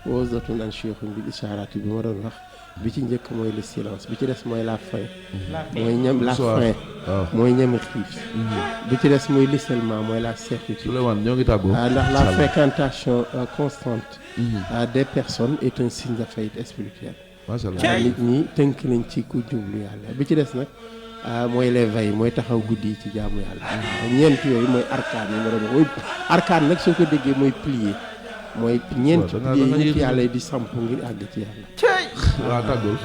wa uzatun an shuyukhun bil isharati bi ma doon wax bi ci njëkk mooy le silence bi ci des mooy la faim mooy ñam la faim mooy ñami xiif bi ci des mooy l'isolement mooy la certitude Souleymane ñoo ngi tàggoo ndax la fréquentation constante des personnes est un signe de faillite spirituelle macha allah nit ñi tënk nañ ci ku jublu yàlla bi ci des nag mooy les veilles mooy taxaw guddi yi ci jaamu yàlla ñeent yooyu mooy arkaan yi ma doon wax arkaan nag soo ko déggee mooy plier mooy ñeent piliers yi nit yàlla di samp ngir àgg ci yàlla waaw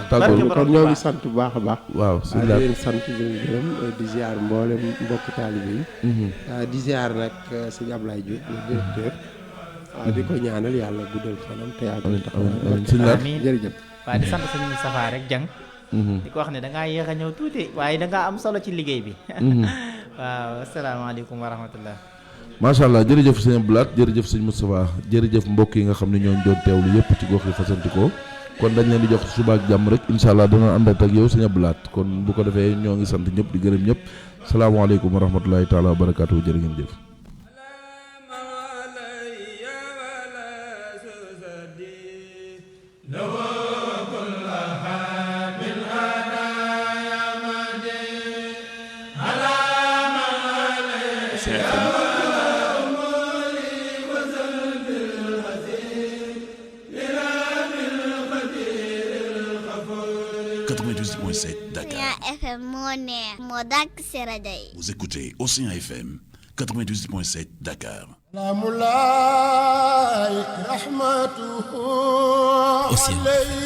tàggul kon ñoo ngi sant bu baax a baax waaw di leen sant di leen gërëm di ziar mboolem mbokki taalibe yi di ziar nag sëñ Ablaye Diop le directeur di ko ñaanal yàlla guddal fanam te yàggal taxawaay jërëjëf waaw di sant sëñ Moustapha rek jàng di ko wax ne da ngaa yéex a ñëw tuuti waaye da ngaa am solo ci liggéey bi waaw asalaamaaleykum wa rahmatullah macha allah jërëjëf sëñ Blaat jërëjëf sëñ Moustapha jërëjëf mbokk yi nga xam ne ñooñu doon teewlu yëpp ci gox yi fasantikoo kon dañ leen di jox suba ak jàmm rek incha allah dana ànd ak yow sëñ Abdou Lahat kon bu ko defee ñoo ngi sant ñëpp di gërëm ñëpp salaamaaleykum wa rahmatulahi taala wa barakaatu jërë ngeen jëf. Dakar. FM moo neex moo dàkk si rajo yi. Vous écoutez Océan FM 98.7 Dakar. Océan.